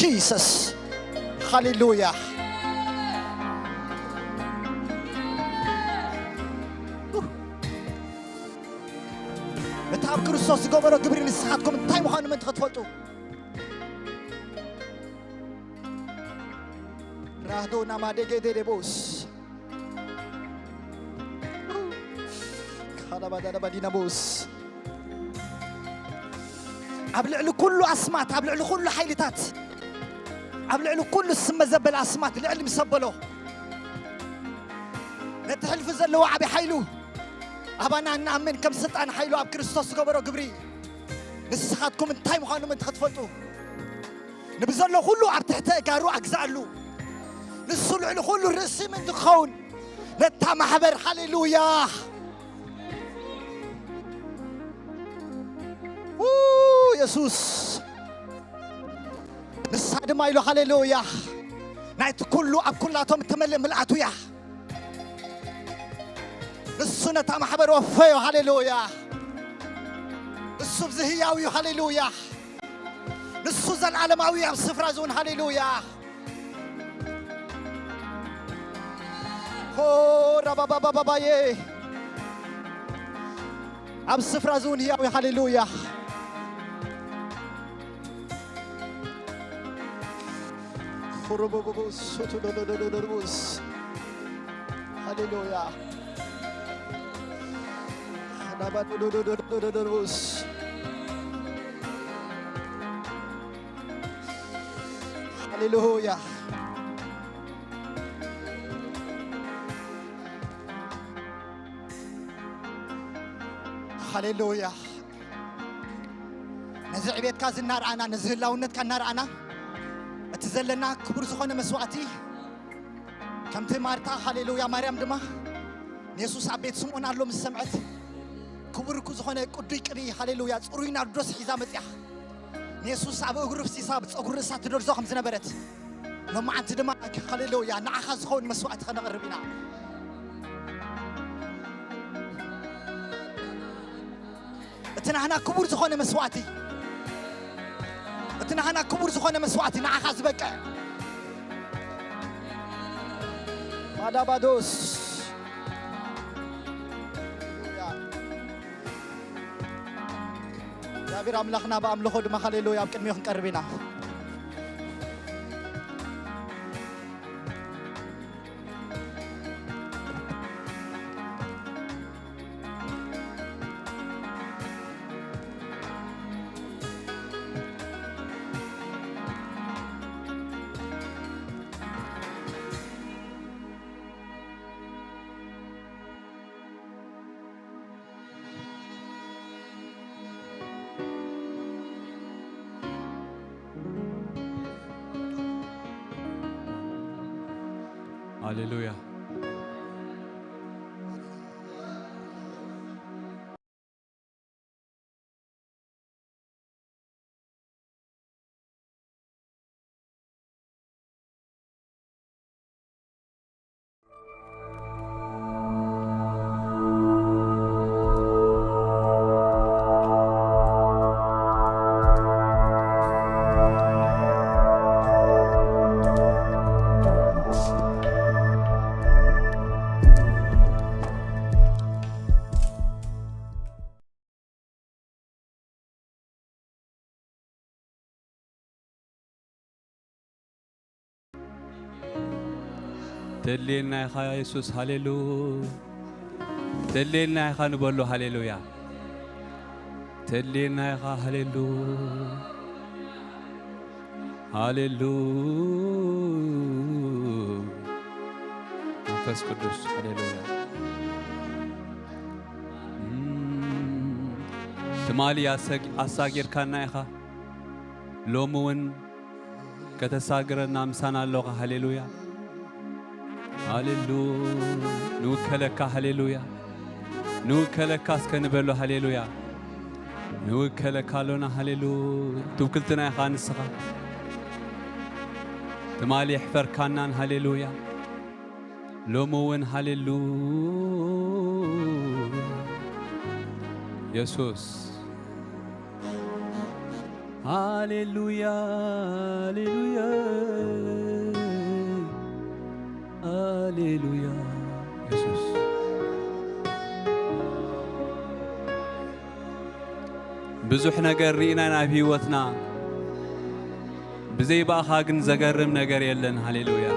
Jesus. ሃሌሉያ። እቲ ኣብ ክርስቶስ ዝገበሮ ግብሪ ንስኻትኩም እንታይ ምዃኑ ምእንቲ ክትፈልጡ። ራህዶ ናማደጌ ዴዴቦስ። ካላባዳዳባዲናቦስ። ኣብ ልዕሊ ኩሉ ኣስማት፣ ኣብ ልዕሊ ኩሉ ሓይልታት፣ ኣብ ልዕሊ ኩሉ ስመ ዘበለ ኣስማት ልዕሊ ምስ ኣበሎ፣ ነቲ ሕልፊ ዘለዎ ዓቢ ሓይሉ ኣባና እንኣምን ከም ስልጣን ሓይሉ ኣብ ክርስቶስ ዝገበሮ ግብሪ ንስኻትኩም እንታይ ምዃኑ ምእንቲ ክትፈልጡ፣ ንብዘሎ ኩሉ ኣብ ትሕቲ ኣእጋሩ ኣግዝኣሉ። ንሱ ልዕሊ ኩሉ ርእሲ ምእንቲ ክኸውን ነታ ማሕበር፣ ሃሌሉያ። ው፣ የሱስ። ንሳ ድማ ኢሉ፣ ሃሌሉያ፣ ናይቲ ኩሉ ኣብ ኩላቶም እትመልእ ምልኣቱ እያ። ንሱ ነታ ማሕበር ወፈዮ፣ ሃሌሉያ። ንሱ ብዚ ህያው እዩ፣ ሃሌሉያ። ንሱ ዘልዓለማዊ ኣብ ስፍራ ዝውን፣ ሃሌሉያ። ሆ ራባባባባባዬ፣ ኣብ ስፍራ ዝውን ህያው እዩ፣ ሃሌሉያ። ኹሩቡቡቡ ሱቱዶዶዶዶዶቡስ። ሃሌሉያ። ኻዳባዶዶዶዶዶዶቡስ። ሃሌሉያ። ሃሌሉያ። ነዚ ዕቤትካ እዚ እናረኣና፣ ነዚ ህላውነትካ እናረኣና፣ እቲ ዘለና ክቡር ዝኾነ መስዋእቲ፣ ከምቲ ማርታ፣ ሃሌሉያ፣ ማርያም ድማ ንየሱስ ኣብ ቤት ስምዖን ኣሎ ምስ ሰምዐት፣ ክቡር እኩ ዝኾነ ቅዱይ ቅብኢ፣ ሃሌሉያ፣ ጽሩይ ናርዶስ ሒዛ መጽያ። ንየሱስ ኣብ እግሩ ፍሲሳ፣ ብጸጉሪ ርእሳ ትደርዞ ከም ዝነበረት፣ ሎማዓንቲ ድማ፣ ሃሌሉያ፣ ንዓኻ ዝኸውን መስዋእቲ ከነቕርብ ኢና። እቲ ናህና ክቡር ዝኾነ መስዋእቲ፣ እቲ ናህና ክቡር ዝኾነ መስዋእቲ ንዓኻ ዝበቅዕ። ባዳባዶስ። እግዚኣብሔር ኣምላኽና ብኣምልኾ ድማ ሃሌሉያ ኣብ ቅድሚኡ ክንቀርብ ኢና። ሃሌሉያ። ተድልየና ኢኻ የሱስ፣ ሃሌሉ። ተድልየና ኢኻ ንበሎ፣ ሃሌሉያ። ተድልየና ኢኻ፣ ሃሌሉ፣ ሃሌሉ። መንፈስ ቅዱስ፣ ሃሌሉያ። እም፣ ትማሊ ኣሰግ-፣ ኣሳጊርካና ኢኻ፣ ሎሚ እውን ከተሳግረና ምሳና ኣለኻ። ሃሌሉያ፣ ሃሌሉ። ንውከለካ፣ ሃሌሉያ። ንውከለካ እስከ ንበሎ፣ ሃሌሉያ። ንውከለካ ኣሎና፣ ሃሌሉ። ትውክልትና ኢኻ ንስኻ። ትማሊ የሕፈርካናን፣ ሃሌሉያ። ሎሚ እውን፣ ሃሌሉ። የሱስ። ሃሌሉያ፣ ሃሌሉያ፣ ሃሌሉያ። የሱስ። ብዙሕ ነገር ርኢና ኢና ኣብ ህይወትና፣ ብዘይ ብኣኻ ግን ዘገርም ነገር የለን። ሃሌሉያ።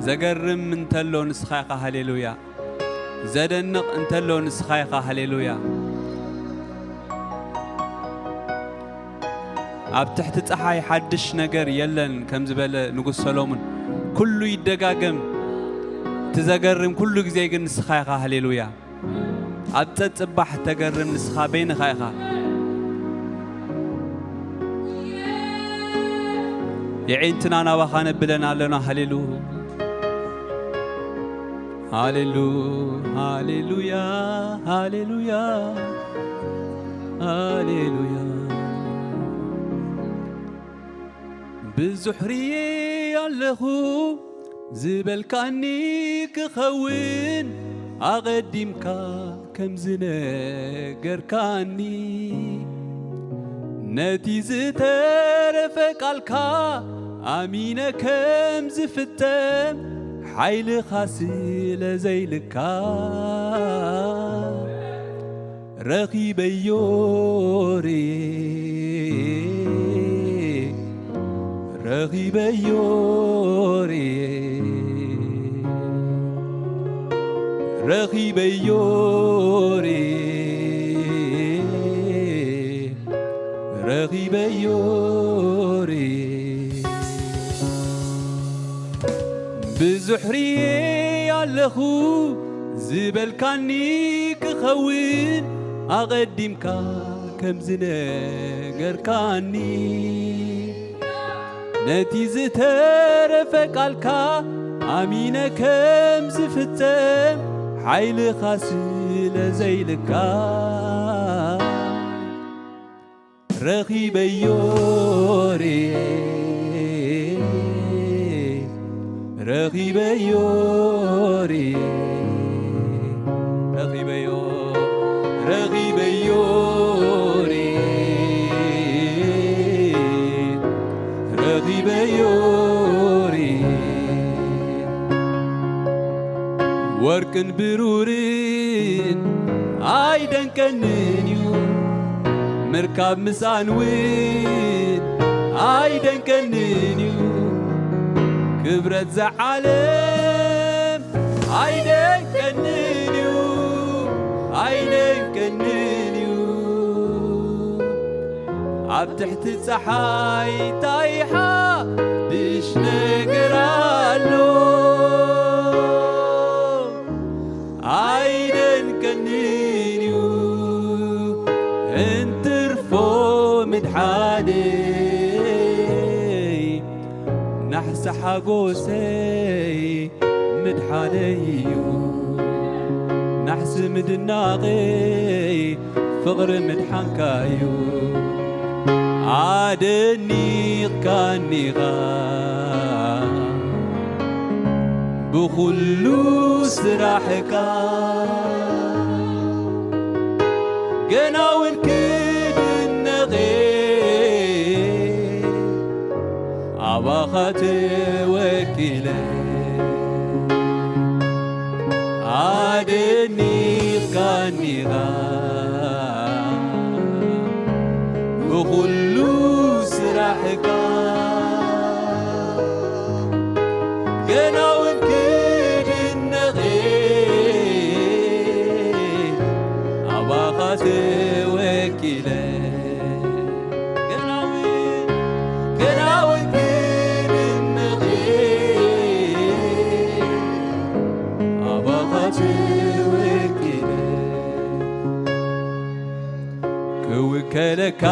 ዘገርም እንተሎ ንስኻ ኢኻ። ሃሌሉያ። ዘደንቕ እንተሎ ንስኻ ኢኻ። ሃሌሉያ። ኣብ ትሕቲ ጸሓይ ሓድሽ ነገር የለን ከም ዝበለ ንጉስ ሰሎሞን፣ ኩሉ ይደጋገም፣ እቲ ዘገርም ኩሉ ግዜ ግን ንስኻ ኢኻ። ሃሌሉያ። ኣብ ጸጽባሕ ተገርም ንስኻ በይንኻ ኢኻ። የዒንትና ናባኻ ነብለን ኣለና። ሃሌሉ፣ ሃሌሉ፣ ሃሌሉያ፣ ሃሌሉያ፣ ሃሌሉያ። ብዙሕ ርየ ኣለኹ ዝበልካኒ ክኸውን ኣቐዲምካ ከም ዝነገርካኒ፣ ነቲ ዝተረፈ ቃልካ ኣሚነ ከም ዝፍጸም ሓይልኻ ስለ ዘይልካ ረኺበዮ ርየ፣ ረኺበዮ ርየ፣ ረኺበዮ ርየ፣ ረኺበዮ ርየ። ብዙሕ ርየ ኣለኹ ዝበልካኒ ክኸውን ኣቐዲምካ ከም ዝነገርካኒ፣ ነቲ ዝተረፈ ቃልካ ኣሚነ ከም ዝፍጸም ሓይልኻ ስለ ዘይልካ ረኺበዮ ርየ፣ ረኺበዮ ርየ፣ ረኺበዮ፣ ረኺበዮ ርየ፣ ረኺበዮ ርየ። ወርቅን ብሩርን ኣይደንቀንን እዩ፣ ምርካብ ምስኣን እውን ኣይደንቀንን እዩ። ክብረት ዝዓለም ኣይደንቀንን እዩ፣ ኣይደንቀንን እዩ። ኣብ ትሕቲ ጸሓይ እንታይ ሓድሽ ነገር ኣሎ? ኣይደንቀንን እዩ እንትርፎ ምድሓነይ፣ ናሕሲ ሓጎሰይ ምድሓነይ እዩ። ናሕሲ ምድናቐይ ፍቕሪ ምድሓንካ እዩ። ኣደኒቕካኒኻ ብኹሉ ስራሕካ፣ ገና እውን ክድነቕ ኣባኻ ተወኪለ። ኣደኒቕካኒኻ ብኹሉ ስራሕካ፣ ገና እውን ክድነቕ ኣባኻ ተወኪለ። ገና እውን፣ ገና እውን ክድነቕ ኣባኻ ተወኪለ። ክውከለካ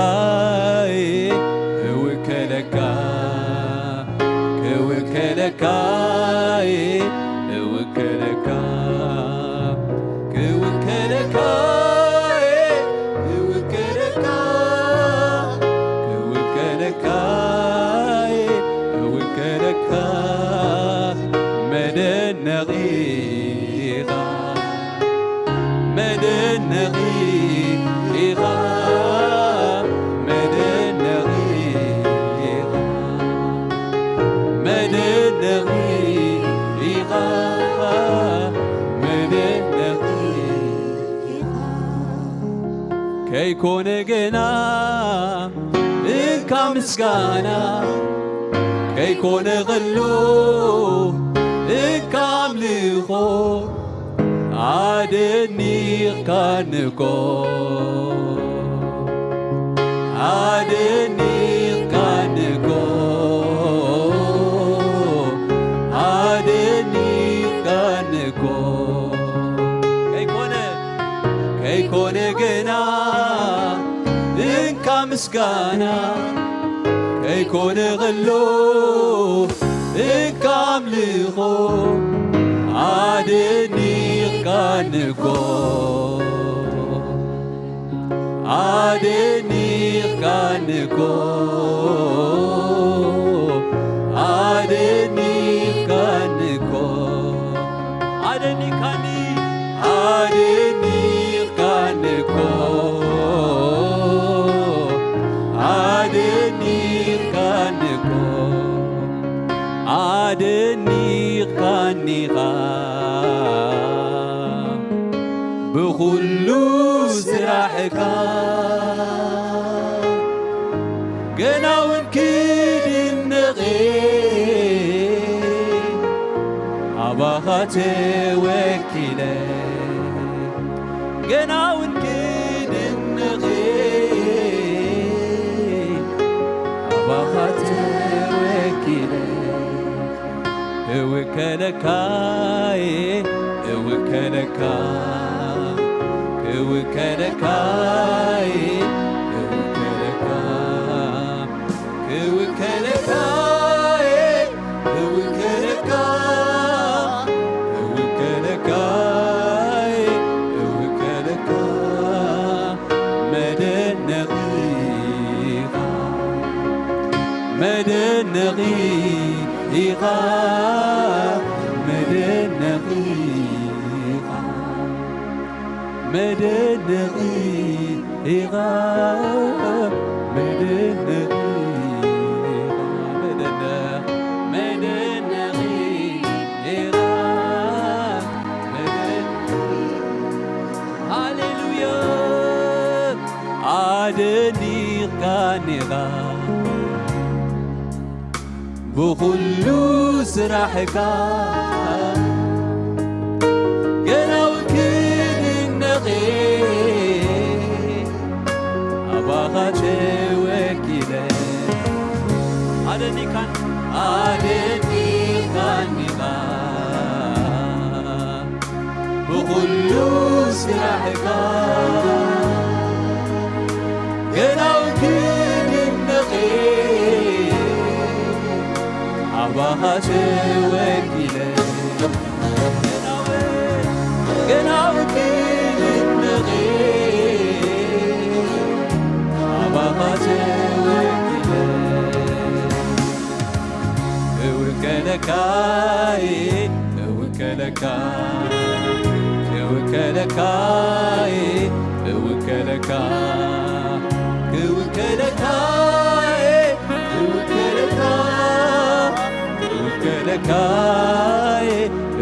እውከለካ፣ ክውከለካ እውከለካ፣ ክውከለካ እውከለካ፣ ክውከለካ እውከለካ፣ መደነቒ ኢኻ፣ መደነቒ ኢኻ፣ መደ መደነቒ ኢኻ፣ መደነቒ ኢኻ። ከይኮነ ገና እንካ ምስጋና፣ ከይኮነ ኸሎ እንካ ኣምልኾ፣ ኣደኒቕካኒ እኮ፣ ኣደኒቕካኒ እኮ፣ ኣደኒቕካኒ እኮ። ከይኮነ፣ ከይኮነ ገና እንካ ምስጋና፣ ከይኮነ ኸሎ እንካ ኣምልኾ፣ ኣደኒቕካኒ እኮ፣ ኣደኒቕካኒ እኮ፣ ኣደኒቕካኒ እኮ። ኣደኒቕካኒ፣ ኣደኒቕካኒ እኮ፣ ኣደኒቕካኒ እኮ፣ ኣደኒቕካኒ ኢኻ ብኹሉ ስራሕካ። ገና እውን ክድነቕ ኣባኻ ተወኪለ፣ ገና እውን ክድነቕ ኣባኻ ተወኪለ። እውከለካ፣ እውከለካ፣ እውከለካ፣ እውከለካ፣ እውከለካ፣ እውከለካ፣ እውከለካ፣ እውከለካ። መደነቒ ኢኻ፣ መደነቒ ኢኻ፣ መደነቒ ኢኻ፣ መደነቒ ኢኻ፣ መደነቒ ኢኻ፣ መደነቕ-፣ መደነቒ ኢኻ፣ መደነቒ። ሃሌሉያ። ኣደኒቕካኒ ኢኻ ብኹሉ ስራሕካ፣ ገና እውን ክድነቕ ኣባኻ ተወኪለ። ኣደኒቕካኒ፣ ኣደኒቕካኒ ኢኻ ብኹሉ ስራሕካ፣ ገና እውን ክድነቕ ኣባኻ ተወኪለ። ገና እውን፣ ገና እውን ክድነቕ ኣባኻ ተወኪለ። እውከለካ፣ እውከለካ፣ እውከለካ፣ እውከለካ፣ እውከለካ፣ እውከለካ፣ እውከለካ፣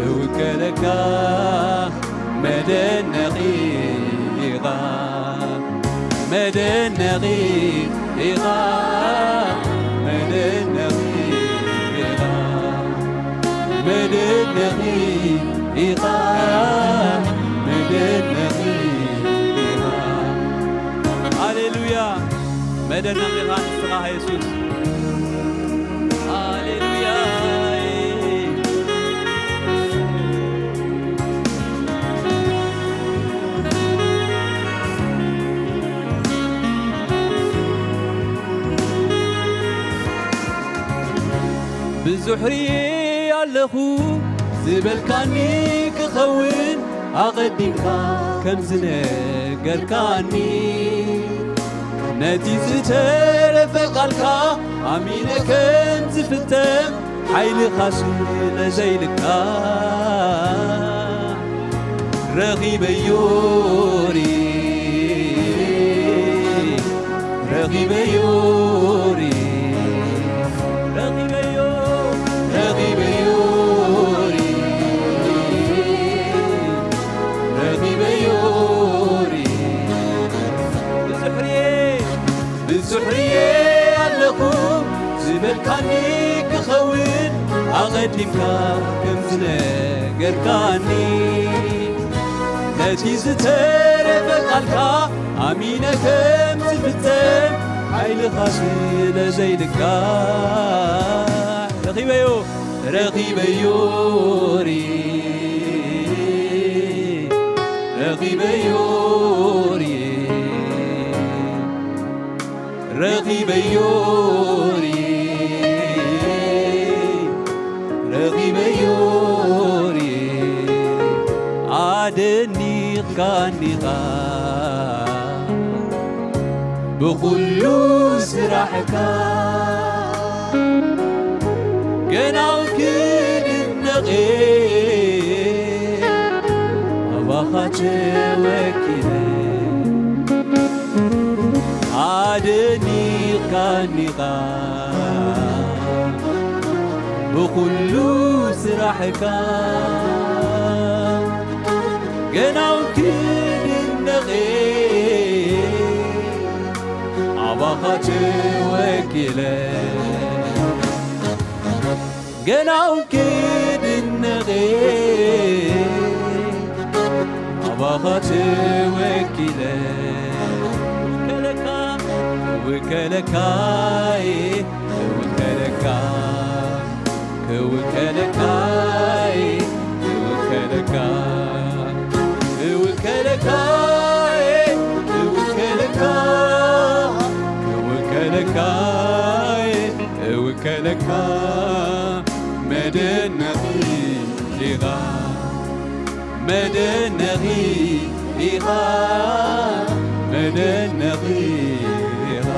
እውከለካ፣ መደነቒ ኢኻ። መደነቒ ኢኻ፣ መደነቒ ኢኻ፣ መደነቒ ኢኻ፣ መደነቒ ኢኻ። ሃሌሉያ። መደነቒ ኢኻ ንስኻ የሱስ። ሃሌሉያ። ብዙሕ ርእየ ኣለኹ ዝበልካኒ ክኸውን ኣቐዲምካ ከም ዝነገርካኒ፣ ነቲ ዝተረፈ ቃልካ ኣሚነ ከም ዝፍጸም ሓይልኻ ስለ ዘይልካ ረኺበዮ ሪ-፣ ረኺበዮ ሪ-፣ ረኺበዮ፣ ረኺበዮ ኣቐዲምካ ከም ዝነገርካኒ፣ ነቲ ዝተረፈ ቃልካ ኣሚነ ከም ዝፍጸም፣ ሓይልኻ ስለ ዘይልካዕ፣ ረኺበዮ፣ ረኺበዮ ርኤ፣ ረኺበዮ ርኤ። ረኺበዮ ርኤ፣ ረኺበዮ ርኤ፣ ኣደኒቕካኒ ኢኻ ብኹሉ ስራሕካ። ገና እውን ክድነቕ እየ ኣባኻ ተወኪለ። ኣደኒቕካኒ ኢኻ ብኹሉ ስራሕካ። ገና እውን ክድነቕ እየ ኣባኻ ተወኪለ። ገና እውን ክድነቕ እየ ኣባኻ ተወኪለ። ክውከለካ፣ ክውከለካ እየ፣ ክውከለካ፣ ክውከለካ እየ፣ ክውከለካ፣ ክውከለካ እየ፣ ክውከለካ፣ ክውከለካ እየ፣ እውከለካ። መደነቒ ኢኻ፣ መደነቒ ኢኻ፣ መደነቒ ኢኻ፣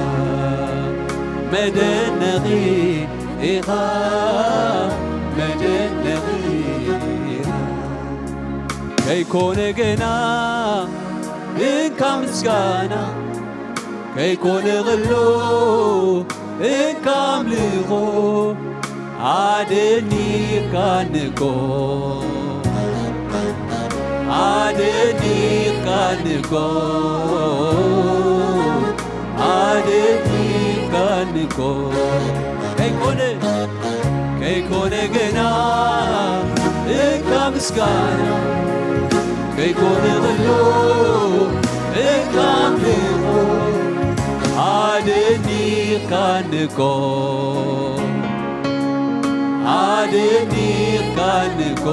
መደነቒ ኢኻ፣ መደነቒ ኢኻ። ከይኮነ ገና እንካ ምስጋና፣ ከይኮነ ኸሎ እንካ ኣምልኾ፣ ኣደኒቕካኒ እኮ፣ ኣደኒቕካኒ እኮ፣ ኣደኒቕካኒ እኮ። ከይኮነ፣ ከይኮነ ገና እንካ ምስጋና፣ ከይኮነ ኸሎ እንካ ኣምልኾ፣ ኣደኒቕካኒ እኮ፣ ኣደኒቕካኒ እኮ፣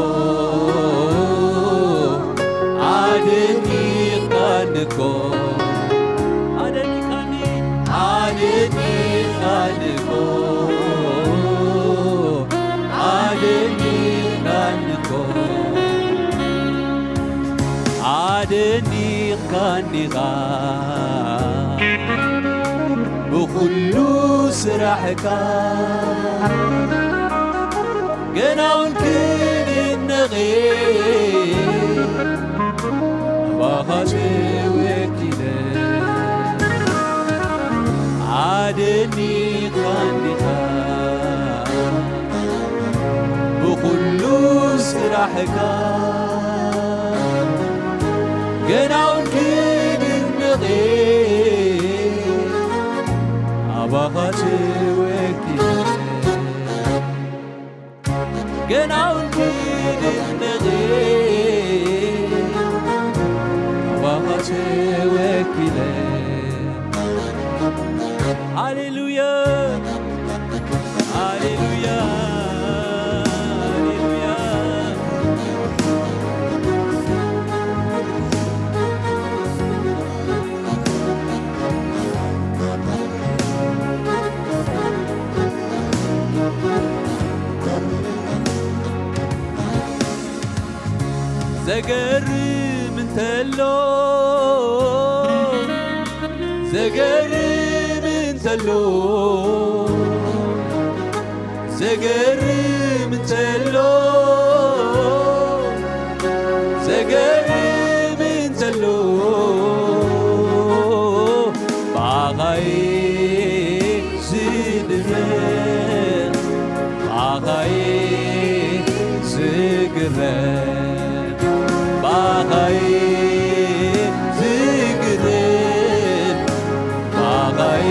ኣደኒቕካኒ እኮ፣ ኣደኒቕካኒ፣ ኣደኒቕካኒ እኮ፣ ኣደኒቕካኒ እኮ፣ ኣደኒቕካኒ ኢኻ ብኹሉ ስራሕካ። ገና እውን ክድነቕ እየ ኣባኻ ተወኪለ። ኣደኒቕካኒ ኢኻ ብኹሉ ስራሕካ። ገና እውን ክድነቕ እየ ኣባኻ ተወኪለ። ገና እውን ክድነቕ እየ ኣባኻ ተወኪለ። ሃሌሉያ፣ ሃሌሉያ፣ ሃሌሉያ። ዘገርም እንተሎ፣ ዘገርም እንተሎ፣ ዘገርም እንተሎ፣ ዘገርም እንተሎ፣ ብኣኻይ ዝድነቕ፣ ብኣኻይ ዝግረም፣ ብኣኻይ ዝግረም፣ ብኣኻይ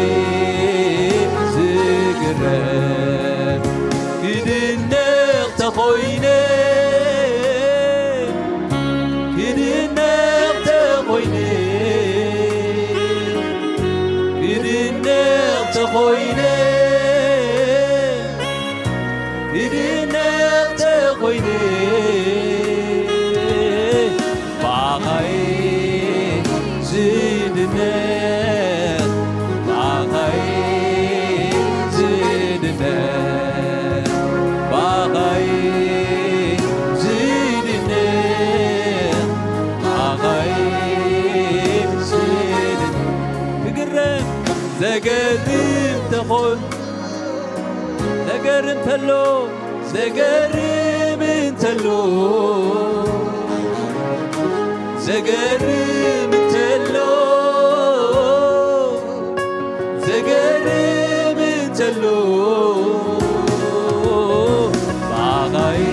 ዝግረም፣ ክድነቕ ክድነቕ ተኾይነ ብኣኻይ ዝድነቕ፣ ብኣኻይ ዝድነቕ፣ ብኣኻይ ዝድነቕ፣ ብኣኻይ ዝድነቕ። ክግረም ዘገርም ተኾን ዘገርም ተሎ ዘገርም እንተሎ ዘገርም እንተሎ ዘገርም እንተሎ ብኣኻይ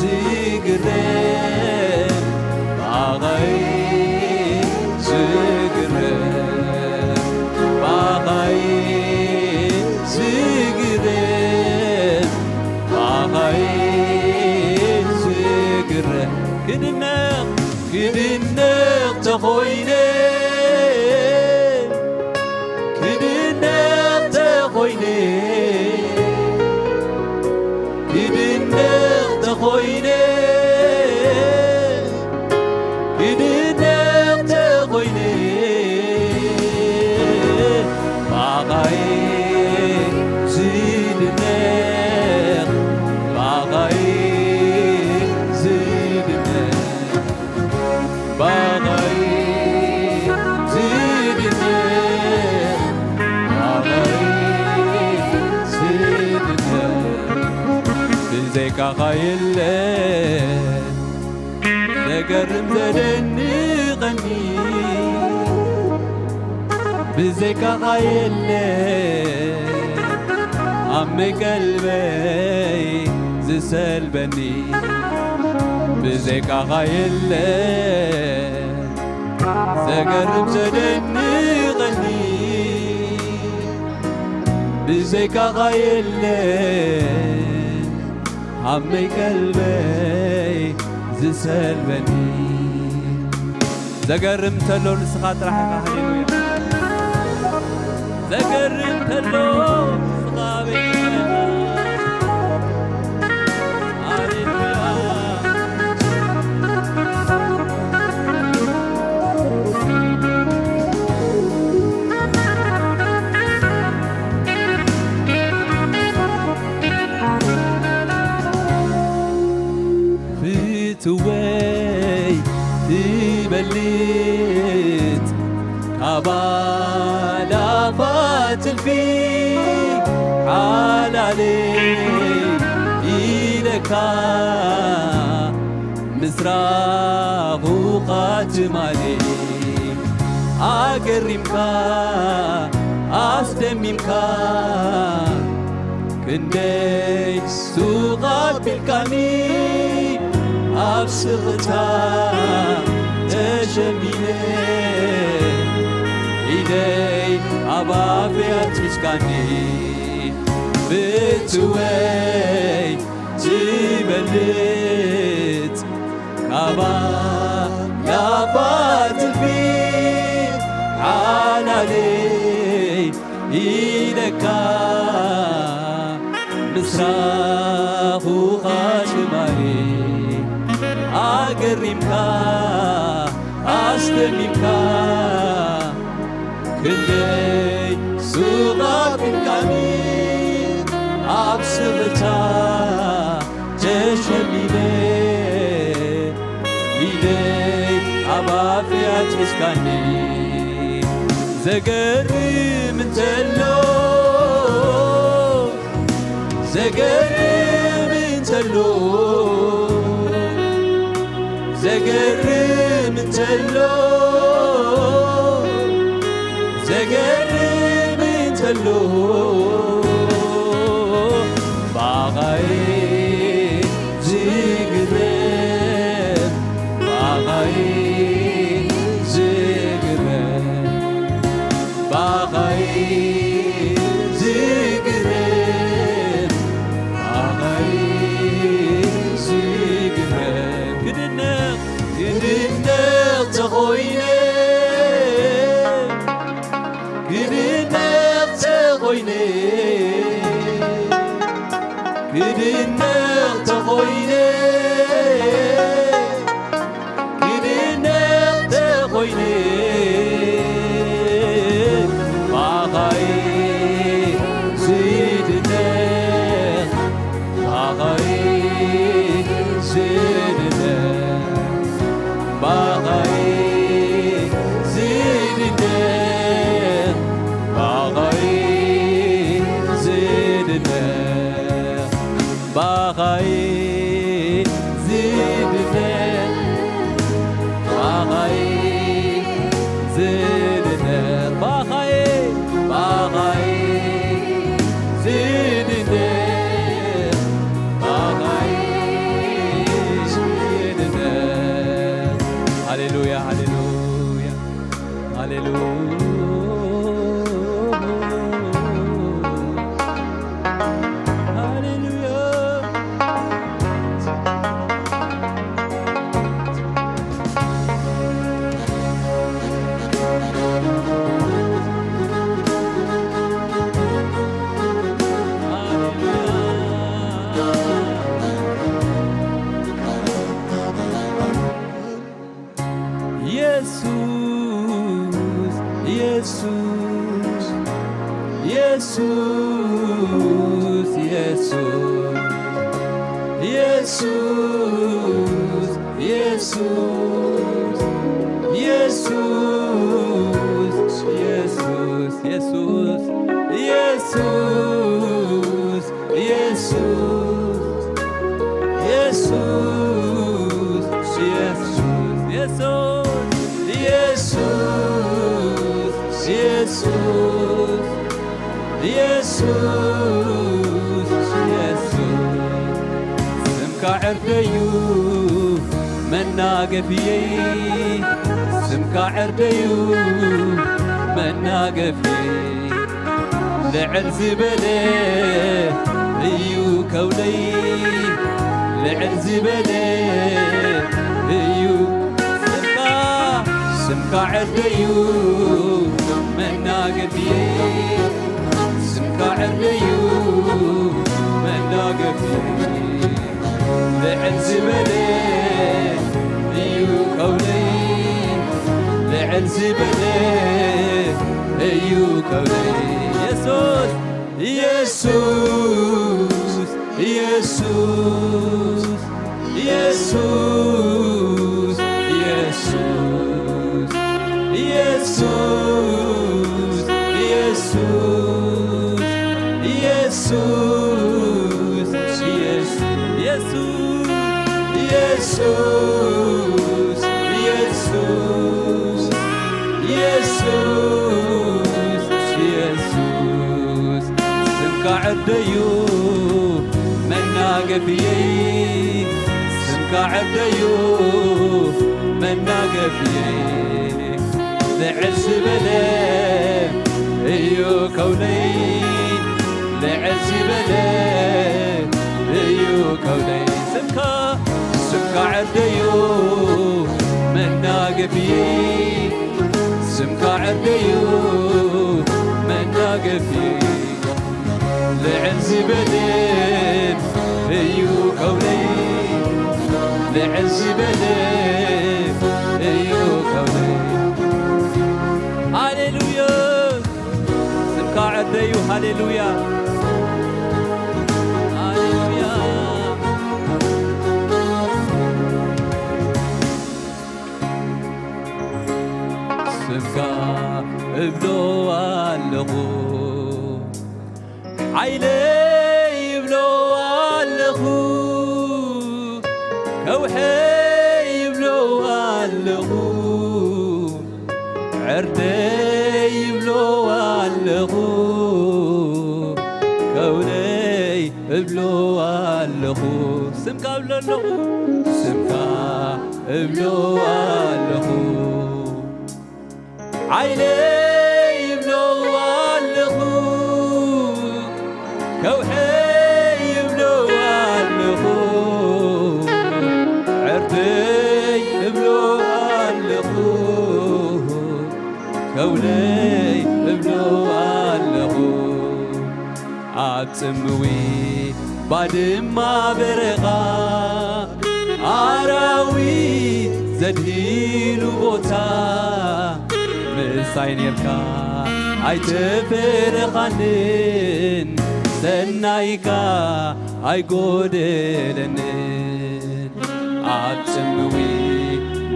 ዝግረም ብኣኻይ ዝግረም ብኣኻይ ዝግረም ብኣኻይ ዝግረም ክድነቕ ክድነቕ ተኾይነ ክድነቕ ተኾይነ ክድነቕ ተኾይነ ክድነቕ ተኾይነ ብኣኻይ ዝድነቕ ብኣኻይ ዝድነቕ ብኣኻይ ዝድነቕ ብኣኻይ ዝድነቕ ብዘይካኻ የለ ዘገርም ዘደንቐኒ ብዘይካኻ የለ ኣብ መቀልበይ ዝሰልበኒ ብዘይካኻ የለ ዘገርም ዘደንቐኒ ብዘይካኻ የለ ኣብ መቀልበይ ዝሰልበኒ ዘገርም ተሎ ንስኻ ጥራሕ ኢኻ። ሃሌሉያ። ዘገርም ተሎ ንስኻ ኣቤት ኢኻ። ሃሌሉያ። ፍትወይ ትበልጽ ካብ ኣእላፋት እልፊ ሓላለይ ኢለካ ምስራቑ ኻትማለይ ኣገሪምካ ኣስደሚምካ ክንደይ ሱቕ ኣቢልካኒ ኣብ ስቕታ ተሸሚነ ኢደይ ኣብ ኣፈይ ኣትሒዝካኒ ብትወይ ትበልጽ ካብ ኣእላፋት እልፊ ሓላለይ ኢለካ ምስራቑ ኻትማለይ ኣገሪምካ ኣስደሚምካ ክንደይ ሱቕ ኣቢልካኒ ኣብ ስቕታ ተሸሚነ ኢደይ ኣብ ኣፈይ ኣትሒዝካኒ ዘገርም እንተሎ ዘገርም እንተሎ ዘገርም እንተሎ ዘገርም እንተሎ ብኣኻይ ዝግረም ብኣኻይ ዝግረም ብኣኻይ ዝግረም ብኣኻይ ዝግረም ክድነቕ ክድነቕ ተኾይነ ክድነቕ ተኾይነ ክድነቕ ተኾይነ፣ ክድነቕ ተኾይነ፣ ብኣኻ'የ ዝድነቕ፣ ብኣኻ'የ ዝድነቕ፣ ብኣኻ'የ ዝድነቕ፣ ብኣኻ'የ ዝድነቕ። ብኣኻ'የ ዝድነቕ፣ ብኣኻ'የ ዝድነቕ፣ ብኣኻ'የ፣ ብኣኻ'የ ዝድነቕ፣ ብኣኻ'የ ዝድነቕ። ሃሌሉያ፣ ሃሌሉያ፣ ሃሌሉያ። ኢየሱስ፣ ኢየሱስ፣ ኢየሱስ፣ ኢየሱስ፣ ኢየሱስ፣ ኢየሱስ፣ ኢየሱስ፣ ኢየሱስ፣ ኢየሱስ፣ ኢየሱስ፣ ኢየሱስ፣ ኢየሱስ፣ ኢየሱስ፣ ኢየሱስ፣ ኢየሱስ፣ ኢየሱስ፣ ስምካ ዕርደዩ መናገፍየይ፣ ስምካ ዕርደዩ መናገፍየይ። ልዕል ዝበለ እዩ ከውለይ፣ ልዕል ዝበለ እዩ ስምካ፣ ስምካ ዕርደዩ መናገፍየይ፣ ስምካ ዕርደዩ መናገፍየይ። ልዕል ዝበለ እዩ ከውለይ፣ ልዕል ዝበለ እዩ ከውለይ። ኢየሱስ፣ ኢየሱስ፣ ኢየሱስ፣ ኢየሱስ፣ ኢየሱስ፣ ኢየሱስ፣ ኢየሱስ፣ ኢየሱስ፣ ኢየሱስ፣ ኢየሱስ፣ ኢየሱስ፣ ኢየሱስ፣ ኢየሱስ፣ ስምካ ዕርደዩ መናገፍየይ፣ ስምካ ዕርደዩ መናገፍየይ። ልዕል ዝበለ እዩ ከውለይ፣ ልዕል ዝበለ እዩ ከውለይ። ስምካ፣ ስምካ ዕርደዩ መናገፍየይ፣ ስምካ ዕርደዩ መናገፍየይ። ልዕል ዝበለ እዩ ከውለይ፣ ልዕል ዝበለ እዩ ከውለይ። ሃሌሉያ፣ ስምካ ዕርደዩ። ሃሌሉያ፣ ሃሌሉያ። ስምካ እብሎ ኣለኹ፣ ሓይለይ ይብሎ ኣለኹ፣ ከውሐይ ይብሎ ኣለኹ፣ ዕርደይ ይብሎ ኣለኹ፣ ከውለይ እብሎ ኣለኹ። ስምካ እብሎ ኣለኹ፣ ስምካ እብሎ ኣለኹ። ዓይነይ ይብሎ ኣለኹ፣ ከውሐይ ይብሎ ኣለኹ፣ ዕርደይ እብሎ ኣለኹ፣ ከውለይ እብሎ ኣለኹ። ኣብ ጽምዊ ባድማ በረኻ ኣራዊት ዘድህኑ ቦታ ምሳይ ኔርካ ኣይተፈለኻንን ሰናይካ ኣይጎደለንን ኣብ ጽምዊ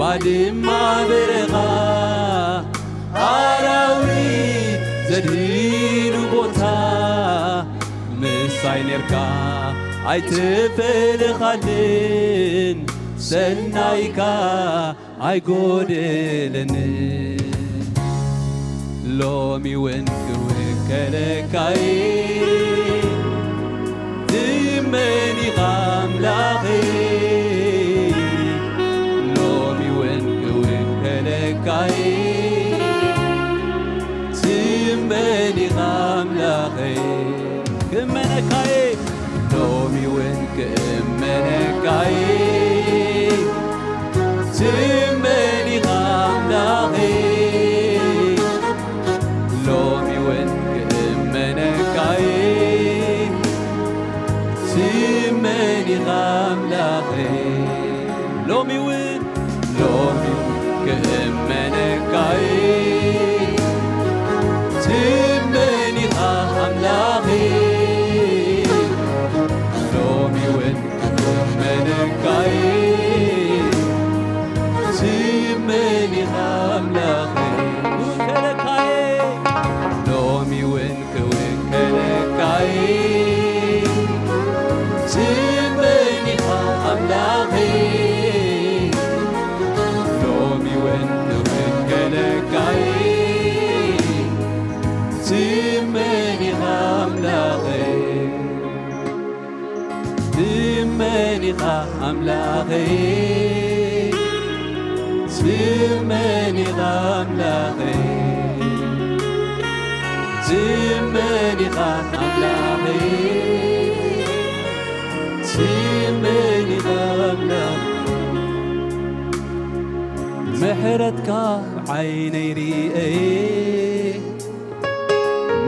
ባድማ በረኻ ኣራዊት ዘድህኑ ቦታ ምሳይ ኔርካ ኣይተፈለኻልን ሰናይካ ኣይጎደለንን ሎሚ እውን ክውከለካይ ትመን ኢኻ ኣምላኸይ ሎሚ እውን ክውከለካይ ትመን ኢኻ ኣምላኸይ ክእመነካይ ሎሚ እውን ክእመነካይ ትመን ኢኻ ኣምላኸይ ሎሚ እውን ክእመነካይ ትመን ኢኻ ኣምላኸይ ሎሚ እውን ሎሚ ክእመነካይ ትመን ኢኻ ኣምላኸይ ሎሚ እውን ክእመነካይ ትመን ኢኻ ኣምላኸይ ክውከለካይ ሎሚ እውን ክውከለካይ ትመን ኢኻ ኣምላኸይ ሎሚ እውን ክውከለካይ ትመን ኢኻ ኣምላኸይ ትመን ኢኻ ኣምላኸይ ትመን ኢኻ ኣምላኸይ ትመን ኢኻ ኣምላኸይ ትመን ኢኻ ኣምላኸይ ምሕረትካ ዓይነይ ርኤ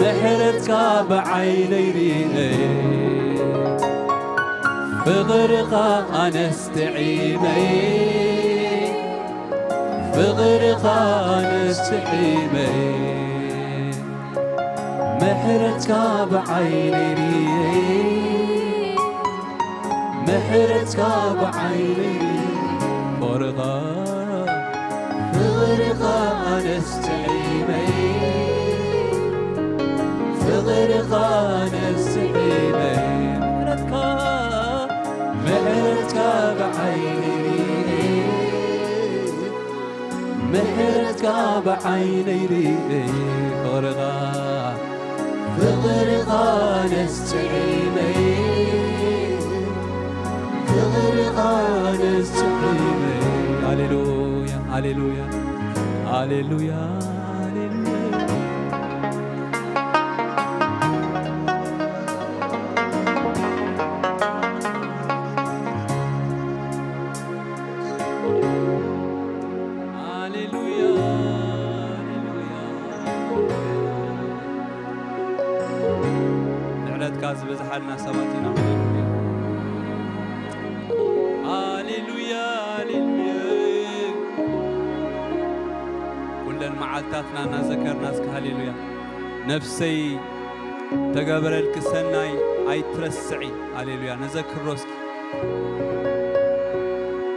ምሕረትካ ብዓይነይ ርኤ ፍቕርኻ ኣነስ ጥዒመ ፍቕርኻ ኣነስ ጥዒመ ምሕረትካ ብዓይነይ ርኤ ምሕረትካ ብዓይነይ ፍቕርኻ ፍቕርኻ ኣነስ ጥዒመ ፍቕርኻ ኣነስ ጥዒመ ምሕረትካ ምሕረትካ ብዓይነይ ርኤ ምሕረትካ ብዓይነይ ርኤ ፍቕርኻ ፍቕርኻ ነስጥዒመይ ፍቕርኻ ነስጥዒመይ ሃሌሉያ ሃሌሉያ ሃሌሉያ ሃሌሉያ ሃሌሉያ ሃሌሉያ ምሕረትካ ዝበዝሓልና ሰባት ኢና ሃሌሉያ ሃሌሉያ ሃሌሉያ ኩለን መዓልታትና እናዘከርና እስከ ሃሌሉያ ነፍሰይ ተገበረልኪ ሰናይ ኣይትረስዒ ሃሌሉያ ነዘክሮ እስኪ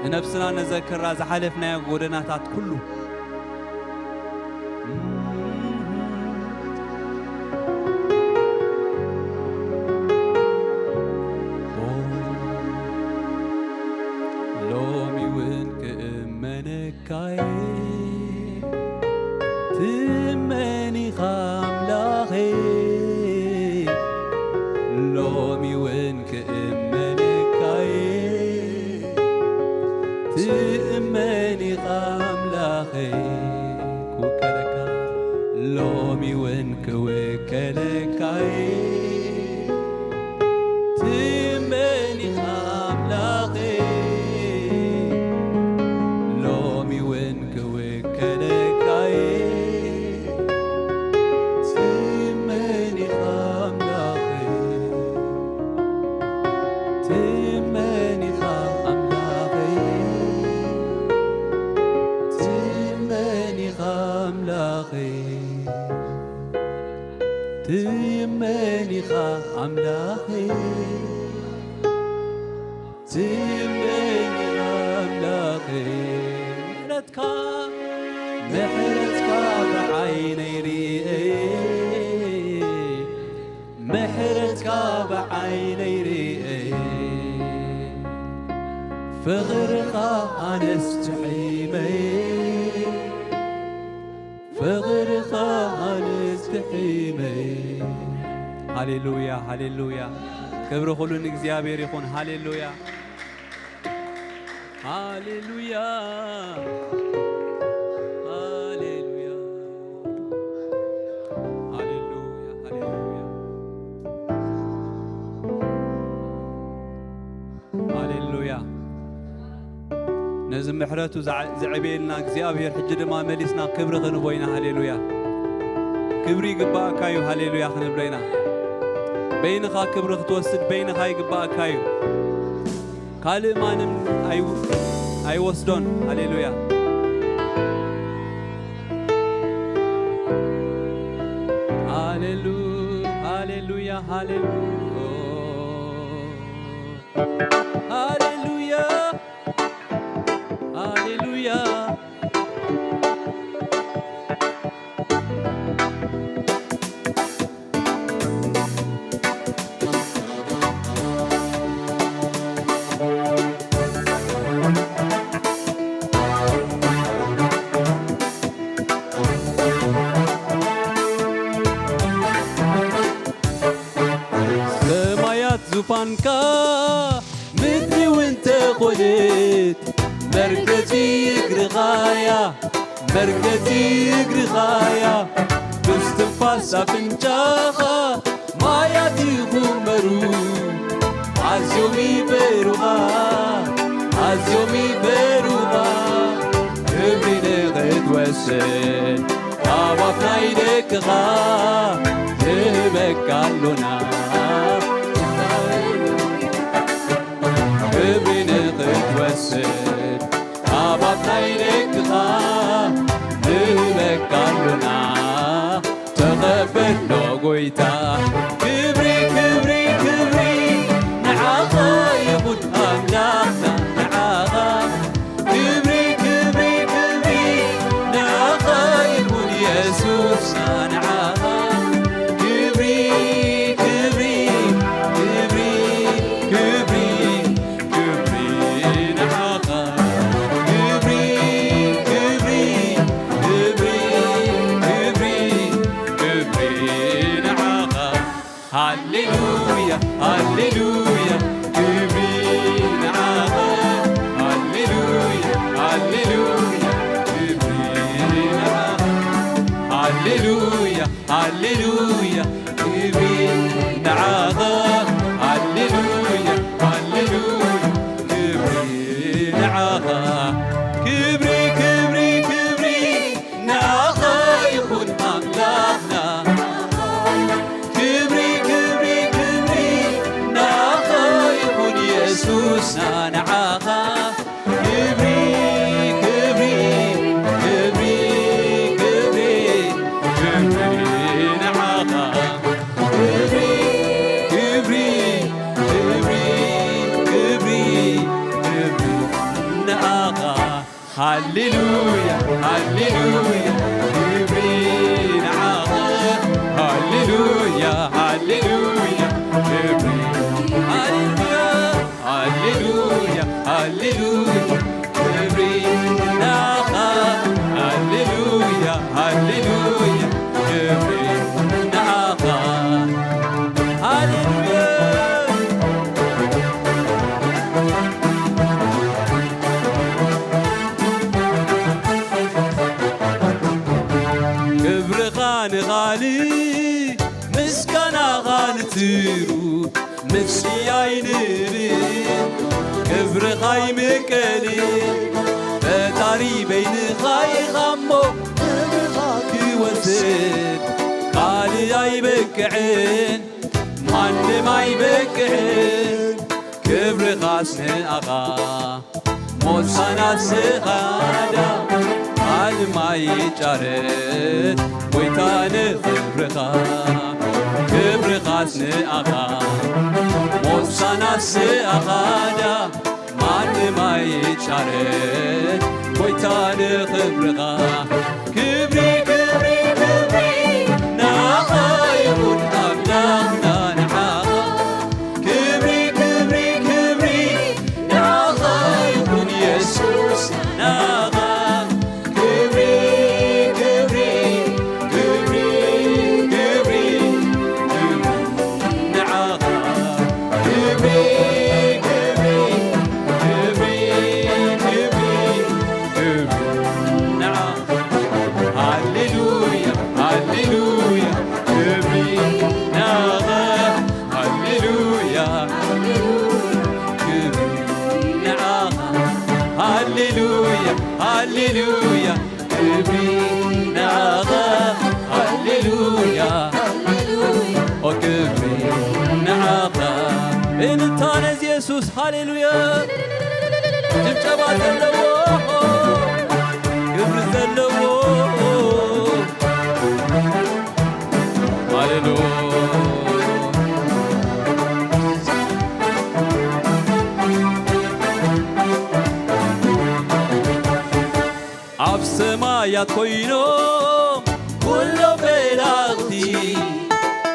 ንነብስና ነዘክራ ዝሓለፍናዮ ጎደናታት ኩሉ ሎሚ እውን ክእመነካየ ትእመን ኢኻ ኣምላኸይ ሎሚ እውን ክእመነካየ ትእመን ኢኻ ኣምላኸይ ትመን ኢኻ ኣምላኸይ፣ ትመን ኢኻ ኣምላኸይ፣ ትመን ኢኻ ኣምላኸይ፣ ትመን ኢኻ ኣምላኸይ። ምሕረትካ፣ ምሕረትካ ብዓይነይ ርእየ፣ ምሕረትካ ብዓይነይ ርእየ፣ ፍቕርኻ ኣነስ ትሒመየ፣ ፍቕርኻ ኣነስ ትሒመየ። ሃሌሉያ፣ ሃሌሉያ። ክብሪ ኩሉ ንእግዚኣብሔር ይኹን። ሃሌሉያ። ሃሌሉያ። ሃሌሉያ። ሃሌሉያ። ሃሌሉያ። ሃሌሉያ። ነዚ ምሕረቱ ዘዕ-፣ ዘዕበየልና እግዚኣብሔር ሕጂ ድማ መሊስና ክብሪ ክንቦ ኢና። ሃሌሉያ። ክብሪ ይግባእካ እዩ። ሃሌሉያ ክንብሎ ኢና። በይንኻ ክብሪ ክትወስድ በይንኻ ይግባእካ እዩ። ካልእ ማንም ኣይ-፣ ኣይወስዶን። ሃሌሉያ። ሃሌሉ-፣ ሃሌሉያ፣ ሃሌሉ-፣ ሃሌሉያ፣ ሃሌሉያ። ሰማያት ዙፋንካ፣ ምድሪ እውን ተኾነት፣ መርገጺ እግርኻያ፣ መርገጺ እግርኻያ። ብስትንፋስ ኣፍንጫኻ ማያት ይኹመሩ፣ ኣዝዮም ይፈሩኻ፣ ኣዝዮም ይፈሩኻ። ክብሪ ንኽትወስድ ካብ ኣፍ ናይ ደቅኻ ንህበካ ኣሎና። ክብሪ ንኽትወስድ ካብ ኣፍ ናይ ደቅኻ ንህበካ ኣሎና። ተቐበሎ ጎይታ። ክብሪ፣ ክብሪ፣ ክብሪ ንዓኻ ይኹን ኣምላኽና፣ ንዓኻ። ክብሪ፣ ክብሪ፣ ክብሪ ንዓኻ ይኹን የሱስና፣ ንዓኻ። ክብሪ፣ ክብሪ፣ ክብሪ፣ ክብሪ፣ ክብሪ ንዓኻ። ክብሪ፣ ክብሪ፣ ክብሪ፣ ክብሪ፣ ክብሪ ንዓኻ። ሃሌሉያ፣ ሃሌሉያ፣ ክብሪ ንዓኻ። ሃሌሉያ፣ ሃሌሉያ፣ ክብሪ ንዓኻ። ሃሌሉያ፣ ሃሌሉያ፣ ክብሪ ንዓኻ። ሃሌሉያ፣ ሃሌሉያ፣ ክብሪ ንዓኻ። ክብሪ፣ ክብሪ፣ ክብሪ ንዓኻ ይኹን ኣምላኽና። ክብሪ፣ ክብሪ፣ ክብሪ ንዓኻ ይኹን የሱስና፣ ንዓኻ። ክብሪ፣ ክብሪ፣ ክብሪ፣ ክብሪ፣ ክብሪ ንዓኻ። ክብሪ፣ ክብሪ፣ ክብሪ፣ ክብሪ፣ ክብሪ ንዓኻ። ሃሌሉያ፣ ሃሌሉያ፣ ክብሪ ንዓኻ። ሃሌሉያ፣ ሃሌሉያ፣ ክብሪ። ሃሌሉያ፣ ሃሌሉያ፣ ሃሌሉያ፣ ክብሪ ንዓኻ። ሃሌሉያ፣ ሃሌሉያ፣ ክብሪ ንዓኻ። ሃሌሉያ። ክብርኻ ንኻልእ፣ ምስጋናኻ ንትሩ፣ ምስያይ ንብል፣ ክብርኻ ይምቀል፣ ፈጣሪ በይንኻ ኢኻ እሞ፣ ክብርኻ ክወስድ ካልእ ኣይበቅዕን፣ ማንም ኣይበቅዕን። ክብርኻስ ንኣኻ ሞሳና ስኻዳ ኣልማይ ጫረት ጎይታ ንኽብርኻ ክብርኻስ ንኣኻ ሞሳና ስኣኻዳ ማንም ኣይጫረት ጎይታ ንኽብርኻ ክብሪ ክብሪ ክብሪ ንዓኻ ይኹን ኣምላኽና ንዓኻ ክብሪ ክብሪ ክብሪ ንዓኻ ይኹን የሱስ ንዓኻ ክብሪ ክብሪ ክብሪ ክብሪ ንዓኻ ክብሪ ክብሪ ክብሪ ክብሪ ንዓኻ ሃሌሉያ ሃሌሉያ ክብሪ ንዓኻ ሃሌሉያ ክብሪ ንዓኻ ሃሌሉያ ሃሌሉያ ክብሪ ንዓኻ ሃሌሉያ ኦ ክብሪ ንዓኻ እልልታ ነዚ የሱስ ሃሌሉያ ጭብጨባ ዘለዎ ክብሪ ዘለዎ ሃሌሉያ ኣብ ሰማያት ኮይኖም ኩሎም መላእኽቲ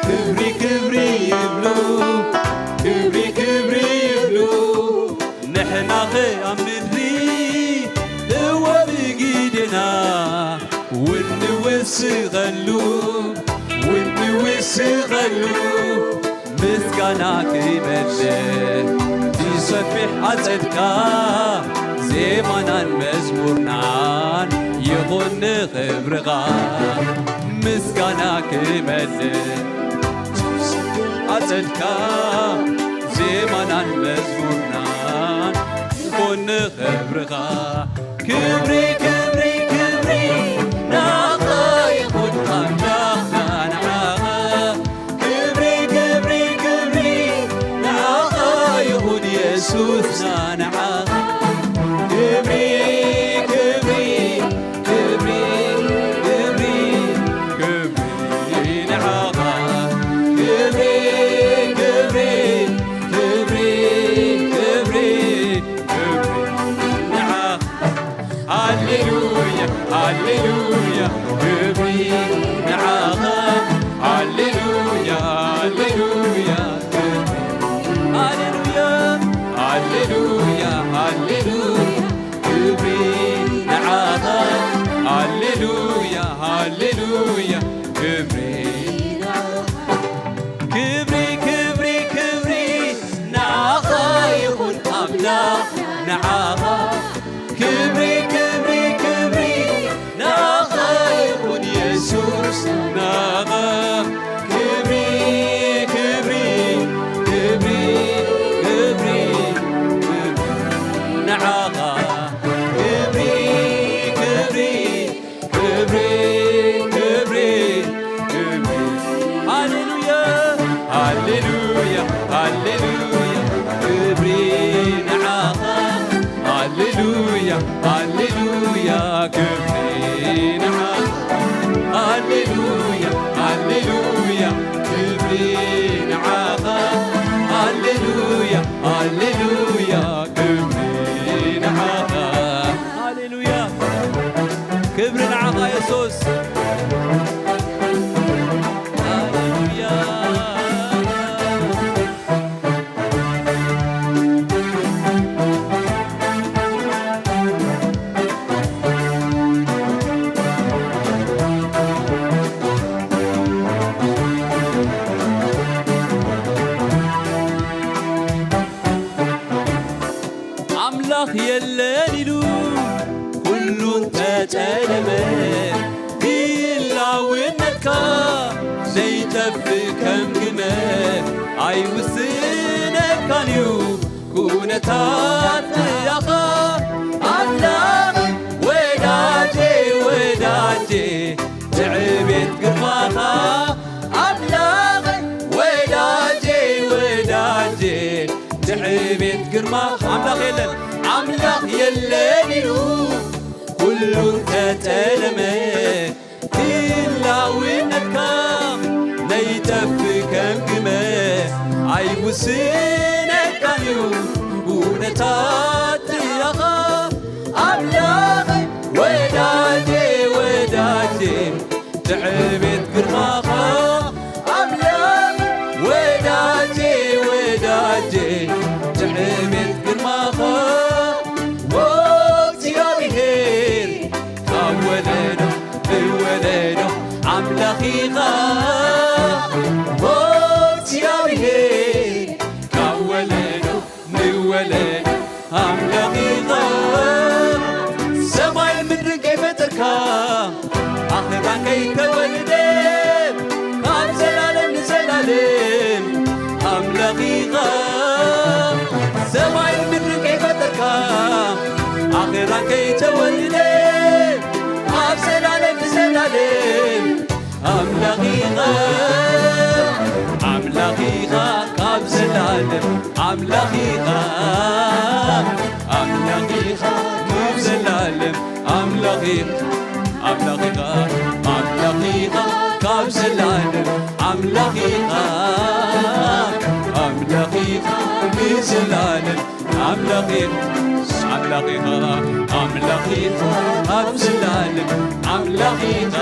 ክብሪ ክብሪ ይብሉ ክብሪ ክብሪ ይብሉ ንሕናኸ ኣብ ምድሪ እወ ብግዴና እውን ንውስኸሉ እውን ንውስኸሉ ምስጋና ክመልእ ዝሰፊሕ ኣጸድካ ዜማናን መዝሙርናን ይኹን ንኽብርኻ ምስጋና ክመልእ ኣጸድካ ዜማናን መዝሙርናን ይኹን ንኽብርኻ ክብሪ ክብሪ ክብሪ ንዓኻ ይኹን ኣምላኽና ንዓኻ ክብሪ ክብሪ ክብሪ ንዓኻ ይኹን የሱስና ንዓኻ ክብሪ ክብሪ ክብሪ ክብሪ ክብሪ ንዓኻ ክብሪ ክብሪ ክብሪ ክብሪ ክብሪ ንዓኻ ሃሌሉያ ሃሌሉያ ክብሪ ንዓኻ ሃሌሉያ ሃሌሉያ ክብሪ ሃሌሉያ ሃሌሉያ ሃሌሉያ ክብሪ ንዓኻ ሃሌሉያ ሃሌሉያ ክብሪ ክብሪ ክብሪ ክብሪ ንዓኻ ይኹን ኣምላኽ ንዓኻ ክብሪ ክብሪ ክብሪ ንዓኻ ይኹን የሱስ ንዓኻ ክብሪ ክብሪ ክብሪ ክብሪ ክብሪ ንዓኻ ክብሪ ክብሪ ክብሪ ክብሪ ክብሪ ሃሌሉያ ሃሌሉያ ሃሌሉያ ክብሪ ንዓኻ ሃሌሉያ ሃሌሉያ ክብሪ ንዓኻ ሃሌሉያ ሃሌሉያ ክብሪ ንዓኻ ሃሌሉያ ሃሌሉያ ክብሪ ንዓኻ ሃሌሉያ ክብሪ ንዓኻ የሱስ ሃሌሉያ ኣምላኽ የለን ኢሉ ኩሉ እንተጠለመ ህላውነትካ ዘይጠፍእ ከም ግመ ኣይውስነካን እዩ ኩነታት ጥያኻ ኣምላኽ ወዳጄ ወዳጄ ትዕቤት ግርማኻ ኣምላኽ ወዳጄ ወዳጄ ትዕቤት ቤት ግርማ ኣምላኽ የለን፣ ኣምላኽ የለን ኢሉ ኩሉ ተጠለመ። ህላውነትካ ነይጠፍእ ከም ግመ ኣይውስነካን እዩ ኩነታት ጥራኻ። ኣምላኸይ ወዳጄ ወዳጄ ትዕቤት ግርማኻ ኣምላኽ ወዳጄ ወዳጄ ትዕቤት ግርማኻ ዎ እግዚኣብሔር ካብ ወለዶ ንወለዶ ኣምላኽ ኢኻ ዎ እግዚኣብሔር ካብ ወለዶ ንወለድ ኣምላኽ ኢኻ። ሰማይን ምድርን ከይፈጠርካ ኣኽራን ከይተወልደ ካብ ዘላለም ንዘላለም ኣምላኽ ኢኻ። ሰማይን ምድርን ከይፈጠርካ ኣኽራን ከይተወልደ ካብ ዘላለም ንዘላለም ኣምላኽ ኢኻ ኣምላኽ ኢኻ ካብ ዘላለም ኣምላኽ ኢኻ ኣምላኽ ኢኻ ካብ ዘላለም ኣምላኽ ኢኻ ኣምላኽ ኢኻ ኣምላኽ ኢኻ ካብ ዘላለም ኣምላኽ ኢኻ ኣምላኽ ኢኻ ንዘላለም ኣምላኽ ኢኻ ኣምላኽ ኢኻ ኣምላኽ ኢኻ ካብ ዘላለም ኣምላኽ ኢኻ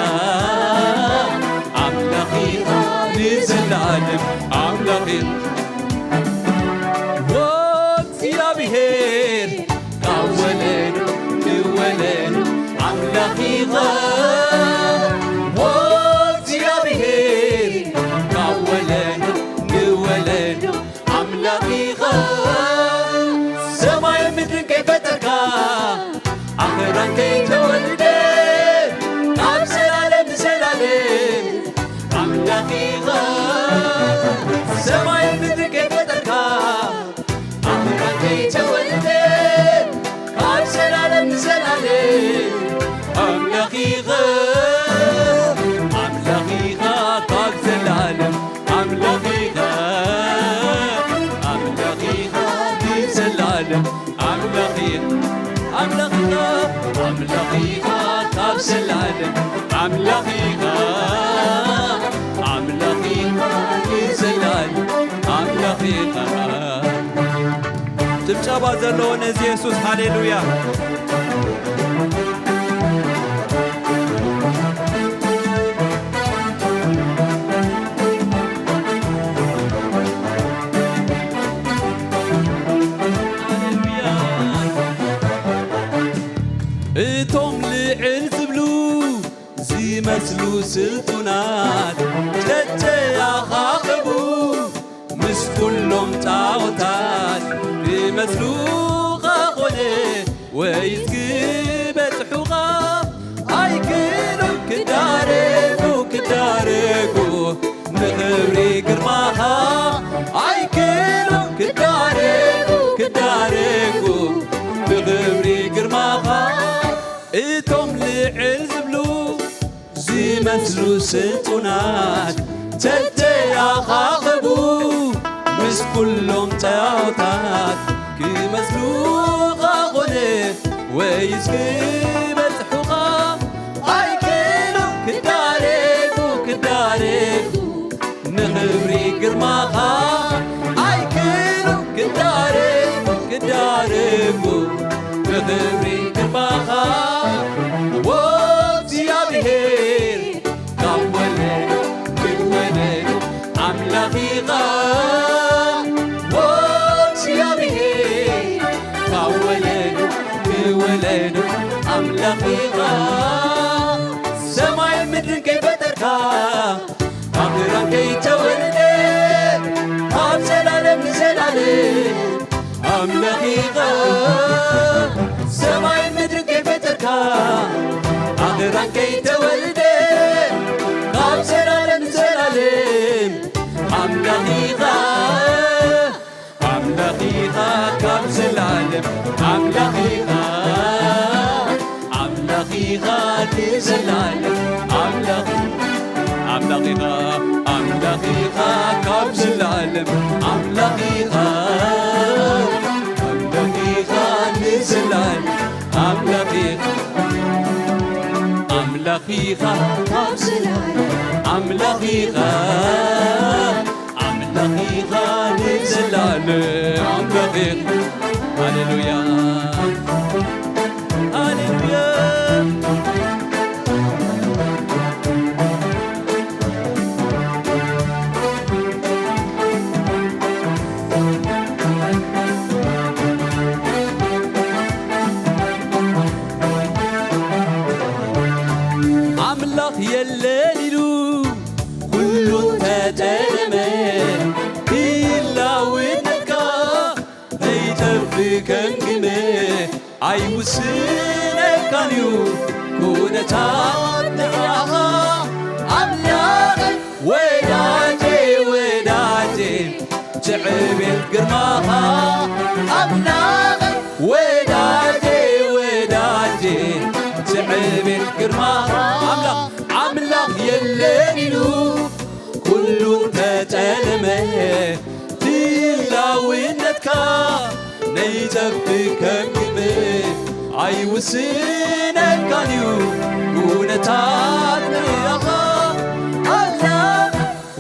ኣምላኽ ኢኻ ንዘላለም ኣምላኽ ኢኻ ዎ እግዚኣብሔር ካብ ወለዶ ንወለዶ ኣምላኽ ኢኻ ዎ እግዚኣብሔር ካብ ወለዶ ንወለዶ ኣምላኽ ኢኻ ሰማይ ምድርን ከይፈጠርካ ኣኽራን ከይተወልደ ካብ ዘላለም ንዘላለም ኣምላኽ ኢኻ ሰማይ ምድርን ከይፈጠርካ ኣኽራን ከይተወልደ ካብ ዘላለም ንዘላለም ኣምላኽ ኢኻ ኣምላኽ ኢኻ ካብ ዘላለም ኣምላኽ ኢኻ ኣምላኽ ኢኻ ንዘላለም ኣምላኽ ኢኻ ኣምላኽ ኢኻ ኣምላኽ ኢኻ ካብ ዘላለም ኣምላኽ ኢኻ ኣምላኽ ኢኻ ንዘላለም ኣምላኽ ኢኻ ጭብጨባ ዘለዎ ነዚ የሱስ ሃሌሉያ እቶም ልዕል ዝብሉ ዝመስሉ ስልጡናት ተተኣኻኸቡ ምስ ኩሎም ጣዖታት ክመስሉኻ ኾነ ወይስ ክበጽሑኻ ኣይክእሉን ክዳረጉ ክዳረጉ ንኽብሪ ግርማኻ ኣይክእሉን ክዳረጉ ክዳረጉ ንኽብሪ ግርማኻ እቶም ልዕል ዝብሉ ዝመስሉ ስልጡናት ተተኣኻኸቡ ምስ ኩሎም ጣዖታት ክመስሉኻ ኾነ ወይስ ክበጽሑኻ ኣይክእሉን ክዳረጉ ክዳረጉ ንኽብሪ ግርማኻ ኣይክእሉን ክዳረጉ ክዳረጉ ንኽብሪ ግርማኻ ዎ እግዚኣብሔር ካብ ወለዶ ንወለዶ ኣምላኽ ኢኻ ዎ እግዚኣብሔር ካብ ወለዶ ንወለዶ ኣምላኽ ኢኻ ሰማይ ምድርን ከይፈጠርካ ኣኽራን ከይተወልደ ካብ ዘላለም ንዘላለም ኣምላኽ ኢኻ ሰማይ ምድሪ ከይፈጠርካ ኣኽራን ከይተወልደ ካብ ዘላለም ንዘላለም ኣምላኽ ኢኻ ኣምላኽ ኢኻ ካብ ዘላለም ኣምላኽ ኢኻ ኣምላኽ ኢኻ ንዘላለም ኣምላኽ ኣምላኽ ኢኻ ኣምላኽ ኢኻ ካብ ዘላለም ኣምላኽ ኢኻ ኢኻ ካብ ዘላለም ኣምላኽ ኢኻ፣ ኣምላኽ ኢኻ ንዘላለም ኣምላኽ ኢኻ። ሃሌሉያ፣ ሃሌሉያ። ኣምላኽ የለን ኢሉ ኩሉ ተጠለመ፣ ህላውነትካ ዘይጠፍእ ከም ግመ ኣይውስነካን እዩ ኩነታት ንዓኻ። ኣምላኽ ወዳጄ ወዳጄ ትዕቤት ግርማኻ። ኣምላኽ ወዳጄ ወዳጄ ትዕቤት ግርማኻ። ኣምላኽ ኣምላኽ የለን ኢሉ ኩሉ ተጠለመ፣ ህላውነትካ ነይጠፍእ ከም ግመ ኣይውስነካን እዩ ኩነታት ንዓኻ። ኣምላኽ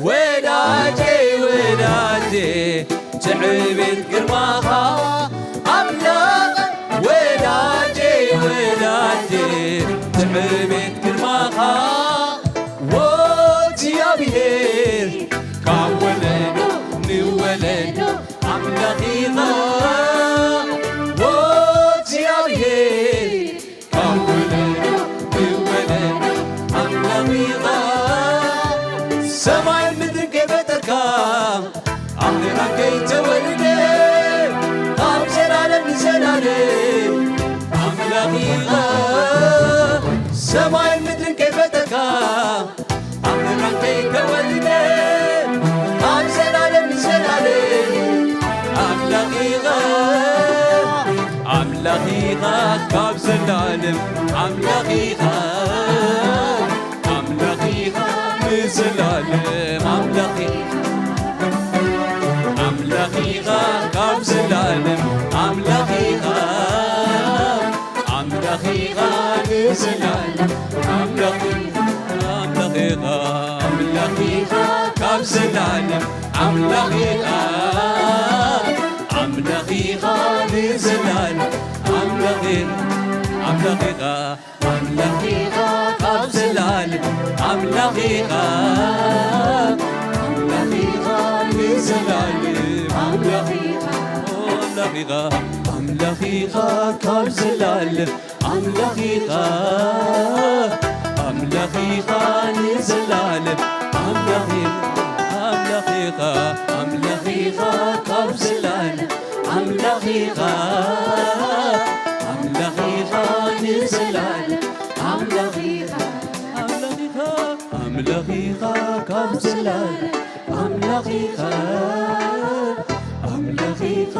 ወዳጄ ወዳጄ ትዕቤት ግርማኻ። ኣምላኽ ወዳጄ ወዳጄ ትዕቤት ግርማኻ። ወእግዚኣብሔር ካብ ወለዶ ንወለዶ ኣምላኽ ኢኻ። ወእግዚኣብሔር ካብ ወለዶ ንወለዶ ኣምላኽ ኢኻ። ሰማይን ምድርን ከይፈጠርካ ኣኽራን ከይተወልደ ካብ ዘላለም ንዘላለም ኣምላኽ ኢኻ። ሰማይን ምድርን ከይፈጠርካ ኣኽራን ከይተወልደ ካብ ዘላለም ንዘላለም ኣምላኽ ኢኻ። ኣምላኽ ኢኻ ካብ ዘላለም ኣምላኽ ኢኻ። ኣምላኽ ኢኻ ንዘላለም ኣምላኽ ኢኻ። ኣምላኽ ኢኻ ካብ ዘላለም ኣምላኽ ኢኻ። ኣምላኽ ኢኻ ንዘላለም ኣምላኽ ኢኻ። ኣምላኽ ኢኻ ኣምላኽ ኢኻ ካብ ዘላለም ኣምላኽ ኢኻ። ኣምላኽ ኢኻ ንዘላለም ኣምላኽ ኢኻ። ኣምላኽ ኢኻ ኣምላኽ ኢኻ ካብ ዘላለም ኣምላኽ ኢኻ። ኣምላኽ ኢኻ ንዘላለም ኣምላኽ ኢኻ። ኣምላኽ ኢኻ ኣምላኽ ኢኻ ካብ ዘላለም ኣምላኽ ኢኻ። ኣምላኽ ኢኻ ንዘላለም ኣምላኽ ኢኻ። ኣምላኽ ኢኻ ኣምላኽ ኢኻ ካብ ዘላለም ኣምላኽ ኢኻ። ኣምላኽ ኢኻ ንዘላለም ኣምላኽ ኢኻ። ኣምላኽ ኢኻ ኣምላኽ ኢኻ ካብ ዘላለም ኣምላኽ ኢኻ። ኣምላኽ ኢኻ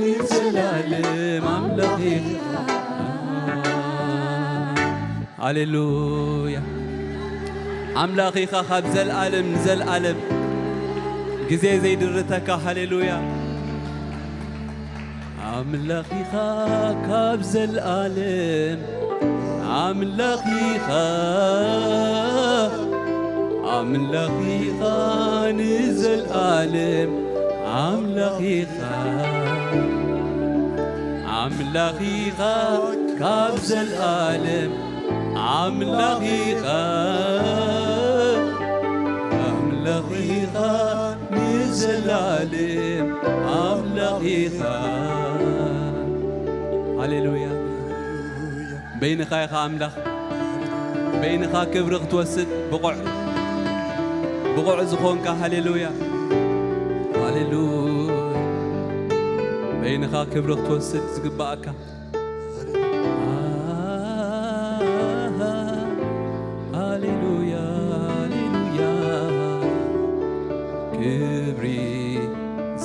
ንዘላለም ኣምላኽ ኢኻ። ሃሌሉያ። ኣምላኽ ኢኻ ካብ ዘልኣለም ንዘልኣለም፣ ግዜ ዘይድርተካ። ሃሌሉያ። ኣምላኽ ኢኻ ካብ ዘልኣለም ኣምላኽ ኢኻ። ኣምላኽ ኢኻ ንዘልኣለም ኣምላኽ ኢኻ። ኣምላኽ ኢኻ ካብ ዘልኣለም ኣምላኽ ኢኻ። ኣምላኽ ኢኻ ንዘልኣለም ኣምላኽ ኢኻ። ሃሌሉያ። በይንኻ ኢኻ ኣምላኽ። በይንኻ ክብሪ ክትወስድ ብቑዕ፣ ብቑዕ ዝኾንካ። ሃሌሉያ፣ ሃሌሉያ። በይንኻ ክብሪ ክትወስድ ዝግባኣካ። ሃሌሉያ፣ ሃሌሉያ። ክብሪ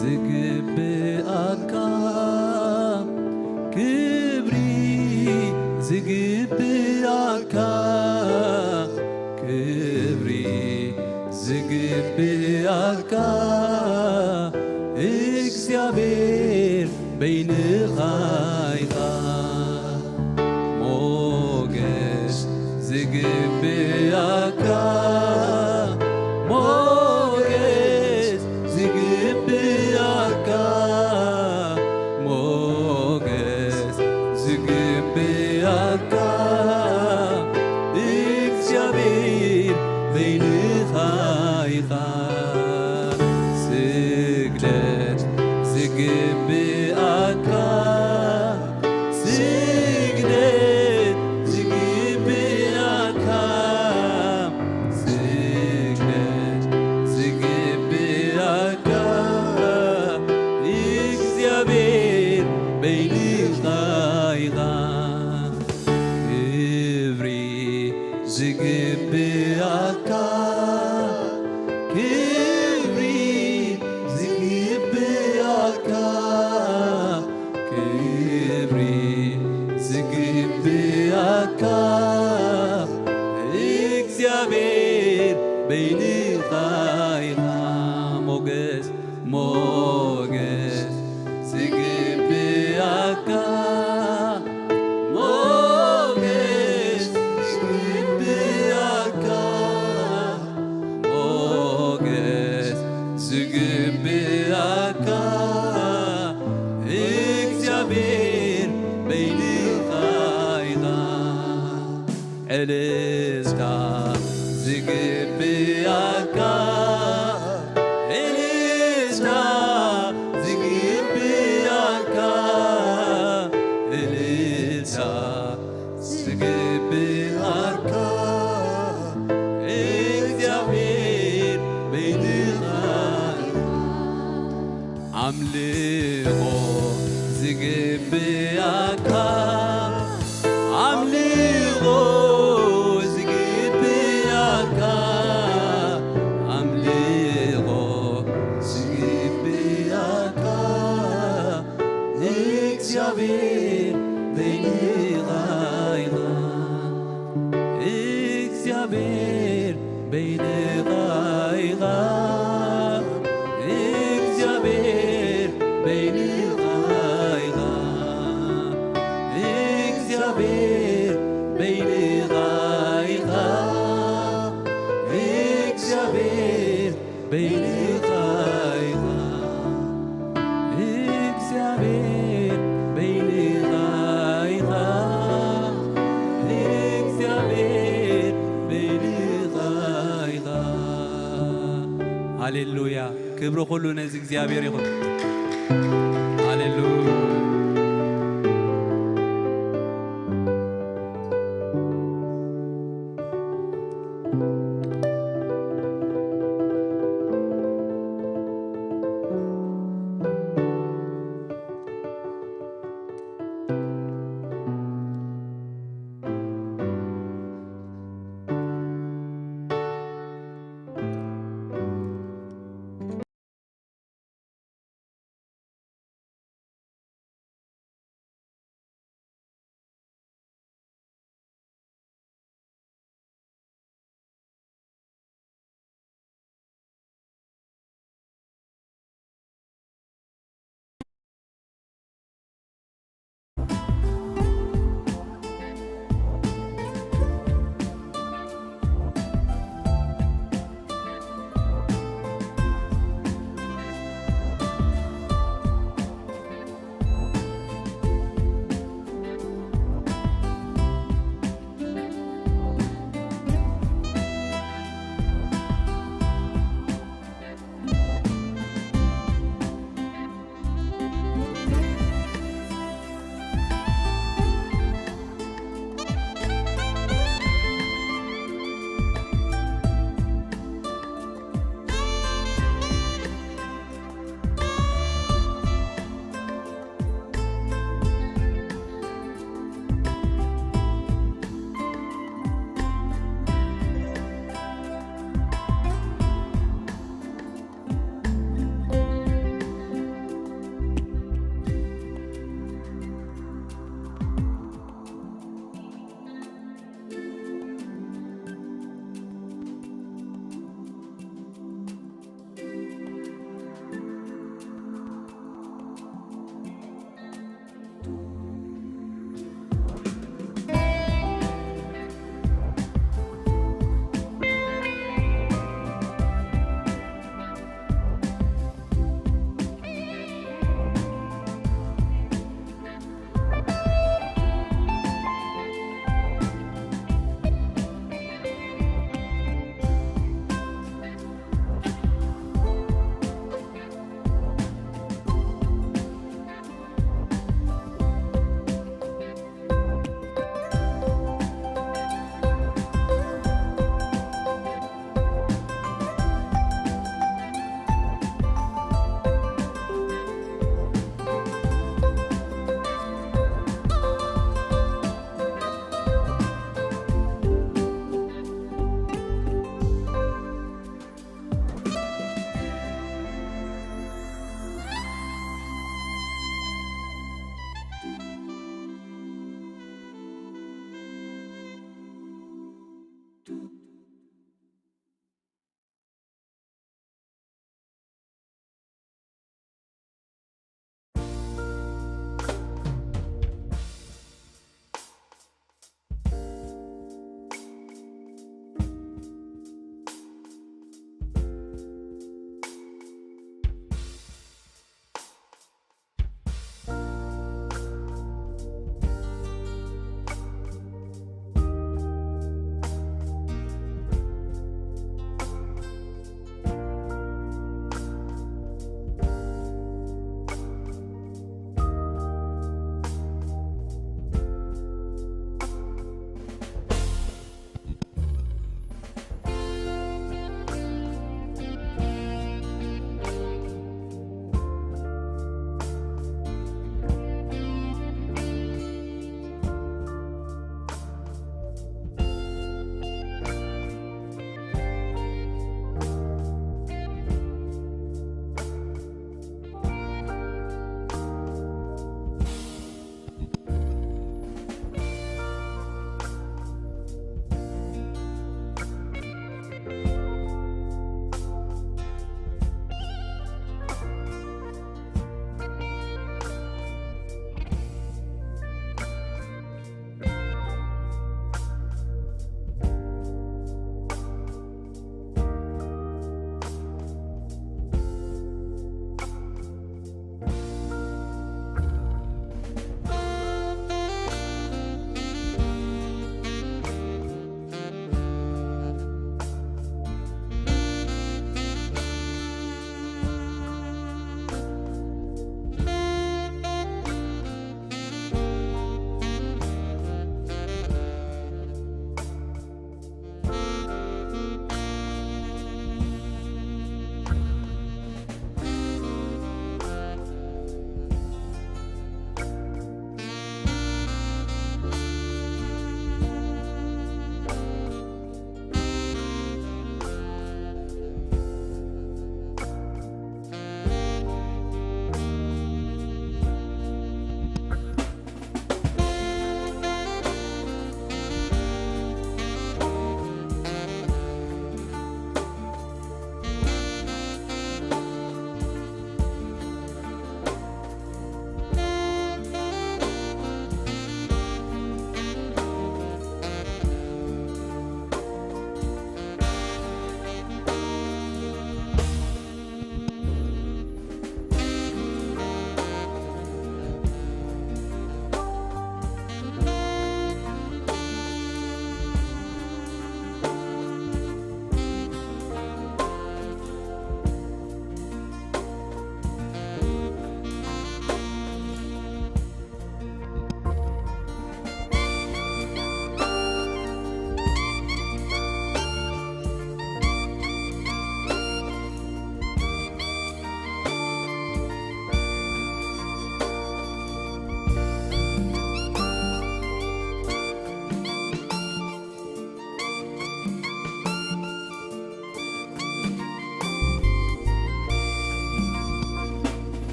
ዝግብኣካ፣ ክብሪ ዝግብኣካ፣ ክብሪ ዝግብኣካ እግዚኣብሔር በይንኻ ኢኻ። ሞገስ ዝግ ዝግብኣካ ሞገስ ዝግብኣካ ሞገስ ዝግብኣካ እግዚኣብሔር በይንኻ ኢኻ ስግደት ዝግብኣካ ስግደት ዝግብኣካ ስግደት ዝግብኣካ እግዚኣብሔር በይንኻ ኢኻ ክብሪ ዝግብኣካ ክብሪ ዝግብኣካ ክብሪ ዝግብኣካ እግዚኣብሔር በይንኻ ኢኻ ሞገስ ሞገስ ዝግብኣካ ሞገስ ዝግብኣካ ሞገስ ዝግብኣካ እግዚኣብሔር በይንኻ ኢኻ ዕልልታ ዝግብኣካ ዕልልታ ዝግብኣካ ዕልልታ ዝግብኣካ እግዚኣብሔር በይንኻ ኣምልኾ ዝግብኣካ ኣምልኾ ዝግብኣካ ኣምልኾ ዝግብኣካ እግዚኣብሔር በይንኻ ኢኻ እግዚኣብሔር በይንኻ ኢኻ እግዚኣብሔር በይንኻ ኢኻ እግዚኣብሔር በይንኻ ኢኻ እግዚኣብሔር በይንኻ ኢኻ እግዚኣብሔር በይንኻ ኢኻ እግዚኣብሔር በይንኻ ኢኻ ሃሌሉያ ክብሪ ኩሉ ነዚ እግዚኣብሔር ይኹን ሃሌሉያ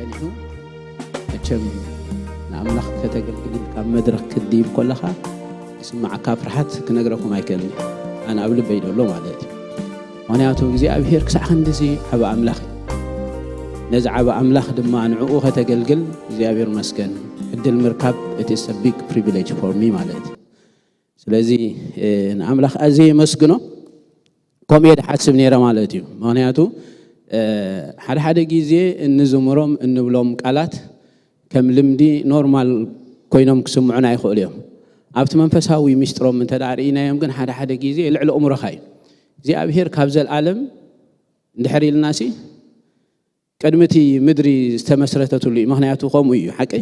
ጸኒሑ። መቸም ንኣምላኽ ከተገልግልን ካብ መድረኽ ክትድይብ ከለኻ ዝስምዓካ ፍርሓት ክነግረኩም ኣይክእልን። ኣነ ኣብ ልበይ ዘሎ ማለት እዩ። ምኽንያቱ እግዚኣብሔር ክሳዕ ክንድዚ ዓቢ ኣምላኽ እዩ። ነዚ ዓቢ ኣምላኽ ድማ ንዕኡ ከተገልግል እግዚኣብሔር መስገን ዕድል ምርካብ፣ it is a big privilege for me ማለት እዩ። ስለዚ ንኣምላኽ ኣዝየ የመስግኖ። ከምኡ እየ ዝሓስብ ነይረ ማለት እዩ። ምኽንያቱ ሓደ ሓደ ግዜ እንዝምሮም እንብሎም ቃላት ከም ልምዲ ኖርማል ኮይኖም ክስምዑና ይኽእሉ እዮም። ኣብቲ መንፈሳዊ ሚስጥሮም እንተ ደኣ ርኢናዮም ግን ሓደ ሓደ ግዜ ልዕሊ ኣእምሮኻ እዩ። እግዚኣብሔር ካብ ዘልኣለም እንድሕር ኢልናሲ ቅድሚ እቲ ምድሪ ዝተመስረተትሉ እዩ። ምኽንያቱ ከምኡ እዩ፣ ሓቂ።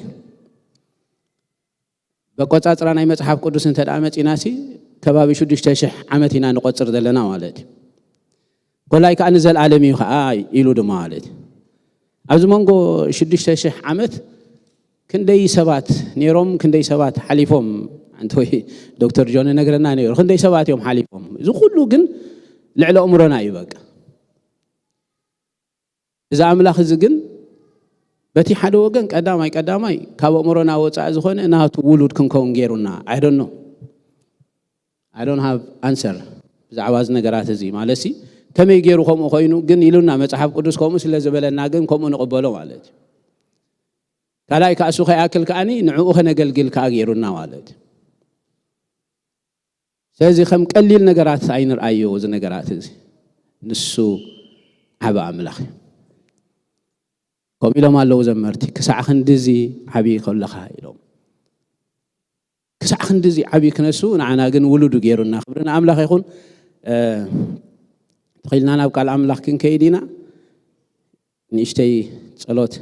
በቆጻጽራ ናይ መጽሓፍ ቅዱስ እንተ ደኣ መጺናሲ ከባቢ ሽዱሽተ ሽሕ ዓመት ኢና ንቆጽር ዘለና ማለት እዩ። ኮላይ ከኣ ንዘልኣለም እዩ ከኣ ኢሉ ድማ ማለት እዩ። ኣብዚ መንጎ ሽዱሽተ ሽሕ ዓመት ክንደይ ሰባት ነይሮም፣ ክንደይ ሰባት ሓሊፎም፣ ኣንተ ወይ ዶክተር ጆን ነግረና ነይሩ፣ ክንደይ ሰባት እዮም ሓሊፎም። እዚ ኩሉ ግን ልዕሊ ኣእምሮና እዩ በቃ። እዚ ኣምላኽ እዚ ግን በቲ ሓደ ወገን ቀዳማይ ቀዳማይ ካብ ኣእምሮና ወጻኢ ዝኾነ ናቱ ውሉድ ክንከውን ገይሩና። I don't know. I don't have answer ብዛዕባ እዚ ነገራት እዚ። ማለትሲ ከመይ ገይሩ ከምኡ ኮይኑ ግን ኢሉና መጽሓፍ ቅዱስ ከምኡ ስለ ዝበለና ግን ከምኡ ንቕበሎ ማለት እዩ። ካልኣይ ከኣ እሱ ከይኣክል ከኣኒ ንዕኡ ከነገልግል ከኣ ገይሩና ማለት እዩ። ስለዚ ከም ቀሊል ነገራት ኣይንርኣዮ። እዚ ነገራት እዚ ንሱ ዓቢ ኣምላኽ እዩ። ከምኡ ኢሎም ኣለዉ ዘመርቲ፣ "ክሳዕ ክንድዚ ዓቢ ከለኻ" ኢሎም። ክሳዕ ክንድዚ ዓቢ ክነሱ ንዓና ግን ውሉዱ ገይሩና። ክብሪ ንኣምላኽ ይኹን። እ፣ ተኺልና ናብ ቃል ኣምላኽ ክንከይድ ኢና። ንእሽተይ ጸሎት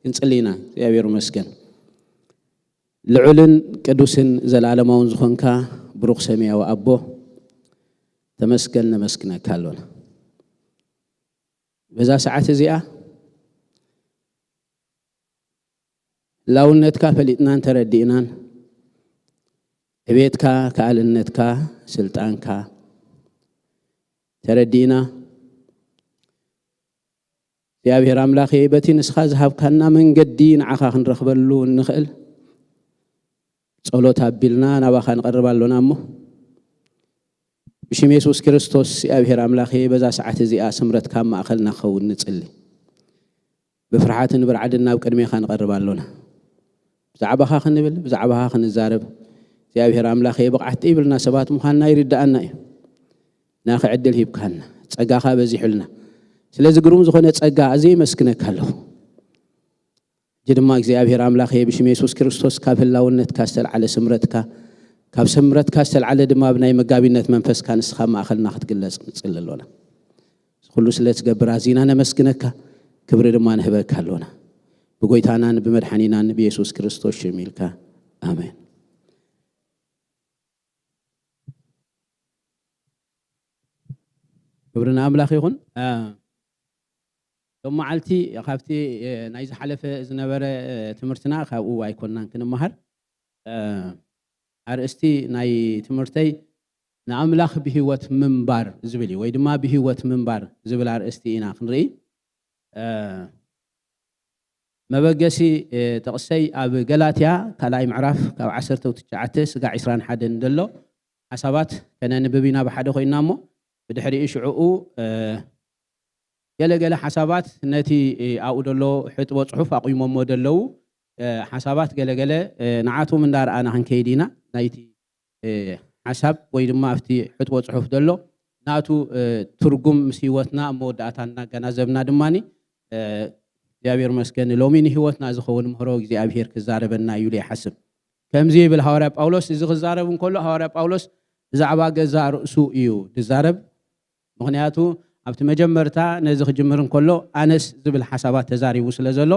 ክንጽሊ ኢና። እግዚኣብሔር ይመስገን። ልዑልን ቅዱስን ዘላለማውን ዝኾንካ ብሩኽ ሰማያዊ ኣቦ፣ ተመስገን ነመስግነካ ኣሎና። በዛ ሰዓት እዚኣ ህላውነትካ ፈሊጥናን ተረዲእናን፣ ዕቤትካ፣ ከኣልነትካ፣ ስልጣንካ ተረዲእና፣ እግዚኣብሔር ኣምላኸ፣ በቲ ንስኻ ዝሃብካና መንገዲ ንዓኻ ክንረኽበሉ እንኽእል ጸሎት ኣቢልና ናባኻ ንቐርብ ኣሎና እሞ፣ ብሽም የሱስ ክርስቶስ፣ እግዚኣብሔር ኣምላኸ፣ በዛ ሰዓት እዚኣ ስምረትካ ኣብ ማእከልና ክኸውን ንጽሊ። ብፍርሓትን ብርዓድን ናብ ቅድሜኻ ንቐርብ ኣሎና። ብዛዕባኻ ክንብል፣ ብዛዕባኻ ክንዛረብ፣ እግዚኣብሔር ኣምላኸ፣ ብቕዓት ዘይብልና ሰባት ምዃንና ይርድኣና እዩ። ናኸ ዕድል ሂብካና፣ ጸጋኻ በዚሑልና። ስለዚ ግሩም ዝኾነ ጸጋ ኣዝየ የመስግነካ ኣለኹ። ሕጂ ድማ እግዚኣብሔር ኣምላኸ፣ ብሽም የሱስ ክርስቶስ፣ ካብ ህላውነትካ ዝተልዓለ ስምረትካ፣ ካብ ስምረትካ ዝተልዓለ ድማ ብናይ መጋቢነት መንፈስካ ንስኻ ኣብ ማእከልና ክትግለጽ ንጽሊ ኣሎና። እዚ ኩሉ ስለ ትገብር ኣዚና ነመስግነካ፣ ክብሪ ድማ ንህበካ ኣሎና። ብጎይታናን ብመድሓኒናን ብየሱስ ክርስቶስ ሽም ኢልካ፣ ኣሜን። ክብሪ ንኣምላኽ ይኹን። እ፣ ሎም መዓልቲ ካብቲ፣ እ፣ ናይ ዝሓለፈ ዝነበረ፣ እ፣ ትምህርትና ካብኡ ኣይኮንናን ክንመሃር። እ፣ ኣርእስቲ ናይ ትምህርተይ ንኣምላኽ ብህይወት ምንባር ዝብል እዩ፣ ወይ ድማ ብህይወት ምንባር ዝብል ኣርእስቲ ኢና ክንርኢ። እ፣ መበገሲ፣ እ፣ ጥቕሰይ ኣብ ገላትያ ካልኣይ ምዕራፍ ካብ ዓሰርተ ትሽዓተ ስጋዕ ዕስራን ሓደን ዘሎ ሓሳባት ከነንብብ ኢና ብሓደ ኮይንና እሞ፣ ብድሕሪኡ ሽዕኡ፣ እ፣ ገለ ገለ ሓሳባት ነቲ፣ እ፣ ኣብኡ ዘሎ ሕጥቦ ጽሑፍ ኣቑሞሞ ዘለዉ፣ እ፣ ሓሳባት ገለ ገለ፣ እ፣ ንዓቶም እንዳረኣና ክንከይድ ኢና። ናይቲ፣ እ፣ ሓሳብ ወይ ድማ ኣብቲ ሕጥቦ ጽሑፍ ዘሎ ናቱ፣ እ፣ ትርጉም ምስ ህይወትና ኣብ መወዳእታ እናገናዘብና ድማኒ፣ እ፣ እግዚኣብሔር መስገን ሎሚ ንህይወትና ዝኸውን ምህሮ እግዚኣብሔር ክዛረበና እዩ ኢሉ ይሓስብ። ከምዚ ይብል ሃዋርያ ጳውሎስ፣ እዚ ክዛረብ እንከሎ ሃዋርያ ጳውሎስ ብዛዕባ ገዛ ርእሱ እዩ ዝዛረብ። ምኽንያቱ ኣብቲ መጀመርታ ነዚ ክጅምር እንከሎ ኣነስ ዝብል ሓሳባት ተዛሪቡ ስለ ዘሎ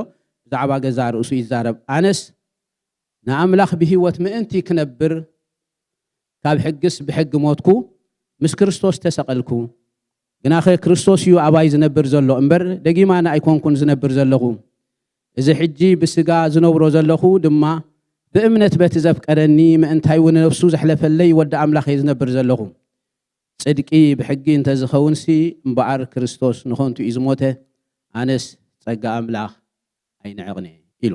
ብዛዕባ ገዛ ርእሱ ይዛረብ። ኣነስ ንኣምላኽ ብህይወት ምእንቲ ክነብር ካብ ሕግስ ብሕጊ ሞትኩ፣ ምስ ክርስቶስ ተሰቐልኩ። ግናኸ ክርስቶስ እዩ ኣባይ ዝነብር ዘሎ እምበር፣ ደጊም ኣነ ኣይኮንኩን ዝነብር ዘለኹ። እዚ ሕጂ ብስጋ ዝነብሮ ዘለኹ ድማ ብእምነት በቲ ዘፍቀረኒ፣ ምእንታይውን ነፍሱ ዘሕለፈለይ ወዲ ኣምላኽ እየ ዝነብር ዘለኹ። ጽድቂ ብሕጊ እንተ ዝኸውንሲ እምበኣር ክርስቶስ ንኸንቱ እዩ ዝሞተ፣ ኣነስ ጸጋ ኣምላኽ ኣይንዕቕን ኢሉ።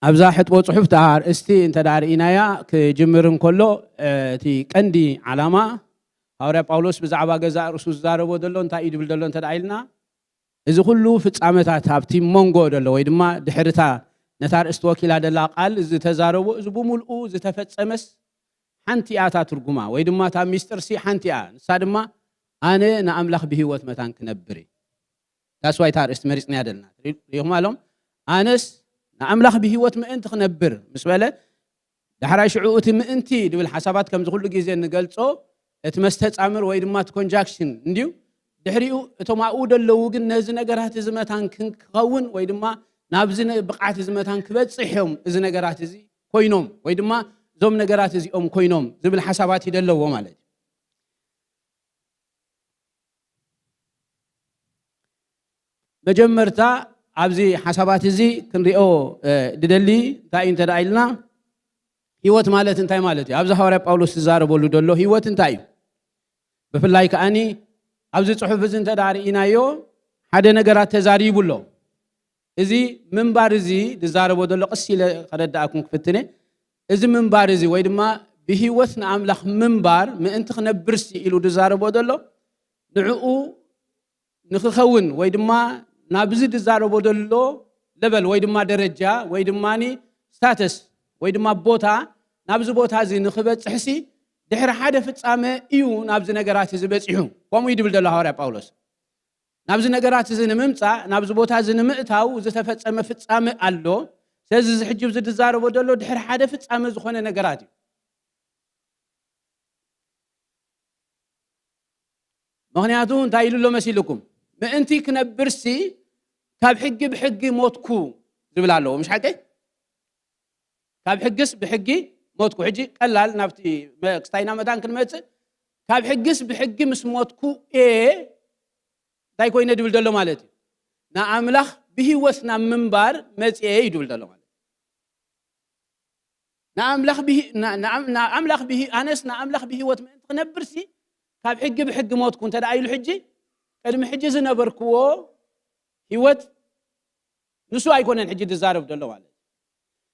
ኣብዛ ሕጥቦ ጽሑፍ እታ ኣርእስቲ እንተ ደኣ ርኢናያ፣ ክጅምር እንከሎ፣ እ፣ እቲ ቀንዲ ዓላማ ሃዋርያ ጳውሎስ ብዛዕባ ገዛእ ርእሱ ዝዛረቦ ዘሎ እንታይ እዩ ድብል ዘሎ እንተ ደኣ ኢልና፣ እዚ ኩሉ ፍጻመታት ኣብቲ መንጎ ዘሎ ወይ ድማ ድሕርታ ነታ ኣርእስቲ ወኪላ ደላ ቃል ዝተዛረቦ፣ እዚ ብምልኡ ዝተፈጸመስ ሓንቲ እያ እታ ትርጉማ፣ ወይ ድማ እታ ሚስጥርሲ ሓንቲ እያ። ንሳ ድማ ኣነ ንኣምላኽ ብህይወት መታን ክነብር እየ። ታስዋይ እታ ኣርእስቲ መሪጽናያ ደለና። ሪኢኹም ኣሎም? ኣነስ ንኣምላኽ ብህይወት ምእንቲ ክነብር ምስ በለ፣ ዳሕራይ ሽዑ እቲ ምእንቲ ድብል ሓሳባት ከምዚ ኩሉ ግዜ እንገልጾ፣ እቲ መስተጻምር ወይ ድማ እቲ ኮንጃክሽን እንድዩ። ድሕሪኡ እቶም ኣብኡ ደለዉ ግን ነዚ ነገራት እዚ መታን ክን-፣ ክኸውን ወይ ድማ ናብዚ ነ-፣ ብቕዓት እዚ መታን ክበጽሕ እዮም እዚ ነገራት እዚ ኮይኖም ወይ ድማ እዞም ነገራት እዚኦም ኮይኖም ዝብል ሓሳባት እዩ ደለዎ ማለት እዩ። መጀመርታ ኣብዚ ሓሳባት እዚ ክንሪኦ፣ እ፣ ድደሊ እንታይ እዩ እንተ ደኣ ኢልና፣ ህይወት ማለት እንታይ ማለት እዩ? ኣብዚ ሃዋርያ ጳውሎስ ዝዛረበሉ ዘሎ ህይወት እንታይ እዩ? ብፍላይ ከኣኒ ኣብዚ ጽሑፍ እዚ እንተ ደኣ ርኢናዮ ሓደ ነገራት ተዛሪቡ ኣሎ። እዚ ምንባር እዚ ዝዛረቦ ዘሎ ቀስ ኢለ ከረድኣኩም ክፍትን እየ። እዚ ምንባር እዚ ወይ ድማ ብህይወት ንኣምላኽ ምንባር ምእንቲ ክነብርሲ ኢሉ ዝዛረቦ ዘሎ ንዕኡ ንኽኸውን ወይ ድማ ናብዚ ዝዛረቦ ዘሎ ለበል ወይ ድማ ደረጃ ወይ ድማ ስታተስ ወይ ድማ ቦታ ናብዚ ቦታ እዚ ንኽበጽሕሲ ድሕሪ ሓደ ፍጻመ እዩ ናብዚ ነገራት እዚ በጺሑ። ከምኡ እዩ ድብል ዘሎ ሃዋርያ ጳውሎስ። ናብዚ ነገራት እዚ ንምምጻእ፣ ናብዚ ቦታ እዚ ንምእታው ዝተፈጸመ ፍጻመ ኣሎ። ስለዚ እዚ ሕጂ እዚ ዝዛረቦ ዘሎ ድሕሪ ሓደ ፍጻመ ዝኾነ ነገራት እዩ። ምኽንያቱ እንታይ ኢሉ ኣሎ መሲልኩም? ምእንቲ ክነብርሲ ካብ ሕጊ ብሕጊ ሞትኩ ዝብል ኣለዎ። ምሽ ሓቀይ? ካብ ሕግስ ብሕጊ ሞትኩ። ሕጂ ቀላል ናብቲ መ-፣ ክስታይና መታን ክንመጽእ፣ ካብ ሕግስ ብሕጊ ምስ ሞትኩ እየ እንታይ ኮይነ ድብል ዘሎ ማለት እዩ? ንኣምላኽ ብህይወት ናብ ምንባር መጽኤ እዩ ድብል ዘሎ ማለት እዩ። ንኣምላኽ ብሂ-፣ ና-፣ ንኣም-፣ ንኣምላኽ ብሂ-፣ ኣነስ ንኣምላኽ ብህይወት ምእንቲ ክነብርሲ ካብ ሕጊ ብሕጊ ሞትኩ እንተ ደኣ ኢሉ ሕጂ፣ ቅድሚ ሕጂ ዝነበርክዎ ህይወት ንሱ ኣይኮነን ሕጂ ዝዛረብ ዘሎ ማለት እዩ።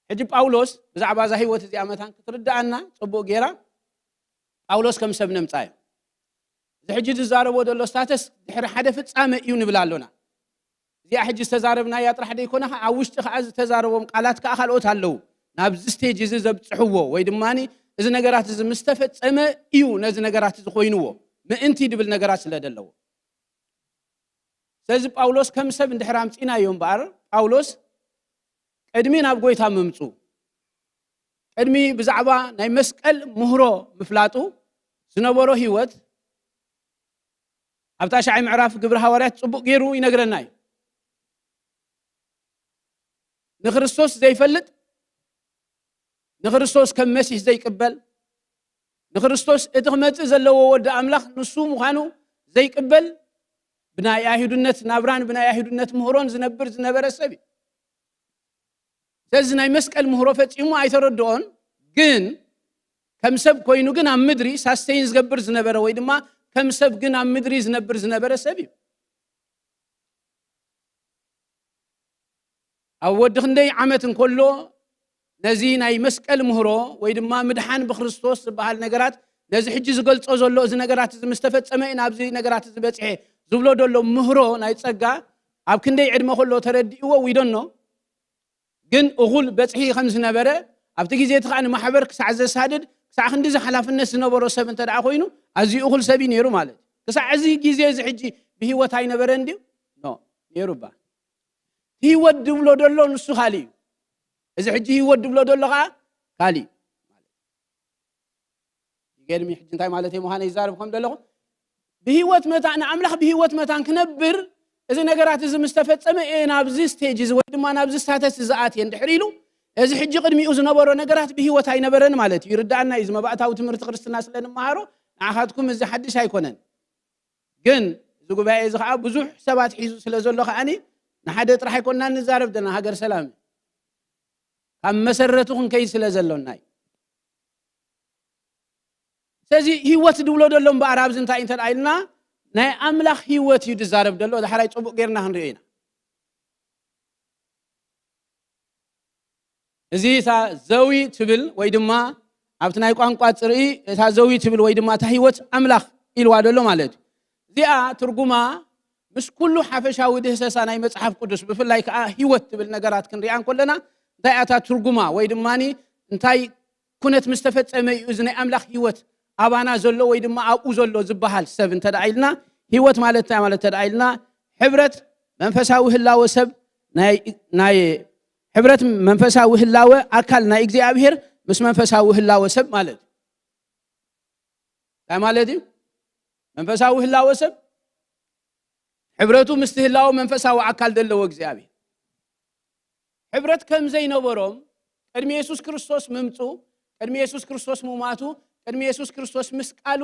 ሕጂ ጳውሎስ ብዛዕባ እዛ ህይወት እዚኣ መታን ክትርድኣና ጽቡቕ ጌራ ጳውሎስ ከም ሰብ ነምጻዮ። እዚ ሕጂ ዝዛረቦ ዘሎ ስታተስ ድሕሪ ሓደ ፍጻመ እዩ ንብል ኣሎና። እዚኣ ሕጂ ዝተዛረብናያ ጥራሕ ደይኮነ፣ ኣብ ውሽጢ ከኣ ዝተዛረቦም ቃላት ከኣ ካልኦት ኣለዉ። ናብዚ ስቴጅ እዚ ዘብጽሕዎ ወይ ድማ እዚ ነገራት እዚ ምስ ተፈጸመ እዩ ነዚ ነገራት እዚ ኮይንዎ ምእንቲ ድብል ነገራት ስለ ደለዎ። ስለዚ ጳውሎስ ከም ሰብ እንድሕር ኣምጺእናዮ እምበኣር፣ ጳውሎስ ቅድሚ ናብ ጐይታ ምምጹ፣ ቅድሚ ብዛዕባ ናይ መስቀል ምህሮ ምፍላጡ ዝነበሮ ህይወት ኣብ ታሽዓይ ምዕራፍ ግብሪ ሃዋርያት ጽቡቕ ገይሩ ይነግረና እዩ። ንክርስቶስ ዘይፈልጥ፣ ንክርስቶስ ከም መሲሕ ዘይቅበል፣ ንክርስቶስ እቲ ክመጽእ ዘለዎ ወዲ ኣምላኽ ንሱ ምዃኑ ዘይቅበል፣ ብናይ ኣይሁድነት ናብራን ብናይ ኣይሁድነት ምህሮን ዝነብር ዝነበረ ሰብ እዩ። ስለዚ ናይ መስቀል ምህሮ ፈጺሙ ኣይተረድኦን፣ ግን ከም ሰብ ኮይኑ ግን ኣብ ምድሪ ሳስቴይን ዝገብር ዝነበረ ወይ ድማ ከም ሰብ ግን ኣብ ምድሪ ዝነብር ዝነበረ ሰብ እዩ። ኣብ ወዲ ክንደይ ዓመት እንከሎ ነዚ ናይ መስቀል ምህሮ ወይ ድማ ምድሓን ብክርስቶስ ዝበሃል ነገራት፣ ነዚ ሕጂ ዝገልጾ ዘሎ እዚ ነገራት እዚ ምስ ተፈጸመ እዩ ናብዚ ነገራት እዚ በጽሐ ዝብሎ ዘሎ ምህሮ ናይ ጸጋ ኣብ ክንደይ ዕድመ ከሎ ተረዲእዎ ዊዶኖ፣ ግን እኹል በጽሒ ከም ዝነበረ ኣብቲ ግዜ እቲ ከኣ ንማሕበር ክሳዕ ዘሳድድ ክሳዕ ክንዲዚ ሓላፍነት ዝነበሮ ሰብ እንተ ደኣ ኮይኑ ኣዝዩ እኹል ሰብ እዩ ነይሩ ማለት እዩ። ክሳዕ እዚ ግዜ እዚ ሕጂ ብህይወት ኣይነበረን ድዩ? ኖ፣ ነይሩ እባ። ህይወት ድብሎ ዘሎ ንሱ ካልእ እዩ። እዚ ሕጂ ህይወት ድብሎ ዘሎ ከኣ ካልእ እዩ። ይገርም እዩ። ሕጂ እንታይ ማለት እዩ ምዃነ ይዛረብ ከም ዘለኹ፣ ብህይወት መታን፣ ንኣምላኽ ብህይወት መታን ክነብር፣ እዚ ነገራት እዚ ምስ ተፈጸመ እየ ናብዚ ስቴጅ እዚ ወይ ድማ ናብዚ ስታተስ እዚ ኣትየ እንድሕር ኢሉ፣ እዚ ሕጂ ቅድሚኡ ዝነበሮ ነገራት ብህይወት ኣይነበረን ማለት እዩ። ይርድኣና እዩ። እዚ መባእታዊ ትምህርቲ ክርስትና ስለ ንመሃሮ፣ ንዓኻትኩም እዚ ሓድሽ ኣይኮነን። ግን እዚ ጉባኤ እዚ ኸዓ ብዙሕ ሰባት ሒዙ ስለ ዘሎ ኸዓኒ፣ ንሓደ ጥራሕ ኣይኮንና ንዛረብ ዘለና፣ ሃገር ሰላም እዩ። ካብ መሰረቱ ክንከይድ ስለ ዘሎና እዩ። ስለዚ ህይወት ድብሎ ዘሎ እምበኣር ኣብዚ እንታይ እዩ እንተ ደኣ ኢልና፣ ናይ ኣምላኽ ህይወት እዩ ዝዛረብ ዘሎ። ዳሕራይ ጽቡቕ ጌርና ክንሪኦ ኢና። እዚ እታ ዘዊ ትብል ወይ ድማ ኣብቲ ናይ ቋንቋ ጽርኢ እታ ዘዊ ትብል ወይ ድማ እታ ህይወት ኣምላኽ ኢልዋ ዘሎ ማለት እዩ። እዚኣ ትርጉማ ምስ ኩሉ ሓፈሻዊ ድህሰሳ ናይ መጽሓፍ ቅዱስ፣ ብፍላይ ከኣ ህይወት ትብል ነገራት ክንሪኣ እንከለና፣ እንታይ እያ እታ ትርጉማ ወይ ድማ እንታይ ኩነት ምስ ተፈጸመ እዩ እዚ ናይ ኣምላኽ ህይወት ኣባና ዘሎ ወይ ድማ ኣብኡ ዘሎ ዝበሃል ሰብ እንተ ደኣ ኢልና፣ ህይወት ማለት እንታይ ማለት እንተ ደኣ ኢልና፣ ሕብረት መንፈሳዊ ህላወ ሰብ ናይ፣ ናይ ሕብረት መንፈሳዊ ህላወ ኣካል ናይ እግዚኣብሔር ምስ መንፈሳዊ ህላወ ሰብ ማለት እዩ። እንታይ ማለት እዩ? መንፈሳዊ ህላወ ሰብ ሕብረቱ ምስቲ ህላወ መንፈሳዊ ኣካል ዘለዎ እግዚኣብሔር። ሕብረት ከም ዘይነበሮም ቅድሚ የሱስ ክርስቶስ ምምጹ፣ ቅድሚ የሱስ ክርስቶስ ምማቱ፣ ቅድሚ የሱስ ክርስቶስ ምስቃሉ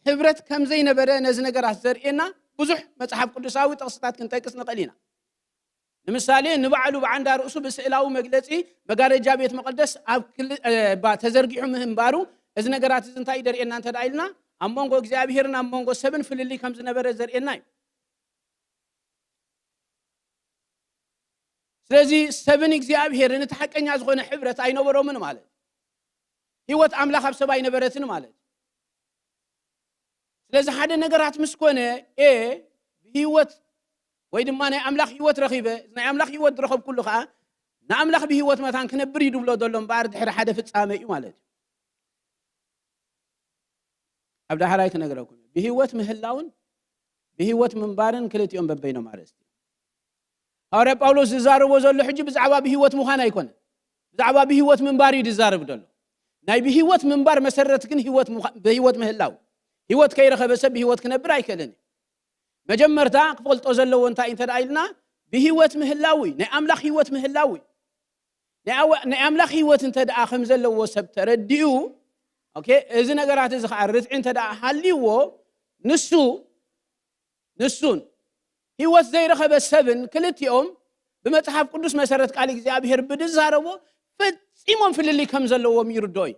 ሕብረት ከም ዘይነበረ ነዚ ነገራት ዘርእየና ብዙሕ መጽሓፍ ቅዱሳዊ ጥቕስታት ክንጠቅስ ንኽእል ኢና። ንምሳሌ፣ ንባዕሉ ብዓንዳ ርእሱ ብስእላዊ መግለጺ መጋረጃ ቤት መቐደስ ኣብ ክል-፣ እ፣ ባ-፣ ተዘርጊሑ ምህንባሩ፣ እዚ ነገራት እዚ እንታይ እዩ ዘርእየና እንተ ደኣ ኢልና፣ ኣብ መንጎ እግዚኣብሔርን ኣብ መንጎ ሰብን ፍልልይ ከም ዝነበረ ዘርእየና እዩ። ስለዚ ሰብን እግዚኣብሔርን እቲ ሓቀኛ ዝኾነ ሕብረት ኣይነበሮምን ማለት እዩ። ህይወት ኣምላኽ ኣብ ሰብ ኣይነበረትን ማለት እዩ። ስለዚ ሓደ ነገራት ምስ ኮነ፣ ኤ ብህይወት ወይ ድማ ናይ ኣምላኽ ህይወት ረኺበ፣ ናይ ኣምላኽ ህይወት ዝረኸብኩሉ ኸኣ ንኣምላኽ ብህይወት መታን ክነብር እዩ ድብሎ ዘሎ እምበኣር ድሕሪ ሓደ ፍጻመ እዩ ማለት እዩ። ኣብ ዳሕራይ ክነግረኩም። ብህይወት ምህላውን ብህይወት ምንባርን ክልቲኦም በበይኖም ኣርእስቲ። ሃዋርያ ጳውሎስ ዝዛረቦ ዘሎ ሕጂ ብዛዕባ ብህይወት ምዃን ኣይኮነን። ብዛዕባ ብህይወት ምንባር እዩ ዝዛረብ ዘሎ። ናይ ብህይወት ምንባር መሰረት ግን ህይወት ምዃ-፣ ብህይወት ምህላው። ህይወት ከይረኸበ ሰብ ብህይወት ክነብር ኣይክእልን እዩ። መጀመርታ ክፈልጦ ዘለዎ እንታይ እንተ ደኣ ኢልና፣ ብህይወት ምህላው እዩ። ናይ ኣምላኽ ህይወት ምህላው እዩ። ናይ ኣወ-፣ ናይ ኣምላኽ ህይወት እንተ ደኣ ከም ዘለዎ ሰብ ተረዲኡ፣ ኦኬ፣ እዚ ነገራት እዚ ኸዓ ርትዒ እንተ ደኣ ሃልይዎ፣ ንሱ፣ ንሱን ህይወት ዘይረኸበ ሰብን ክልቲኦም ብመጽሓፍ ቅዱስ መሰረት ቃል እግዚኣብሔር ብድዛረቦ ፈጺሞም ፍልልይ ከም ዘለዎም ይርድኦ እዩ።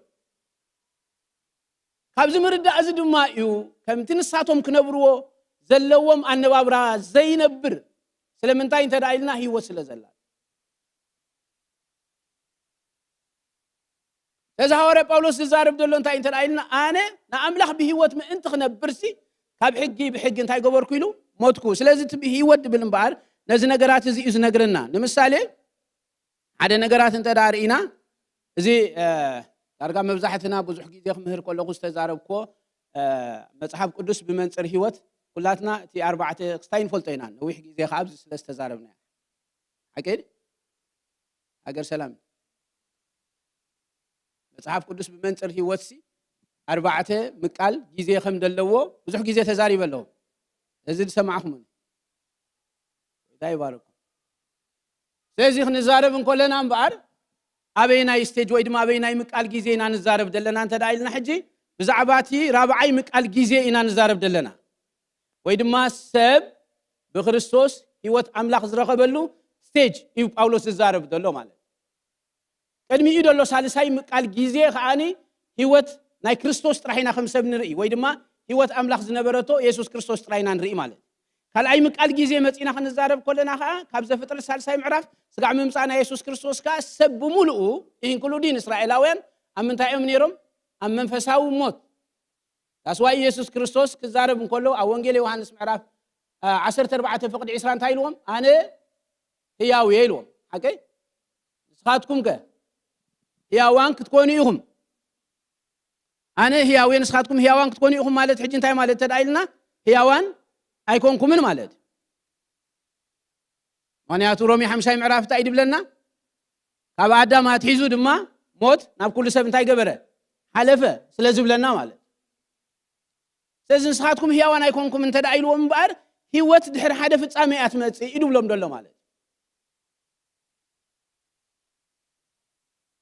ካብዚ ምርዳእ እዚ ድማ እዩ ከምቲ ንሳቶም ክነብርዎ ዘለዎም ኣነባብራ ዘይነብር። ስለምንታይ እንተ ደኣ ኢልና ህይወት ስለ ዘላ። ስለዚ ሃዋርያ ጳውሎስ ዝዛረብ ዘሎ እንታይ እንተ ደኣ ኢልና፣ ኣነ ንኣምላኽ ብህይወት ምእንቲ ክነብርሲ ካብ ሕጊ ብሕጊ እንታይ ገበርኩ ኢሉ ሞትኩ። ስለዚ እቲ ብህይወት ድብል እምበኣር ነዚ ነገራት እዚ እዩ ዝነግረና። ንምሳሌ ሓደ ነገራት እንተ ደኣ ርኢና፣ እዚ፣ እ፣ ዳርጋ መብዛሕትና ብዙሕ ግዜ ክምህር ከለኹ ዝተዛረብክዎ፣ እ፣ መጽሓፍ ቅዱስ ብመንጽር ህይወት ኩላትና እቲ ኣርባዕተ ክስታይ ንፈልጦ ኢና። ነዊሕ ግዜ ከኣ ኣብዚ ስለ ዝተዛረብናዮ። ሓቂ ድዩ? ሃገር ሰላም። መጽሓፍ ቅዱስ ብመንጽር ህይወትሲ ኣርባዕተ ምቃል ግዜ ከም ዘለዎ ብዙሕ ግዜ ተዛሪበ ኣለኹ። እዚ ዝሰማዕኹም። ጎይታ ይባርኩም። ስለዚ ክንዛረብ እንከለና እምበኣር ኣበየናይ ስቴጅ ወይ ድማ ኣበየናይ ምቃል ግዜ ኢና ንዛረብ ዘለና እንተ ደኣ ኢልና ሕጂ ብዛዕባ እቲ ራብዓይ ምቃል ግዜ ኢና ንዛረብ ዘለና። ወይ ድማ ሰብ ብክርስቶስ ህይወት ኣምላኽ ዝረኸበሉ ስቴጅ እዩ ጳውሎስ ዝዛረብ ዘሎ ማለት እዩ። ቅድሚኡ ዘሎ ሳልሳይ ምቃል ግዜ ከኣኒ ህይወት ናይ ክርስቶስ ጥራሕ ኢና ከም ሰብ ንርኢ፣ ወይ ድማ ህይወት ኣምላኽ ዝነበረቶ የሱስ ክርስቶስ ጥራይ ኢና ንርኢ ማለት እዩ። ካልኣይ ምቃል ግዜ መጺና ክንዛረብ ከለና ከኣ ካብ ዘፍጥረት ሳልሳይ ምዕራፍ ስጋዕ ምምጻእ ናይ የሱስ ክርስቶስ ከኣ ሰብ ብምሉኡ ኢንክሉዲን እስራኤላውያን ኣብ ምንታይ እዮም ነይሮም? ኣብ መንፈሳዊ ሞት። ዳስዋይ ኢየሱስ ክርስቶስ ክዛረብ እንከሎ ኣብ ወንጌል ዮሃንስ ምዕራፍ፣ አ፣ ዓሰርተ ኣርባዕተ ፍቕዲ ዕስራ እንታይ ኢልዎም? ኣነ ህያው እየ ኢልዎም። ሓቀይ? ንስኻትኩም ከ ህያዋን ክትኮኑ ኢኹም። ኣነ ህያው እየ፣ ንስኻትኩም ህያዋን ክትኮኑ ኢኹም ማለት ሕጂ እንታይ ማለት እንተ ደኣ ኢልና፣ ህያዋን ኣይኮንኩምን ማለት እዩ። ምኽንያቱ ሮሜ ሓምሻይ ምዕራፍ እንታይ እዩ ድብለና? ካብ ኣዳም ኣትሒዙ ድማ ሞት ናብ ኩሉ ሰብ እንታይ ገበረ? ሓለፈ ስለ ዝብለና ማለት። ስለዚ ንስኻትኩም ህያዋን ኣይኮንኩም እንተ ደኣ ኢልዎም እምበኣር፣ ህይወት ድሕሪ ሓደ ፍጻሜ እያ ትመጽእ እዩ ድብሎም ዘሎ ማለት።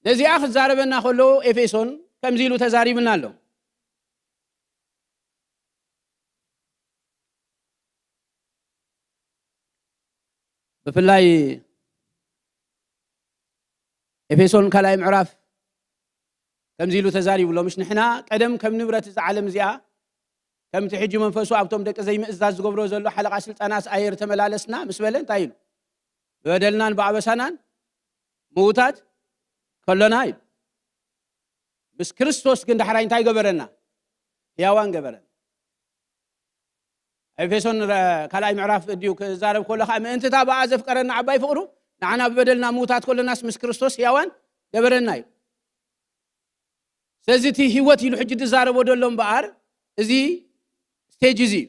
ነዚኣ ክዛረበና ከሎ ኤፌሶን ከምዚ ኢሉ ተዛሪብና ኣሎ። ብፍላይ ኤፌሶን ካልኣይ ምዕራፍ ከምዚ ኢሉ ተዛሪቡ ኣሎ። ምሽ ንሕና ቀደም ከም ንብረት እዛ ዓለም እዚኣ፣ ከምቲ ሕጂ መንፈሱ ኣብቶም ደቂ ዘይምእዛዝ ዝገብሮ ዘሎ ሓለቓ ስልጣናት ኣየር ተመላለስና ምስ በለ እንታይ ኢሉ? ብበደልናን ብኣበሳናን ምዉታት ከሎና እዩ። ምስ ክርስቶስ ግን ዳሕራይ እንታይ ገበረና? ሕያዋን ገበረና። ኤፌሶን ረ-፣ ካልኣይ ምዕራፍ እድዩ ክዛረብ ከሎ ከዓ፣ ምእንቲ እታ ብኣ ዘፍቀረና ዓባይ ፍቕሩ፣ ንዓና ብበደልና ምዉታት ከሎናስ ምስ ክርስቶስ ሕያዋን ገበረና እዩ። ስለዚ እቲ ህይወት ኢሉ ሕጂ ዝዛረቦ ዘሎ እምበኣር፣ እዚ ስቴጅ እዚ እዩ።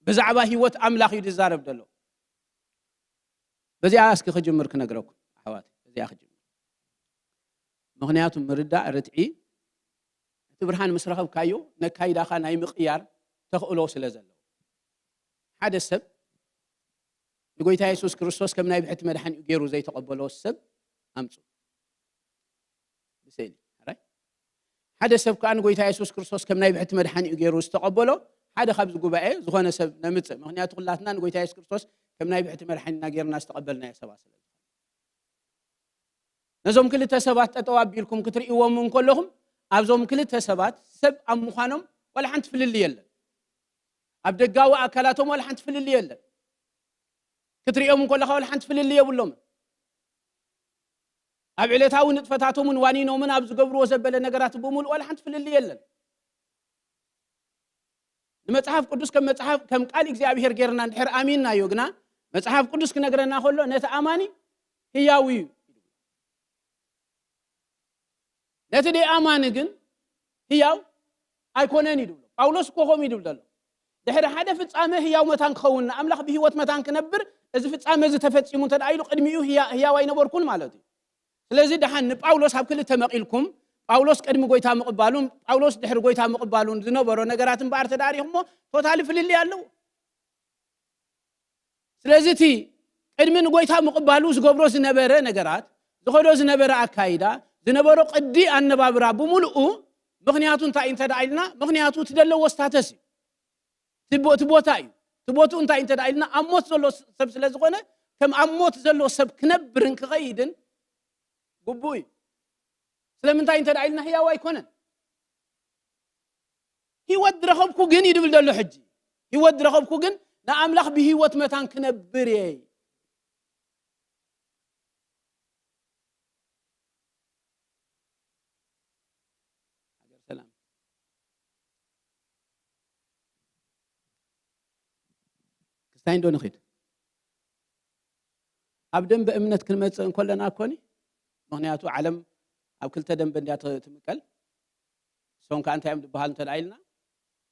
ብዛዕባ ህይወት ኣምላኽ እዩ ዝዛረብ ዘሎ። በዚኣ እስኪ ክጅምር ክነግረኩም ኣሕዋት፣ በዚኣ ክጅምር። ምኽንያቱ ምርዳእ ርትዒ፣ እቲ ብርሃን ምስ ረኸብካዮ ነካይዳኻ ናይ ምቕያር ተኽእሎ ስለ ዘለዎ። ሓደ ሰብ ንጎይታ የሱስ ክርስቶስ ከም ናይ ብሕቲ መድሓኒኡ ገይሩ ዘይተቐበሎ ሰብ ኣምፁ። ብስእሊ፣ ሕራይ? ሓደ ሰብ ከኣ ንጎይታ የሱስ ክርስቶስ ከም ናይ ብሕቲ መድሓኒኡ ገይሩ ዝተቐበሎ ሓደ ካብዚ ጉባኤ ዝኾነ ሰብ ነምጽእ። ምኽንያቱ ኩላትና ንጎይታ የሱስ ክርስቶስ ከም ናይ ብሕቲ መድሓኒና ገይርና ዝተቐበልናዮ ሰባት ስለ ዝኾነ። ነዞም ክልተ ሰባት ጠጠው ኣቢልኩም ክትርእይዎም እንከለኹም፣ ኣብዞም ክልተ ሰባት ሰብ ኣብ ምዃኖም ዋላ ሓንቲ ፍልልይ የለን። ኣብ ደጋዊ ኣካላቶም ዋላ ሓንቲ ፍልልይ የለን። ክትርእዮም እንከለኻ ዋላ ሓንቲ ፍልልይ የብሎምን። ኣብ ዕለታዊ ንጥፈታቶምን ዋኒኖምን ኣብ ዝገብርዎ ዘበለ ነገራት ብምሉእ ዋላ ሓንቲ ፍልልይ የለን። ንመጽሓፍ ቅዱስ ከም መጽሓፍ፣ ከም ቃል እግዚኣብሔር ጌርና እንድሕር ኣሚንናዮ ግና፣ መጽሓፍ ቅዱስ ክነግረና ከሎ ነቲ ኣማኒ ህያው እዩ። ነቲ ደይኣማኒ ግን ህያው ኣይኮነን እዩ ድብሎ። ጳውሎስ እኮ ከምኡ እዩ ድብል ዘሎ። ድሕሪ ሓደ ፍጻመ ህያው መታን ክኸውን፣ ንኣምላኽ ብህይወት መታን ክነብር፣ እዚ ፍጻመ እዚ ተፈጺሙ እንተ ደኣ ኢሉ፣ ቅድሚኡ ህያ-፣ ህያው ኣይነበርኩን ማለት እዩ። ስለዚ ደሓን ንጳውሎስ ኣብ ክልተ መቒልኩም፣ ጳውሎስ ቅድሚ ጎይታ ምቕባሉን ጳውሎስ ድሕሪ ጎይታ ምቕባሉን ዝነበሮ ነገራት እምበኣር ተዳሪኹሞ፣ ቶታሊ ፍልልይ ኣለዎ። ስለዚ እቲ ቅድሚ ንጎይታ ምቕባሉ ዝገብሮ ዝነበረ ነገራት፣ ዝኸዶ ዝነበረ ኣካይዳ፣ ዝነበሮ ቅዲ ኣነባብራ ብምሉኡ ምኽንያቱ እንታይ እዩ እንተ ደኣ ኢልና፣ ምኽንያቱ እቲ ዘለዎ ስታተስ እዩ። እቲ ቦ-፣ እቲ ቦታ እዩ። እቲ ቦትኡ እንታይ እንተ ደኣ ኢልና፣ ኣብ ሞት ዘሎ ስ-፣ ሰብ ስለ ዝኾነ፣ ከም ኣብ ሞት ዘሎ ሰብ ክነብርን ክኸይድን ግቡእ እዩ። ስለምንታይ እንተ ደኣ ኢልና፣ ህያው ኣይኮነን። ህይወት ዝረኸብኩ ግን እዩ ድብል ዘሎ ሕጂ። ህይወት ዝረኸብኩ ግን ንኣምላኽ ብህይወት መታን ክነብር እየ። ሃገር ሰላም። ክስታይ እንዶ ንኺድ። ኣብ ደንበ እምነት ክንመጽእ እንከለና እኮኒ፣ ምኽንያቱ ዓለም ኣብ ክልተ ደንበ እንድያ ት-፣ ትምቀል። እሶም ከኣ እንታይ እዮም ዝበሃሉ እንተ ደኣ ኢልና፣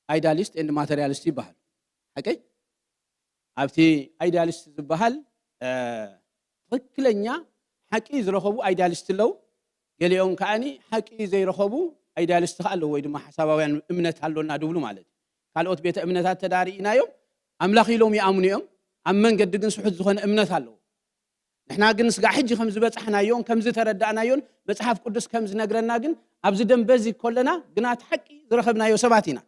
ኣይዳሊስት ኤንድ ማተርያሊስት ይበሃሉ። ሓቀይ? ኣብቲ ኣይዳሊስት ዝበሃል፣ እ፣ ትኽክለኛ ሓቂ ዝረኸቡ ኣይዳሊስት ኣለዉ። ገሊኦም ከኣኒ ሓቂ ዘይረኸቡ ኣይዳሊስት ከኣ ኣለዉ፣ ወይ ድማ ሓሳባውያን እምነት ኣሎና ድብሉ ማለት እዩ። ካልኦት ቤተ እምነታት ተዳሪእናዮም፣ ኣምላኽ ኢሎም ይኣምኑ እዮም፣ ኣብ መንገዲ ግን ስሑት ዝኾነ እምነት ኣለዎ። ንሕና ግን ስጋዕ ሕጂ ከም ዝበጻሕናዮን ከም ዝተረዳእናዮን መጽሓፍ ቅዱስ ከም ዝነግረና ግን ኣብዚ ደንበ እዚ ከለና ግና እቲ ሓቂ ዝረኸብናዮ ሰባት ኢና።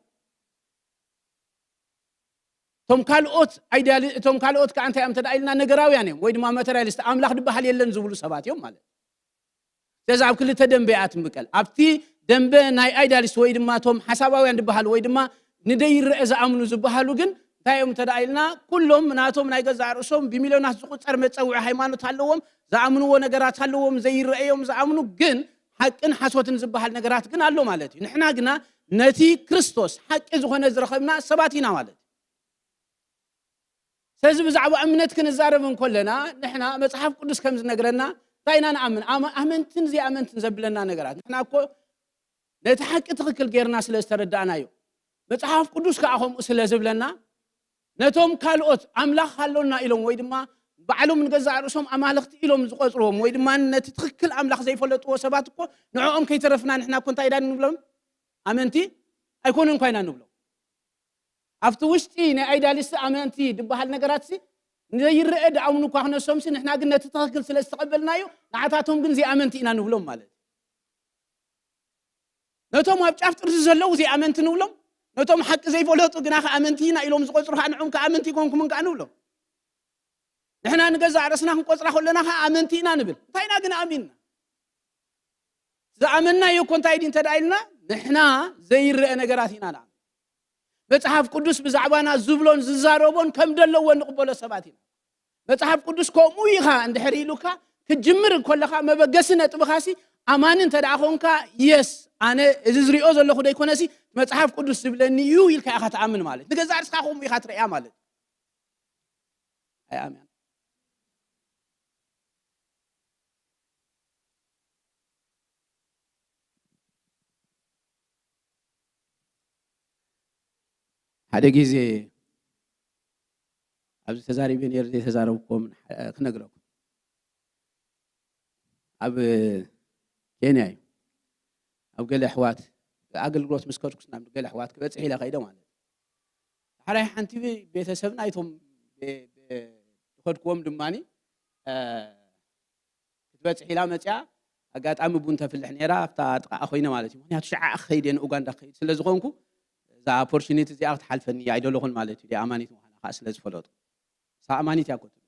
እቶም ካልኦት ኣይዲያሊ-፣ እቶም ካልኦት ከኣ እንታይ እዮም እንተ ደኣ ኢልና ነገራውያን እዮም ወይ ድማ ማተርያሊስት፣ ኣምላኽ ዝበሃል የለን ዝብሉ ሰባት እዮም ማለት እዩ። ስለዚ ኣብ ክልተ ደንበ እያ ትምቀል። ኣብቲ ደንበ ናይ ኣይዳሊስት ወይ ድማ እቶም ሓሳባውያን ዝበሃሉ ወይ ድማ ንደይረአ ዝኣምኑ ዝበሃሉ ግን እንታይ እዮም እንተ ደኣ ኢልና፣ ኩሎም ናቶም ናይ ገዛእ ርእሶም ብሚልዮናት ዝቑጸር መጸውዒ ሃይማኖት ኣለዎም፣ ዝኣምንዎ ነገራት ኣለዎም፣ ዘይረአዮም ዝኣምኑ ግን ሓቅን ሓሶትን ዝበሃል ነገራት ግን ኣሎ ማለት እዩ። ንሕና ግና ነቲ ክርስቶስ ሓቂ ዝኾነ ዝረኸብና ሰባት ኢና ማለት እዩ። ስለዚ ብዛዕባ እምነት ክንዛረብ እንከለና ንሕና መጽሓፍ ቅዱስ ከም ዝነግረና እንታይ ኢና ንኣምን? ኣመ-፣ ኣመንትን ዘይኣመንትን ዘብለና ነገራት። ንሕና እኮ ነቲ ሓቂ ትኽክል ጌርና ስለ ዝተረዳእናዮ፣ መጽሓፍ ቅዱስ ከኣ ከምኡ ስለ ዝብለና፣ ነቶም ካልኦት ኣምላኽ ኣሎና ኢሎም ወይ ድማ ባዕሎም ንገዛእ ርእሶም ኣማልኽቲ ኢሎም ዝቖጽርዎም ወይ ድማ ነቲ ትኽክል ኣምላኽ ዘይፈለጥዎ ሰባት እኮ ንዕኦም ከይተረፍና ንሕና እኮ እንታይ ኢና ንብሎም? ኣመንቲ ኣይኮኑን እኳ ኢና ንብሎም። ኣብቲ ውሽጢ ናይ ኣይዳሊስት ኣመንቲ ዝበሃል ነገራትሲ ንዘይረአ ድኣምኑ እኳ ክነሶምሲ ንሕና ግን ነቲ ትኽክል ስለ ዝተቐበልናዮ ንዓታቶም ግን ዘይኣመንቲ ኢና ንብሎም ማለት እዩ። ነቶም ኣብ ጫፍ ጥርዚ ዘለዉ ዘይኣመንቲ ንብሎም፣ ነቶም ሓቂ ዘይፈለጡ ግና ከኣ ኣመንቲ ኢና ኢሎም ዝቖጽሩ ከኣ ንዕኦም ከኣ ኣመንቲ ኣይኮንኩምን ከኣ ንብሎም። ንሕና ንገዛእ ርእስና ክንቆጽራ ከለና ከኣ ኣመንቲ ኢና ንብል። እንታይ ኢና ግን ኣሚንና? ዝኣመንናዮ እኮ እንታይ ድዩ እንተ ደኣ ኢልና፣ ንሕና ዘይረአ ነገራት ኢና ንኣምን። መጽሓፍ ቅዱስ ብዛዕባና ዝብሎን ዝዛረቦን ከም ደለዎ እንቕበሎ ሰባት ኢና። መጽሓፍ ቅዱስ ከምኡ ኢኻ እንድሕር ኢሉካ፣ ክትጅምር እንከለኻ መበገሲ ነጥብኻሲ ኣማኒ እንተ ደኣ ኾንካ፣ የስ፣ ኣነ እዚ ዝሪኦ ዘለኹ ደይኮነሲ መጽሓፍ ቅዱስ ዝብለኒ እዩ ኢልካ ኢኻ ትኣምን ማለት። ንገዛእ ርእስኻ ከምኡ ኢኻ ትርእያ ማለት። ኣይኣምን። ሓደ ግዜ ኣብዚ ተዛሪበ ነይረ ዘይተዛረብኩዎም ክነግረኩም። ኣብ ኬንያ እዩ። ኣብ ገለ ኣሕዋት ኣገልግሎት ምስ ከድኩስ ናብ ገለ ኣሕዋት ክበጽሕ ኢለ ከይደ ማለት እዩ። ሓራይ ሓንቲ ቤተሰብና እቶም ዝኸድክዎም ድማ ክትበጽሕ ኢላ መጽያ ኣጋጣሚ ቡን ተፍልሕ ነይራ ኣብታ ጥቓኣ ኮይነ ማለት እዩ። ምክንያቱ ሽዓ ክኸይድ እየ ንኡጋንዳ ክኸይድ ስለ ዝኾንኩ እዛ ኦፖርቹኒቲ እዚኣ ክትሓልፈኒ እያ ኣይደለኹን ማለት እዩ። ኣማኒት ምዃና ከዓ ስለ ዝፈለጡ እሳ ኣማኒት እያ ኮትሉ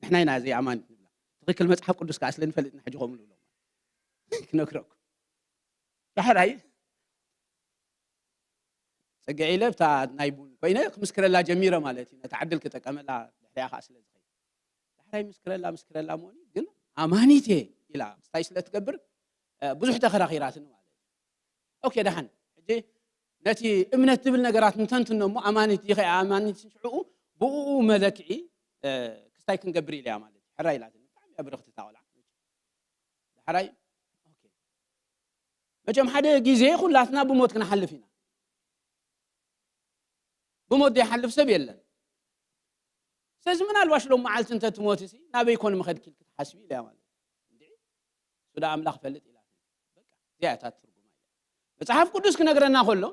ንሕና ኢና ዘይኣማኒት ንብላ። ትኽክል መጽሓፍ ቅዱስ ከዓ ስለ ንፈልጥ ንሕጂ ከምኡ ንብሎም ክነግረኩም። ዳሕራይ ጽግዒ ኢለ ብታ ናይ ቡን ኮይነ ክምስክረላ ጀሚረ ማለት እዩ። ነታ ዕድል ክጠቀመላ ድሕሪያ ከዓ ስለ ዝኸይድ ዳሕራይ ምስክረላ ምስክረላ መሆኒ ግን ኣማኒት እየ ኢላ ክስታይ ስለ ትገብር ብዙሕ ተኸራኺራትኒ ማለት እዩ። ኦኬ ደሓን ሕጂ ነቲ እምነት ትብል ነገራት ንተንትኖ እሞ ኣማኒት ዲኸ ኣማኒት ሽዕኡ ብኡ መለክዒ ክስታይ ክንገብር ኢለ እያ ማለት እዩ። ሕራ ኢላትኒ ብጣዕሚ እያ ብርኽቲ እታ ቆልዓ። ዳሕራይ ኦኬ መቸም ሓደ ግዜ ኩላትና ብሞት ክንሓልፍ ኢና። ብሞት ዘይሓልፍ ሰብ የለን። ስለዚ ምናልባሽ ሎም መዓልቲ እንተ ትሞት ሲ ናበይ ኮን ምኸድኪ ኢልኪ ትሓስቢ ኢለያ ማለት እዩ። እንድዒ እሱ ዳ ኣምላኽ ፈልጥ ኢላትኒ። በቃ እዚኣ እታ ትርጉማ ኢለ መጽሓፍ ቅዱስ ክነግረና ከሎ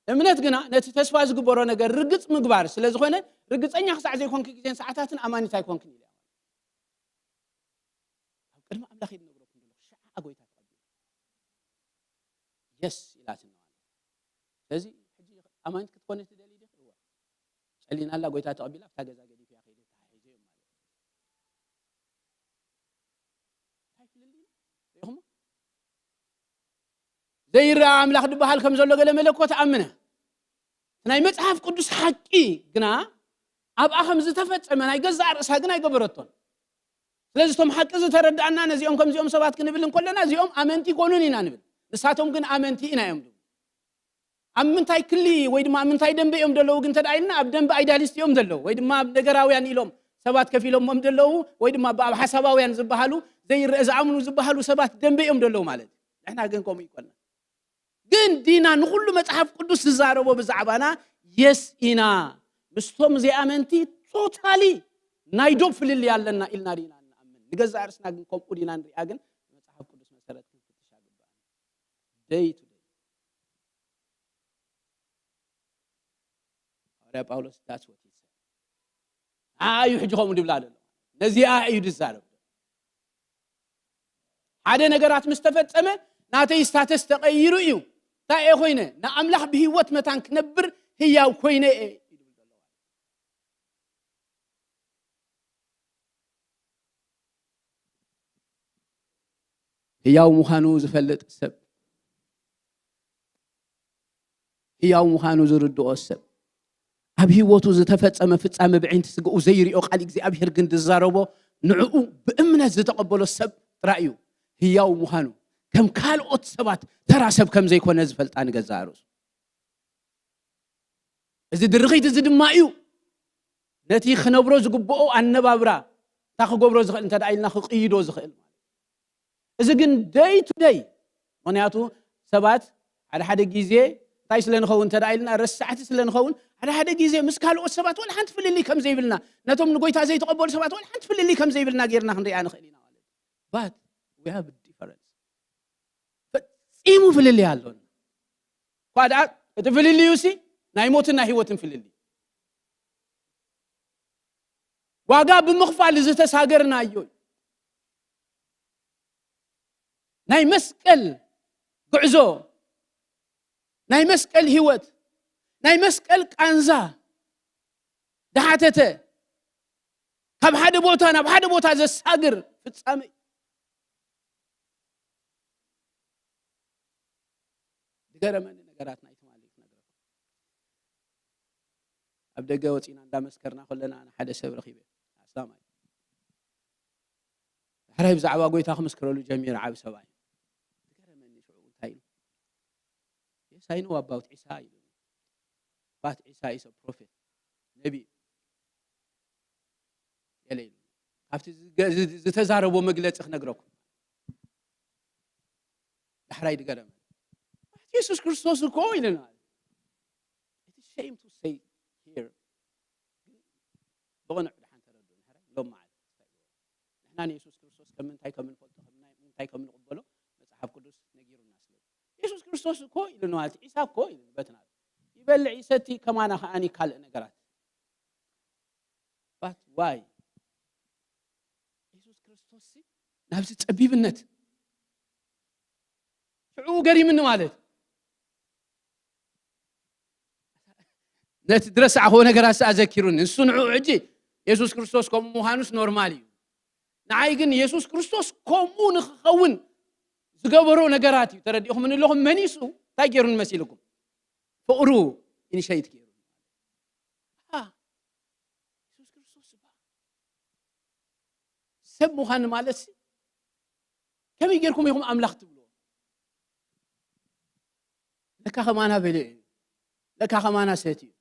እምነት ግና ነቲ ተስፋ ዝግበሮ ነገር ርግጽ ምግባር ስለ ዝኾነ ርግጸኛ ክሳዕ ዘይኮንኪ ግዜን ሰዓታትን ኣማኒት ኣይኮንክን ኢለያ ማለት እዩ። ኣብ ቅድሚ ኣምላኽ እዩ ዝነግረኩም ዘሎ ሽዓ ጎይታ ተቐቢሉ የስ ኢላትኒ ማለት እዩ። ስለዚ ሕጂ ኣማኒት ክትኮኒ ትደሊ ዲኺ? እወ። ጸሊና ኣላ ጎይታ ተቐቢላ ኣብታ ገዛ ገዲፈያ ከይደ ተሓሒዘ እዮም ማለት እዩ። እንታይ ፍልልይ ሪኢኹሞ? ዘይረኣ ኣምላኽ ዝበሃል ከም ዘሎ ገለ መለኮት ኣምነ ናይ መጽሓፍ ቅዱስ ሓቂ ግና ኣብኣ ከም ዝተፈጸመ ናይ ገዛእ ርእሳ ግን ኣይገበረቶን። ስለዚ እቶም ሓቂ ዝተረዳእና ነዚኦም ከምዚኦም ሰባት ክንብል እንከለና እዚኦም ኣመንቲ ይኮኑን ኢና ንብል። ንሳቶም ግን ኣመንቲ ኢና እዮም ዝብሉ። ኣብ ምንታይ ክሊ ወይ ድማ ኣብ ምንታይ ደንበ እዮም ዘለዉ ግን ተደኣ ኢልና ኣብ ደንበ ኣይዳሊስት እዮም ዘለዉ ወይ ድማ ኣብ ነገራውያን ኢሎም ሰባት ከፊሎሞም ዘለዉ ወይ ድማ ኣብ ሓሳባውያን ዝበሃሉ ዘይረአ ዝኣምኑ ዝበሃሉ ሰባት ደንበ እዮም ዘለዉ ማለት እዩ። ንሕና ግን ከምኡ ይኮንና። ግን ዲና ንኹሉ መጽሓፍ ቅዱስ ዝዛረቦ ብዛዕባና የስ ኢና ምስቶም ዘይኣመንቲ ቶታሊ ናይ ዶብ ፍልልይ ኣለና ኢልና ዲና ንኣምን? ንገዛእ ርእስና ግን ከምኡ ዲና ንሪኣ ግን መጽሓፍ ቅዱስ መሰረት ክንፍትሻ ግባእ። ደይ ቱ ደይ ሃዋርያ ጳውሎስ that's what he said። ንዓ እዩ ሕጂ ከምኡ ድብላ ዘሎ ነዚኣ እዩ ድዛረብ። ሓደ ነገራት ምስ ተፈጸመ ናተይ ስታተስ ተቐይሩ እዩ። እንታይ እየ ኮይነ? ንኣምላኽ ብህይወት መታን ክነብር ህያው ኮይነ እየ ይብል ዘሎ። ህያው ምዃኑ ዝፈልጥ ሰብ ህያው ምዃኑ ዝርድኦ ሰብ ኣብ ህይወቱ ዝተፈጸመ ፍጻመ ብዕንቲ ስግኡ ዘይርኦ ቃል እግዚኣብሔር ግን ዝዛረቦ ንዕኡ ብእምነት ዝተቐበሎ ሰብ ጥራይ እዩ ህያው ምዃኑ ከም ካልኦት ሰባት ተራ ሰብ ከም ዘይኮነ ዝፈልጣ ንገዛእ ርእሱ እዚ ድርኺት እዚ ድማ እዩ ነቲ ክነብሮ ዝግብኦ ኣነባብራ እታ ክገብሮ ዝኽእል እንተ ኢልና ክቅይዶ ዝኽእል ማለት እዚ ግን ደይ ቱ ደይ ምክንያቱ ሰባት ሓደ ሓደ ግዜ እንታይ ስለ ንኸውን እንተ ኢልና ረሳዕቲ ስለ ንኸውን ሓደ ሓደ ግዜ ምስ ካልኦት ሰባት ወላ ሓንቲ ፍልልይ ከም ዘይብልና ነቶም ንጎይታ ዘይተቐበሉ ሰባት ወላ ሓንቲ ፍልልይ ከም ዘይብልና ጌርና ክንሪኣ ንኽእል ኢና ማለት but we have difference ፈጺሙ ፍልልይ ኣሎና እኳ ደኣ እቲ ፍልልዩ ሲ ናይ ሞትን ናይ ህይወትን ፍልልይ ዋጋ ብምኽፋል ዝተሳገርናዮ ናይ መስቀል ጉዕዞ ናይ መስቀል ህይወት ናይ መስቀል ቃንዛ ዝሓተተ ካብ ሓደ ቦታ ናብ ሓደ ቦታ ዘሳግር ፍጻመ እዩ። ዝገረመኒ ነገራት ናይ ትማሊ ክነግረኩም ኣብ ደገ ወፂና እንዳመስከርና ከለና ንሓደ ሰብ ረኪበ ኣስላማይ ሕራይ ብዛዕባ ጎይታ ክምስክረሉ ጀሚረ፣ ዓቢ ሰብኣይ። ዝገረመኒ ሽዑ እንታይ ኢሉ? Yes, I know about ዒሳ ኢሉ። But ዒሳ is a prophet፣ ነቢ ገለ ኢሉ። ካብቲ ዝገ-፣ ዝ-፣ ዝተዛረቦ መግለጺ ክነግረኩም። ዳሕራይ ድገረመ። የሱስ ክርስቶስ እኮ ኢለና። It's shame to say here. ብቕኑዕ ድሓን ተረድኡ። ንሕና ሎም መዓልቲ ንሕና ንየሱስ ክርስቶስ ከም ምንታይ ከም እንፈልጦ፣ ከም ናይ-፣ ምንታይ ከም ንቕበሎ መጽሓፍ ቅዱስ ነጊሩና ስለ። የሱስ ክርስቶስ እኮ ኢሉ ንዋልቲ ዒሳ እኮ ኢሉ ንበትና። ይበልዕ ይሰቲ ከማና ከኣኒ ካልእ ነገራት። But why? የሱስ ክርስቶስ ሲ ናብዚ ጸቢብነት ሽዑ ገሪምኒ ማለት። ነቲ ድረሳዕኽዎ ነገራት ሰኣ ዘኪሩኒ። ንሱ ንዕኡ ሕጂ የሱስ ክርስቶስ ከምኡ ምዃኑስ ኖርማል እዩ። ንዓይ ግን የሱስ ክርስቶስ ከምኡ ንክኸውን ዝገበሮ ነገራት እዩ። ተረዲእኹምኒ ኣለኹም? መኒሱ እንታይ ገይሩኒ መሲልኩም? ፍቕሩ ኢኒሸይት ገይሩ። ኣሃ፣ የሱስ ክርስቶስ እባ ሰብ ምዃን ማለት ሲ፣ ከመይ ጌርኩም ኢኹም ኣምላኽ ትብልዎ? ለካ ከማና በሊዑ እዩ። ለካ ከማና ሰትዩ እዩ።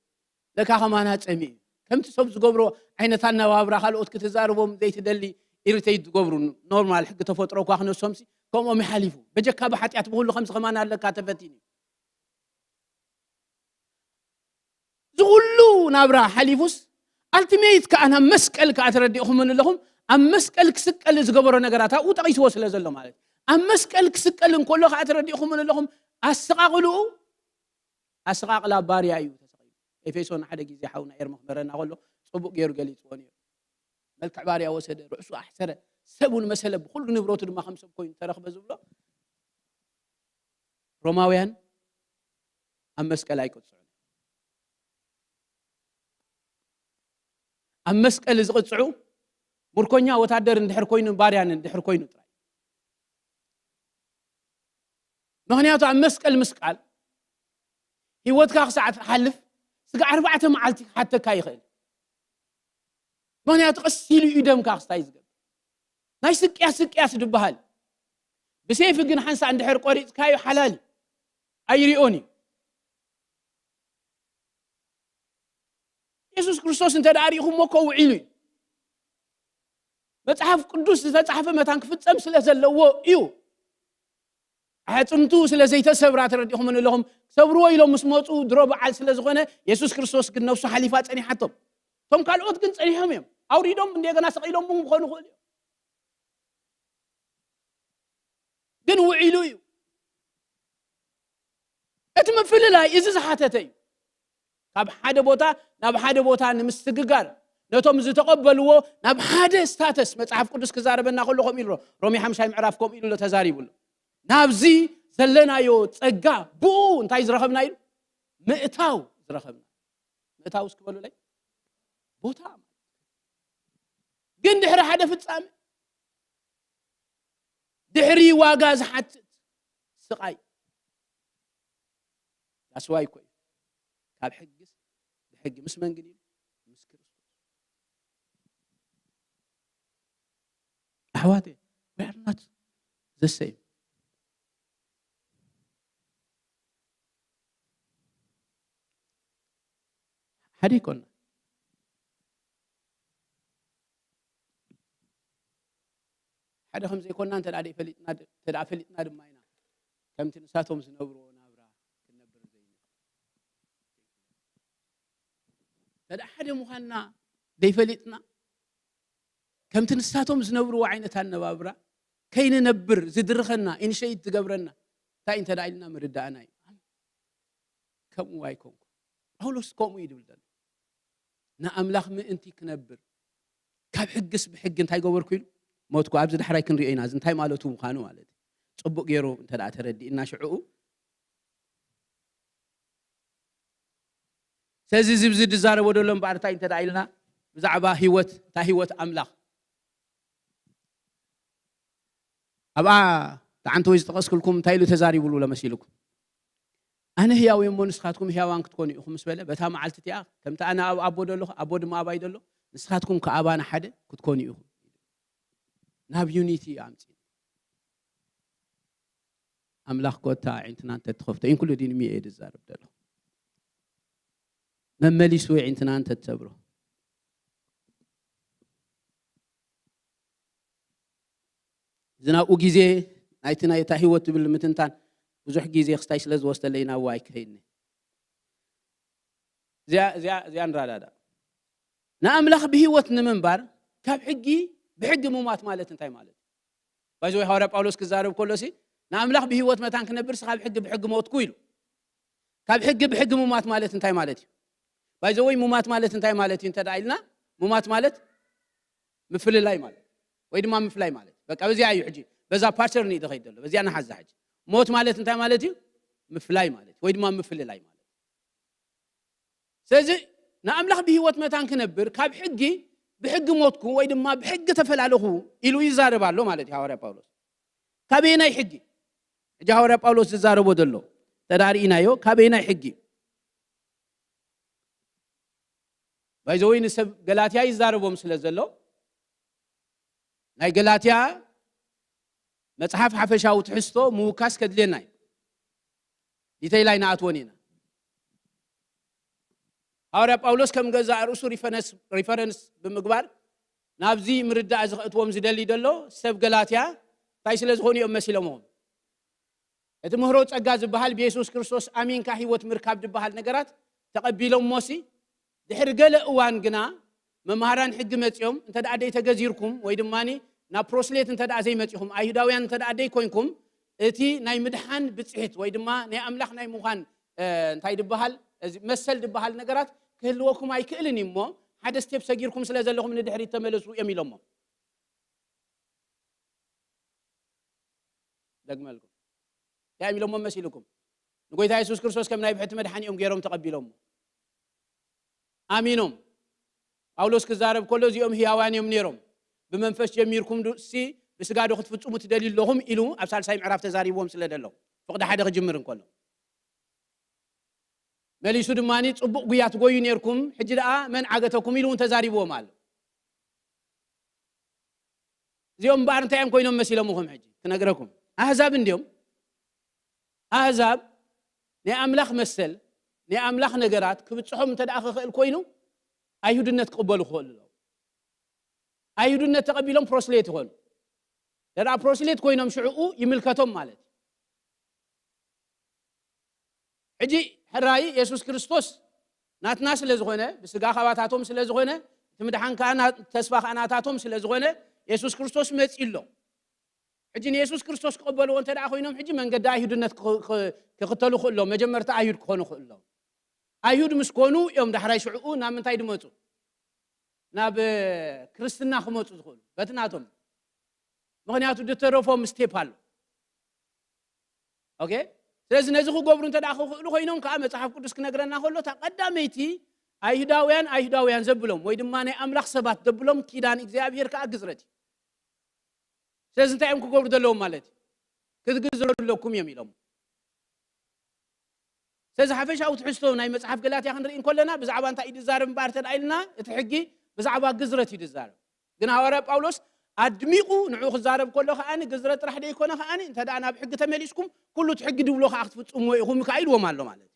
ለካ ከማና ጸሚኡ እዩ። ከምቲ ሰብ ዝገብሮ ዓይነት ኣነባብራ ካልኦት ክትዛረቦም ዘይትደሊ ኢሪቴት ዝገብሩ ኖርማል ሕጊ ተፈጥሮ እኳ ክነሶምሲ ከምኦም ይሓሊፉ። በጀካ ብሓጢኣት ብኹሉ ከምዚ ከማና ኣለካ ተፈቲኑ እዩ። እዚ ኩሉ ናብራ ሓሊፉስ ኣልቲሜት ከኣ ናብ መስቀል ከኣ ተረዲእኹምን ኣለኹም። ኣብ መስቀል ክስቀል ዝገበሮ ነገራት ኣብኡ ጠቒስዎ ስለ ዘሎ ማለት እዩ። ኣብ መስቀል ክስቀል እንከሎ ከኣ ተረዲእኹምን ኣለኹም። ኣሰቓቕልኡ ኣሰቓቕላ ባርያ እዩ ተሰቒሉ። ኤፌሶን ሓደ ግዜ ሓውና ኤርሚ ክመረና ከሎ ጽቡቕ ገይሩ ገሊጽዎ ነይሩ። መልክዕ ባርያ ወሰደ፣ ርእሱ ኣሕሰረ፣ ሰብ እውን መሰለ፣ ብኹሉ ንብረቱ ድማ ከም ሰብ ኮይኑ ተረኽበ ዝብሎ። ሮማውያን ኣብ መስቀል ኣይቅጽዑን። ኣብ መስቀል ዝቕጽዑ ምርኮኛ ወታደር እንድሕር ኮይኑ፣ ባርያን እንድሕር ኮይኑ ጥራይ። ምኽንያቱ ኣብ መስቀል ምስቃል ህይወትካ ክሳዕ ትሓልፍ ስጋ ኣርባዕተ መዓልቲ ክሓተካ ይኽእል። ምኽንያቱ ቀስ ኢሉ እዩ ደምካ ክስታይ ዝገብር። ናይ ስቅያት ስቅያት ዝበሃል። ብሴፍ ግን ሓንሳእ እንድሕር ቆሪጽካዮ ሓላል እዩ። ኣይሪኦን እዩ። የሱስ ክርስቶስ እንተ ደኣ ሪኢኹሞ እኮ ውዒሉ እዩ። መጽሓፍ ቅዱስ ዝተጻሕፈ መታን ክፍጸም ስለ ዘለዎ እዩ። ኣዕጽምቱ ስለ ዘይተሰብራ ተረዲኹምን ኣለኹም። ክሰብርዎ ኢሎም ምስ መጹ ድሮ በዓል ስለ ዝኾነ የሱስ ክርስቶስ ግን ነፍሱ ሓሊፋ ጸኒሓቶም። እቶም ካልኦት ግን ጸኒሖም እዮም። ኣውሪዶም እንደገና ሰቒሎም እውን ክኾኑ ይኽእሉ እዮም። ግን ውዒሉ እዩ። እቲ ምፍልላይ እዚ ዝሓተተ እዩ። ካብ ሓደ ቦታ ናብ ሓደ ቦታ ንምስግጋር ነቶም ዝተቐበልዎ ናብ ሓደ ስታተስ መጽሓፍ ቅዱስ ክዛረበና ከሎ ከምኡ ኢሉ ሮ-፣ ሮሜ ሓምሻይ ምዕራፍ ከምኡ ኢሉ ኣሎ ተዛሪቡ ኣሎ። ናብዚ ዘለናዮ ጸጋ ብኡ እንታይ ዝረኸብና ኢሉ? ምእታው ዝረኸብና። ምእታው እስኪ በሉለይ። ቦታ። ግን ድሕሪ ሓደ ፍጻሜ፣ ድሕሪ ዋጋ ዝሓትት ስቓይ። ዳስዋይ እኮ እዩ። ካብ ሕግስ ብሕጊ ምስ መን ግን ኢሉ? ምስ ክርስቶስ። ኣሕዋተይ፣ we are not the same። ሓደ ይኮና። ሓደ ከም ዘይኮና እንተ ደኣ ፈሊጥና፣ እንተ ደኣ ፈሊጥና ድማ ኢና ከምቲ ንሳቶም ዝነብርዎ ናብራ ክንነብር ዘይንኽእል። እንተ ደኣ ሓደ ምዃንና ዘይፈሊጥና፣ ከምቲ ንሳቶም ዝነብርዎ ዓይነት ኣነባብራ ከይንነብር ዝድርኸና፣ ኢኒሸይት ዝገብረና እንታይ እንተ ደኣ ኢልና ምርዳእና እዩ። ከምኡ ኣይኮንኩ። ጳውሎስ ከምኡ እዩ ድብል ዘሎ። ንኣምላኽ ምእንቲ ክነብር ካብ ሕግስ ብሕጊ እንታይ ገበርኩ ኢሉ ሞትኩ። ኣብዚ ዳሕራይ ክንሪኦ ኢና፣ እዚ እንታይ ማለቱ ምዃኑ ማለት እዩ። ጽቡቕ ገይሩ እንተ ደኣ ተረዲእና ሽዕኡ። ስለዚ እዚ ብዚ ዝዛረቦ ዘሎ እምበኣር እንታይ እንተ ደኣ ኢልና ብዛዕባ ህይወት፣ እታ ህይወት ኣምላኽ ኣብኣ ተዓንተ ወይ ዝጠቐስክልኩም እንታይ ኢሉ ተዛሪቡሉ ለመሲልኩም? ኣነ ህያው እየ እሞ ንስኻትኩም ህያዋን ክትኮኑ ኢኹም ምስ በለ፣ በታ መዓልቲ እቲኣ ከምቲ ኣነ ኣብ ኣቦ ዘለኹ፣ ኣቦ ድማ ኣባይ ዘሎ፣ ንስኻትኩም ከኣ ኣባና ሓደ ክትኮኑ ኢኹም። ናብ ዩኒቲ ኣምፂ ኣምላኽ ኮታ ኣዒንትና እንተትኸፍቶ ይን ኩሉ ዲን ሚኤ ዝዛረብ ዘሎ መመሊሱ ኣዒንትና እንተትሰብሮ ዝናብኡ ግዜ ናይቲ ናይ እታ ህይወት ትብል ምትንታን ብዙሕ ግዜ ክስታይ ስለ ዝወስደለይ ናብኡ ኣይክኸይድኒ እዚኣ ንራዳዳ ንኣምላኽ ብህይወት ንምንባር ካብ ሕጊ ብሕጊ ምማት ማለት እንታይ ማለት እዩ ባይዘወይ ሃዋርያ ጳውሎስ ክዛረብ ከሎ ሲ ንኣምላኽ ብህይወት መታን ክነብር ካብ ሕጊ ብሕጊ ሞትኩ ኢሉ ካብ ሕጊ ብሕጊ ምማት ማለት እንታይ ማለት እዩ ባይዘወይ ሙማት ማለት እንታይ ማለት እዩ እንተ ኢልና ሙማት ማለት ምፍልላይ ማለት ወይ ድማ ምፍላይ ማለት በቃ በዚኣ እዩ ሕጂ በዛ ፓተርን እዩ ዝኸይድ ዘሎ በዚኣ ንሓዛ ሕጂ ሞት ማለት እንታይ ማለት እዩ ምፍላይ ማለት ወይ ድማ ምፍልላይ ማለት ስለዚ ንኣምላኽ ብህይወት መታን ክነብር ካብ ሕጊ ብሕጊ ሞትኩ ወይ ድማ ብሕጊ ተፈላለኹ ኢሉ ይዛረብ ኣሎ ማለት እዩ ሃዋርያ ጳውሎስ ካበየናይ ሕጊ ሕጂ ሃዋርያ ጳውሎስ ዝዛረቦ ዘሎ ተዳርእናዮ ካበየናይ ሕጊ ባይዘወይ ንሰብ ገላትያ ይዛረቦም ስለ ዘሎ ናይ ገላትያ መፅሓፍ ሓፈሻዊ ትሕዝቶ ምውካስ ከድልየና እዩ ዲተይል ኣይንኣትዎን ኢና ሃዋርያ ጳውሎስ ከም ገዛእ ርእሱ ሪፈረንስ ብምግባር ናብዚ ምርዳእ ዝኸእትዎም ዝደሊ ዘሎ ሰብ ገላትያ እንታይ ስለ ዝኾኑ እዮም መሲሎምዎም እቲ ምህሮ ጸጋ ዝበሃል ብየሱስ ክርስቶስ ኣሚንካ ህይወት ምርካብ ዝበሃል ነገራት ተቐቢሎሞሲ ድሕሪ ገለ እዋን ግና መምሃራን ሕጊ መጺኦም እንተ ደኣ ደይተገዚርኩም ወይ ድማ ናብ ፕሮስሌት እንተ ደኣ ዘይመጺኹም ኣይሁዳውያን እንተ ደኣ ደይኮንኩም እቲ ናይ ምድሓን ብጽሕት ወይ ድማ ናይ ኣምላኽ ናይ ምዃን እንታይ ድበሃል መሰል ድበሃል ነገራት ክህልወኩም ኣይክእልን እዩ እሞ ሓደ ስቴፕ ሰጊርኩም ስለ ዘለኹም ንድሕሪት ተመለሱ እዮም ኢሎሞ ደግመልኩም እንታይ ኢሎሞ መሲልኩም ንጎይታ የሱስ ክርስቶስ ከም ናይ ብሕቲ መድሓኒ እዮም ገይሮም ተቐቢሎሞ ኣሚኖም ጳውሎስ ክዛረብ ከሎ እዚኦም ህያዋን እዮም ነይሮም ብመንፈስ ጀሚርኩም ሲ ብስጋ ዶ ክትፍጽሙ ትደልዩ ኣለኹም ኢሉ ኣብ ሳልሳይ ምዕራፍ ተዛሪብዎም ስለ ደሎ ፍቕዲ ሓደ ክጅምር እንከሎ መሊሱ ድማ ጽቡቕ ጉያ ትጎዩ ነርኩም ሕጂ ደኣ መን ዓገተኩም ኢሉ እውን ተዛሪብዎም ኣሎ እዚኦም እምበኣር እንታይ እዮም ኮይኖም መሲሎምኹም ሕጂ ክነግረኩም ኣህዛብ እንዲዮም ኣህዛብ ናይ ኣምላኽ መሰል ናይ ኣምላኽ ነገራት ክብፅሖም እንተ ደኣ ክኽእል ኮይኑ ኣይሁድነት ክቕበሉ ክኽእሉ ኣለዉ ኣይሁድነት ተቐቢሎም ፕሮስሌት ይኾኑ ደኣ ፕሮስሌት ኮይኖም ሽዕኡ ይምልከቶም ማለት እዩ ሕጂ ሕራይ የሱስ ክርስቶስ ናትና ስለ ዝኾነ ብስጋ ካባታቶም ስለ ዝኾነ እቲ ምድሓን ከዓ ተስፋ ከዓ ናታቶም ስለ ዝኾነ የሱስ ክርስቶስ መፂ ኣሎ ሕጂ ንየሱስ ክርስቶስ ክቕበልዎ እንተ ደኣ ኮይኖም ሕጂ መንገዲ ኣይሁድነት ክኽተሉ ክእሎም መጀመርታ ኣይሁድ ክኾኑ ክእሎም ኣይሁድ ምስ ኮኑ እዮም ዳሕራይ ሽዕኡ ናብ ምንታይ ድመፁ ናብ ክርስትና ክመፁ ዝኽእሉ በቲ ናቶም ምኽንያቱ ድተረፎም ስቴፕ ኣሎ ኦኬ ስለዚ ነዚ ክገብሩ እንተ ደኣ ክኽእሉ ኮይኖም ከዓ መፅሓፍ ቅዱስ ክነግረና ከሎ እታ ቀዳመይቲ ኣይሁዳውያን ኣይሁዳውያን ዘብሎም ወይ ድማ ናይ ኣምላኽ ሰባት ዘብሎም ኪዳን እግዚኣብሄር ከዓ ግዝረት እዩ ስለዚ እንታይ እዮም ክገብሩ ዘለዎም ማለት እዩ ክትግዝሩ ኣለኩም እዮም ኢሎም ስለዚ ሓፈሻዊ ትሕዝቶ ናይ መፅሓፍ ገላትያ ክንርኢ እንከለና ብዛዕባ እንታይ እዩ ዝዛረብ እምበኣር ተዳ ኢልና እቲ ሕጊ ብዛዕባ ግዝረት እዩ ዝዛረብ ግን ሃዋርያ ጳውሎስ ኣድሚቑ ንዑ ክዛረብ ከሎ ከዓኒ ግዝረት ጥራሕ ደይኮነ ከዓኒ እንተ ደኣ ናብ ሕጊ ተመሊስኩም ኩሉ እቲ ሕጊ ድብሎ ከዓ ክትፍፅምዎ ኢኹም ከዓ ኢልዎም ኣሎ ማለት እዩ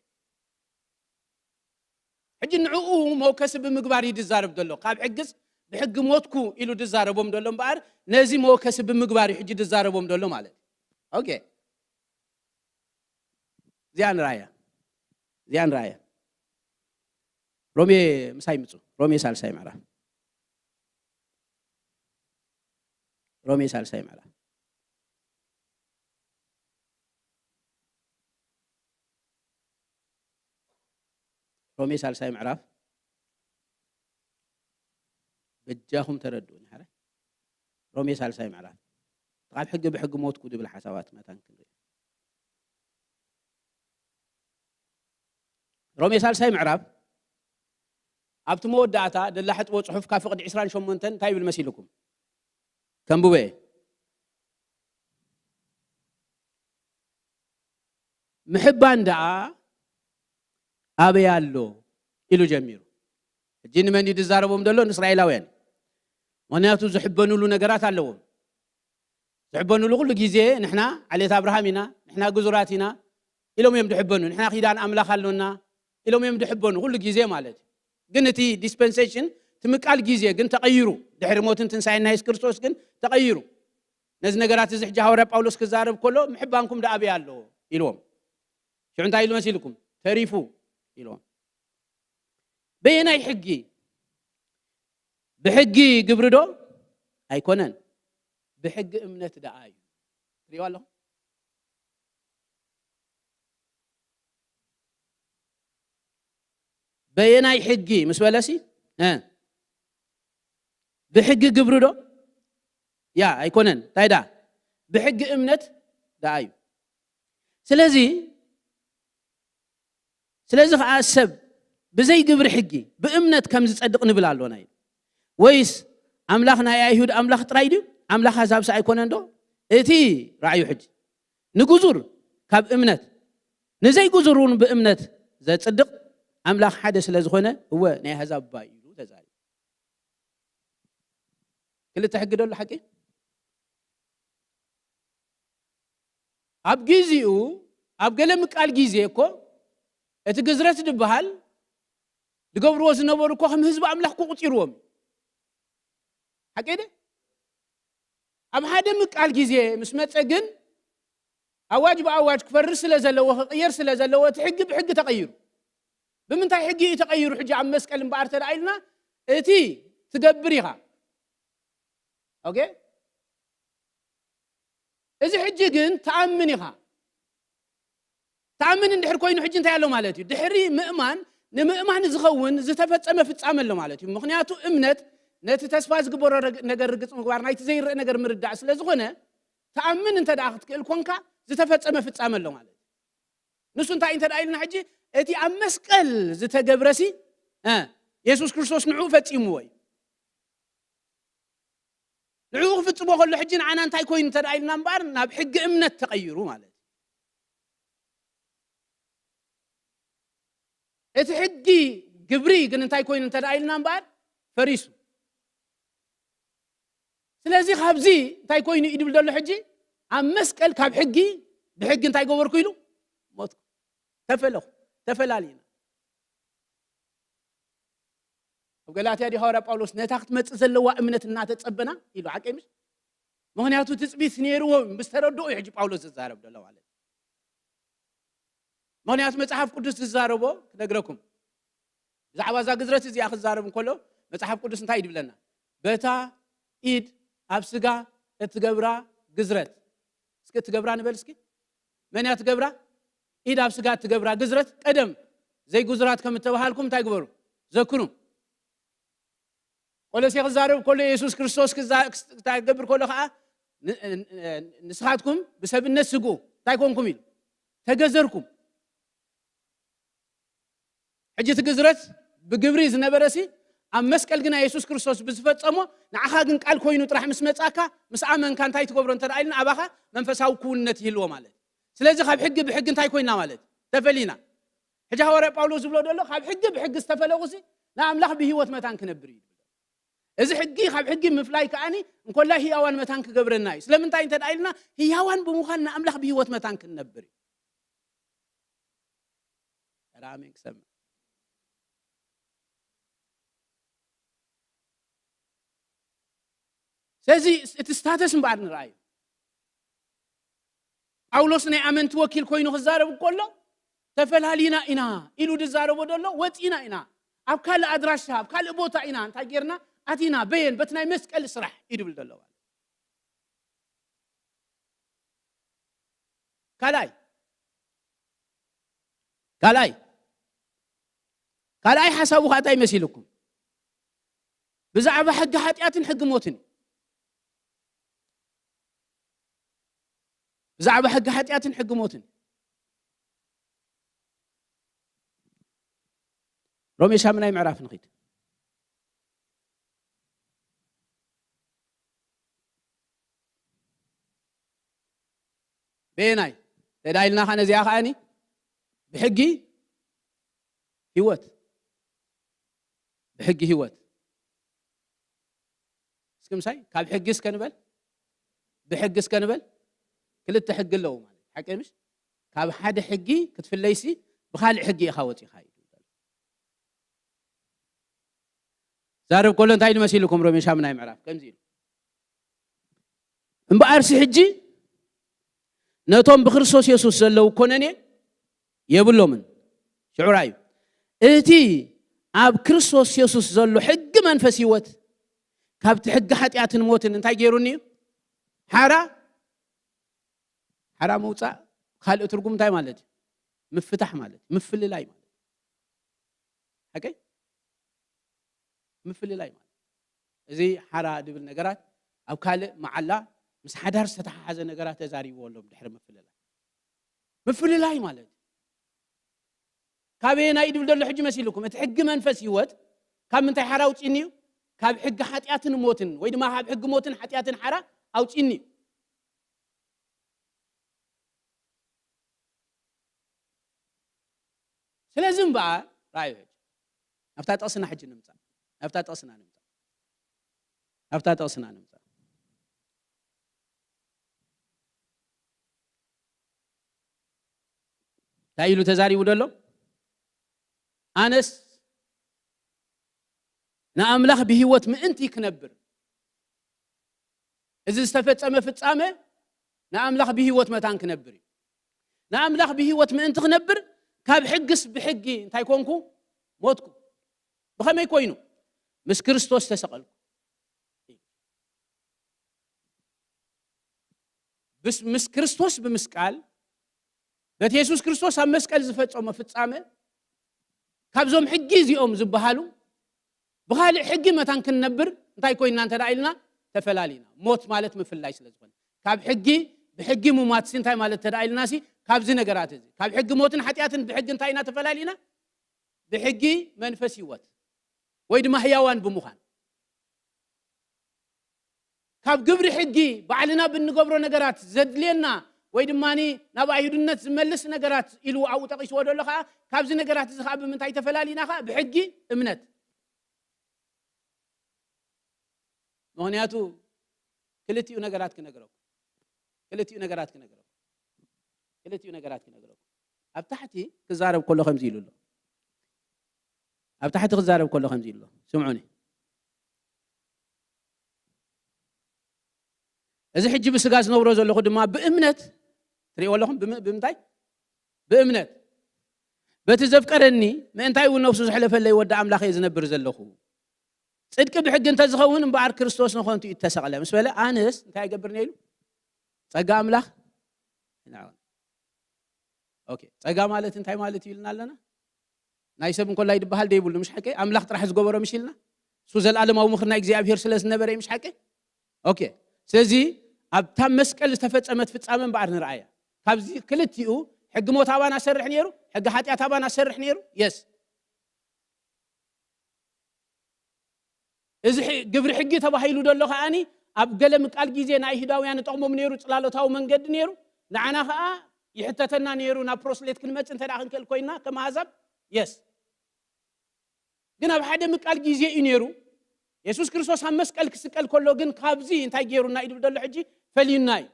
ሕጂ ንዕኡ መወከሲ ብምግባር እዩ ድዛረብ ዘሎ ካብ ሕግስ ብሕጊ ሞትኩ ኢሉ ድዛረቦም ዘሎ እምበኣር ነዚ መወከሲ ብምግባር እዩ ሕጂ ድዛረቦም ዘሎ ማለት እዩ ኦኬ እዚኣ ንራያ እዚኣ ንራያ ሮሜ ምሳይ ምፁ ሮሜ ሳልሳይ ምዕራፍ ሮሜ ሳልሳይ ምዕራፍ ሮሜ ሳልሳይ ምዕራፍ በጃኹም ተረድኡኒ ሓረ ሮሜ ሳልሳይ ምዕራፍ ካብ ሕጊ ብሕጊ ሞትኩ ዝብል ሓሳባት መታን ክንርኢ ሮሜ ሳልሳይ ምዕራፍ ኣብቲ መወዳእታ ደላ ሕጥቦ ፅሑፍ ካብ ፍቕዲ ዕስራን ሸሞንተን እንታይ ይብል መሲልኩም ከንብበ ምሕባን ደኣ ኣበይ ኣሎ ኢሉ ጀሚሩ ሕጂ ንመን እዩ ዝዛረቦም ዘሎ ንእስራኤላውያን ምክንያቱ ዝሕበኑሉ ነገራት ኣለዎም ዝሕበኑሉ ኩሉ ግዜ ንሕና ዓሌት ኣብርሃም ኢና፣ ንሕና ግዙራት ኢና ኢሎም እዮም ዝሕበኑ። ንሕና ኪዳን ኣምላኽ ኣሎና ኢሎም እዮም ዝሕበኑ ኩሉ ግዜ ማለት እዩ። ግን እቲ ዲስፐንሴሽን፣ እቲ ምቃል ግዜ ግን ተቐይሩ። ድሕሪ ሞትን ትንሳኤን ናይ የሱስ ክርስቶስ ግን ተቐይሩ። ነዚ ነገራት እዚ ሕጂ ሃዋርያ ጳውሎስ ክዛረብ ከሎ ምሕባንኩም ደኣ ኣበይ ኣሎ ኢልዎም። ሽዑ እንታይ ኢሉ መሲልኩም? ተሪፉ ኢልዎም። በየናይ ሕጊ? ብሕጊ ግብሪ ዶ? ኣይኮነን፣ ብሕጊ እምነት ደኣ እዩ። ትሪእዋ ኣለኹም? በየናይ ሕጊ ምስ በለሲ እ ብሕጊ ግብሪ ዶ? ያ ኣይኮነን። እንታይ ደኣ? ብሕጊ እምነት ደኣ እዩ። ስለዚ ስለዚ ኸዓ ሰብ ብዘይ ግብሪ ሕጊ ብእምነት ከም ዝጸድቕ ንብል ኣሎና እዩ። ወይስ ኣምላኽ ናይ ኣይሁድ ኣምላኽ ጥራይ ድዩ? ኣምላኽ ኣሕዛብስ ኣይኮነን ዶ? እቲ ራእዩ ሕጂ ንግዙር ካብ እምነት፣ ንዘይግዙር እውን ብእምነት ዘጽድቕ ኣምላኽ ሓደ ስለ ዝኾነ፣ እወ ናይ ኣሕዛብ እባ እዩ ኢሉ ተዛሪቡ። ክልተ ሕጊ ዶ ኣሎ ሓቂ? ኣብ ግዜኡ፣ ኣብ ገለ ምቃል ግዜ እኮ እቲ ግዝረት ዝበሃል ዝገብርዎ ዝነበሩ እኮ ከም ህዝቢ ኣምላኽ እኮ ቁጺርዎም እዩ። ሓቂ ደ? ኣብ ሓደ ምቃል ግዜ ምስ መጸ ግን ኣዋጅ ብኣዋጅ ክፈርስ ስለ ዘለዎ፣ ክቕየር ስለ ዘለዎ፣ እቲ ሕጊ ብሕጊ ተቐይሩ። ብምንታይ ሕጊ እዩ ተቐይሩ? ሕጂ ኣብ መስቀል እምበኣር ተደኣ ኢልና፣ እቲ ትገብር ኢኻ። ኦኬ? እዚ ሕጂ ግን ትኣምን ኢኻ። ትኣምን እንድሕር ኮይኑ፣ ሕጂ እንታይ ኣሎ ማለት እዩ? ድሕሪ ምእማን፣ ንምእማን ዝኸውን ዝተፈጸመ ፍጻመ ኣሎ ማለት እዩ። ምኽንያቱ እምነት ነቲ ተስፋ ዝግበሮ ረግ-፣ ነገር ርግጽ ምግባር፣ ናይቲ ዘይረአ ነገር ምርዳእ ስለ ዝኾነ፣ ትኣምን እንተ ደኣ ክትክእል ኮንካ፣ ዝተፈጸመ ፍጻመ ኣሎ ማለት እዩ። ንሱ እንታይ እንተ ደኣ ኢልና ሕጂ፣ እቲ ኣብ መስቀል ዝተገብረሲ፣ እ፣ የሱስ ክርስቶስ ንዕኡ ፈጺምዎ እዩ። ንዕኡ ክፍጽሞ ከሎ ሕጂ ንዓና እንታይ ኮይኑ እንተ ደኣ ኢልና እምበኣር፣ ናብ ሕጊ እምነት ተቐይሩ ማለት እዩ። እቲ ሕጊ ግብሪ ግን እንታይ ኮይኑ እንተ ደኣ ኢልና እምበኣር፣ ፈሪሱ። ስለዚ ካብዚ እንታይ ኮይኑ እዩ ድብል ዘሎ ሕጂ? ኣብ መስቀል ካብ ሕጊ፣ ብሕጊ እንታይ ገበርኩ ኢሉ? ሞትኩ። ተፈለኹ። ተፈላሊና። ኣብ ገላትያ ድዩ ሃዋርያ ጳውሎስ ነታ ክትመጽእ ዘለዋ እምነት እናተጸበና ኢሉ፣ ሓቀይ ምሽ? ምኽንያቱ ትጽቢት ነይርዎ ምስ ተረድኦ እዩ ሕጂ ጳውሎስ ዝዛረብ ዘሎ ማለት እዩ። ምኽንያቱ መጽሓፍ ቅዱስ ዝዛረቦ ክነግረኩም። ብዛዕባ እዛ ግዝረት እዚኣ ክዛረብ እንከሎ መጽሓፍ ቅዱስ እንታይ እዩ ድብለና? በታ ኢድ ኣብ ስጋ እትገብራ ግዝረት። እስኪ እትገብራ ንበል እስኪ። መን እያ ትገብራ? ኢድ ኣብ ስጋ እትገብራ ግዝረት ቀደም ዘይግዙራት ከም እተባሃልኩም እንታይ ግበሩ? ዘክሩ። ቆሎሴ ክዛረብ ከሎ የሱስ ክርስቶስ ክዛ-፣ ክስ-፣ እንታይ ክገብር ከሎ ኸዓ ን-፣ ን-፣ ንስኻትኩም ብሰብነት ስግኡ እንታይ ኮንኩም ኢሉ? ተገዘርኩም። ሕጂ እቲ ግዝረት ብግብሪ ዝነበረሲ ኣብ መስቀል ግና የሱስ ክርስቶስ ብዝፈጸሞ ንዓኻ ግን ቃል ኮይኑ ጥራሕ ምስ መጻካ ምስ ኣመንካ እንታይ ትገብሮ እንተ ደኣ ኢልና ኣባኻ መንፈሳዊ ክውንነት ይህልዎ ማለት። ስለዚ ካብ ሕጊ ብሕጊ እንታይ ኮይና ማለት? ተፈሊና። ሕጂ ሃዋርያ ጳውሎስ ዝብሎ ዘሎ ካብ ሕጊ ብሕጊ ዝተፈለኹሲ ንኣምላኽ ብህይወት መታን ክነብር እዩ። እዚ ሕጊ ካብ ሕጊ ምፍላይ ከኣኒ እንኮላይ ህያዋን መታን ክገብረና እዩ። ስለምንታይ እንተ ደኣ ኢልና ህያዋን ብምዃን ንኣምላኽ ብህይወት መታን ክንነብር እዩ። ኧረ ኣሜን ክሰምዕ። ስለዚ እቲ ስታተስ እምበኣር ንርኣዩ። ጳውሎስ ናይ ኣመንቲ ወኪል ኮይኑ ክዛረብ ከሎ ተፈላሊና ኢና ኢሉ ዝዛረቦ ዘሎ ወፂና ኢና፣ ኣብ ካልእ ኣድራሻ ኣብ ካልእ ቦታ ኢና እንታይ ጌርና ኣቲና በየን በቲ ናይ መስቀል ስራሕ እዩ ድብል ዘሎ ማለት። ካልኣይ ካልኣይ ካልኣይ ሓሳቡ ከዓ እንታይ መሲልኩም? ብዛዕባ ሕጊ ሓጢኣትን ሕጊ ሞትን እዩ። ብዛዕባ ሕጊ ሓጢኣትን ሕጊ ሞትን። ሮሜ ሻምናይ ምዕራፍ ንኺድ። በየናይ ተዳኢልና ኸ ነዚኣ ኸኣኒ ብሕጊ ህይወት፣ ብሕጊ ህይወት። እስኪ ምሳይ ካብ ሕጊ እስከ ንበል። ብሕጊ እስከ ንበል፣ ክልተ ሕጊ ኣለዉ ማለት ሓቂ ምሽ? ካብ ሓደ ሕጊ ክትፍለይሲ ብኻልእ ሕጊ ኢኻ ወፂኻ እዩ። ዛረብ ከሎ እንታይ ኢሉ መሲልኩም? ሮሜ ሻምናይ ምዕራፍ ከምዚ ኢሉ፣ እምበኣርሲ ሕጂ ነቶም ብክርስቶስ የሱስ ዘለዉ ኮነኔ የብሎምን። ሽዑራ እዩ እቲ ኣብ ክርስቶስ የሱስ ዘሎ ሕጊ መንፈስ ህይወት ካብቲ ሕጊ ሓጢኣትን ሞትን እንታይ ገይሩኒ እዩ? ሓራ ሓራ ምውፃእ። ካልእ ትርጉም እንታይ ማለት እዩ? ምፍታሕ ማለት እዩ፣ ምፍልላይ ማለት እዩ። ሓቀይ ምፍልላይ ማለት እዩ። እዚ ሓራ ድብል ነገራት ኣብ ካልእ መዓላ ምስ ሓዳር ዝተተሓሓዘ ነገራት ተዛሪብዎ ኣሎ። ድሕሪ ምፍልላይ ምፍልላይ ማለት ካበየናይ ድብል ዘሎ ሕጂ መሲልኩም? እቲ ሕጊ መንፈስ ህይወት ካብ ምንታይ ሓራ ኣውፅኒ እዩ? ካብ ሕጊ ሓጢኣትን ሞትን ወይ ድማ ካብ ሕጊ ሞትን ሓጢኣትን ሓራ ኣውፅኒ እዩ። ስለዚ እምበኣር ራእዩ ሕጂ ናብታ ጥቕስና ሕጂ ንምፃእ ናብታ ጥቕስና ንምፃእ ናብታ ጥቕስና ንምፃእ እንታይ ኢሉ ተዛሪቡ ዘሎ? ኣነስ ንኣምላኽ ብህይወት ምእንቲ ክነብር፣ እዚ ዝተፈጸመ ፍጻመ ንኣምላኽ ብህይወት መታን ክነብር እዩ። ንኣምላኽ ብህይወት ምእንቲ ክነብር ካብ ሕግስ ብሕጊ እንታይ ኮንኩ? ሞትኩ። ብኸመይ ኮይኑ? ምስ ክርስቶስ ተሰቐልኩ። ምስ ክርስቶስ ብምስቃል በቲ የሱስ ክርስቶስ ኣብ መስቀል ዝፈጸሞ ፍጻመ ካብዞም ሕጊ እዚኦም ዝበሃሉ ብኻልእ ሕጊ መታን ክንነብር እንታይ ኮይንና እንተ ኢልና ተፈላሊና። ሞት ማለት ምፍላይ ስለ ዝኾነ ካብ ሕጊ ብሕጊ ሙማትሲ እንታይ ማለት እንተ ኢልናሲ ካብዚ ነገራት እዚ ካብ ሕጊ ሞትን ሓጢኣትን ብሕጊ እንታይ ኢና ተፈላሊና? ብሕጊ መንፈስ ህይወት ወይ ድማ ህያዋን ብምዃን ካብ ግብሪ ሕጊ ባዕልና ብንገብሮ ነገራት ዘድልየና ወይ ድማ ናብ ኣይሁድነት ዝመልስ ነገራት ኢሉ ኣብኡ ጠቂስዎ ዘሎ ከዓ ካብዚ ነገራት እዚ ከዓ ብምንታይ ተፈላሊና ከዓ ብሕጊ እምነት። ምክንያቱ ክልቲኡ ነገራት ክነግረኩም ክልቲኡ ነገራት ክነግረኩም ክልቲኡ ነገራት ክነግረኩም ኣብ ታሕቲ ክዛረብ ከሎ ከምዚ ኢሉ ኣሎ። ኣብ ታሕቲ ክዛረብ ከሎ ከምዚ ኢሉ ኣሎ። ስምዑኒ። እዚ ሕጂ ብስጋ ዝነብሮ ዘለኹ ድማ ብእምነት ትሪእዎ ኣለኹም። ብምንታይ? ብእምነት በቲ ዘፍቀረኒ ምእንታይ እውን ነብሱ ዘሕለፈለይ ወዲ ኣምላኽ እየ ዝነብር ዘለኹ። ጽድቂ ብሕጊ እንተዝኸውን እምበኣር ክርስቶስ ንኾንቱ እዩ እተሰቕለ ምስ በለ ኣነስ እንታይ ኣይገብርን ኢሉ ጸጋ ኣምላኽ ይንዕቕን። ኦኬ፣ ጸጋ ማለት እንታይ ማለት እዩ ኢልና ኣለና? ናይ ሰብ እንኮላይ ድበሃል ደይብሉ ምሽ ሓቂ ኣምላኽ ጥራሕ ዝገበሮ ምሽ ኢልና እሱ ዘለኣለማዊ ምኽሪ ናይ እግዚኣብሔር ስለ ዝነበረ እዩ ምሽ ሓቂ። ኦኬ፣ ስለዚ ኣብታ መስቀል ዝተፈጸመት ፍጻመ እምበኣር ንርኣያ። ካብዚ ክልቲኡ ሕጊ ሞት ኣባና ሰርሕ ነይሩ፣ ሕጊ ሓጢኣት ኣባና ሰርሕ ነይሩ። የስ እዚ ግብሪ ሕጊ ተባሂሉ ዘሎ ከዓኒ ኣብ ገለ ምቃል ግዜ ናይ ኣይሁዳውያን ጠቕሞም ነይሩ፣ ጽላሎታዊ መንገዲ ነይሩ። ንዓና ከዓ ይሕተተና ነይሩ ናብ ፕሮስሌት ክንመጽእ እንተ ደኣ ክንክእል ኮይንና ከም ኣህዛብ። የስ ግን ኣብ ሓደ ምቃል ግዜ እዩ ነይሩ። የሱስ ክርስቶስ ኣብ መስቀል ክስቀል ከሎ ግን ካብዚ እንታይ ገይሩና እዩ ድብል ዘሎ ሕጂ? ፈልዩና እዩ።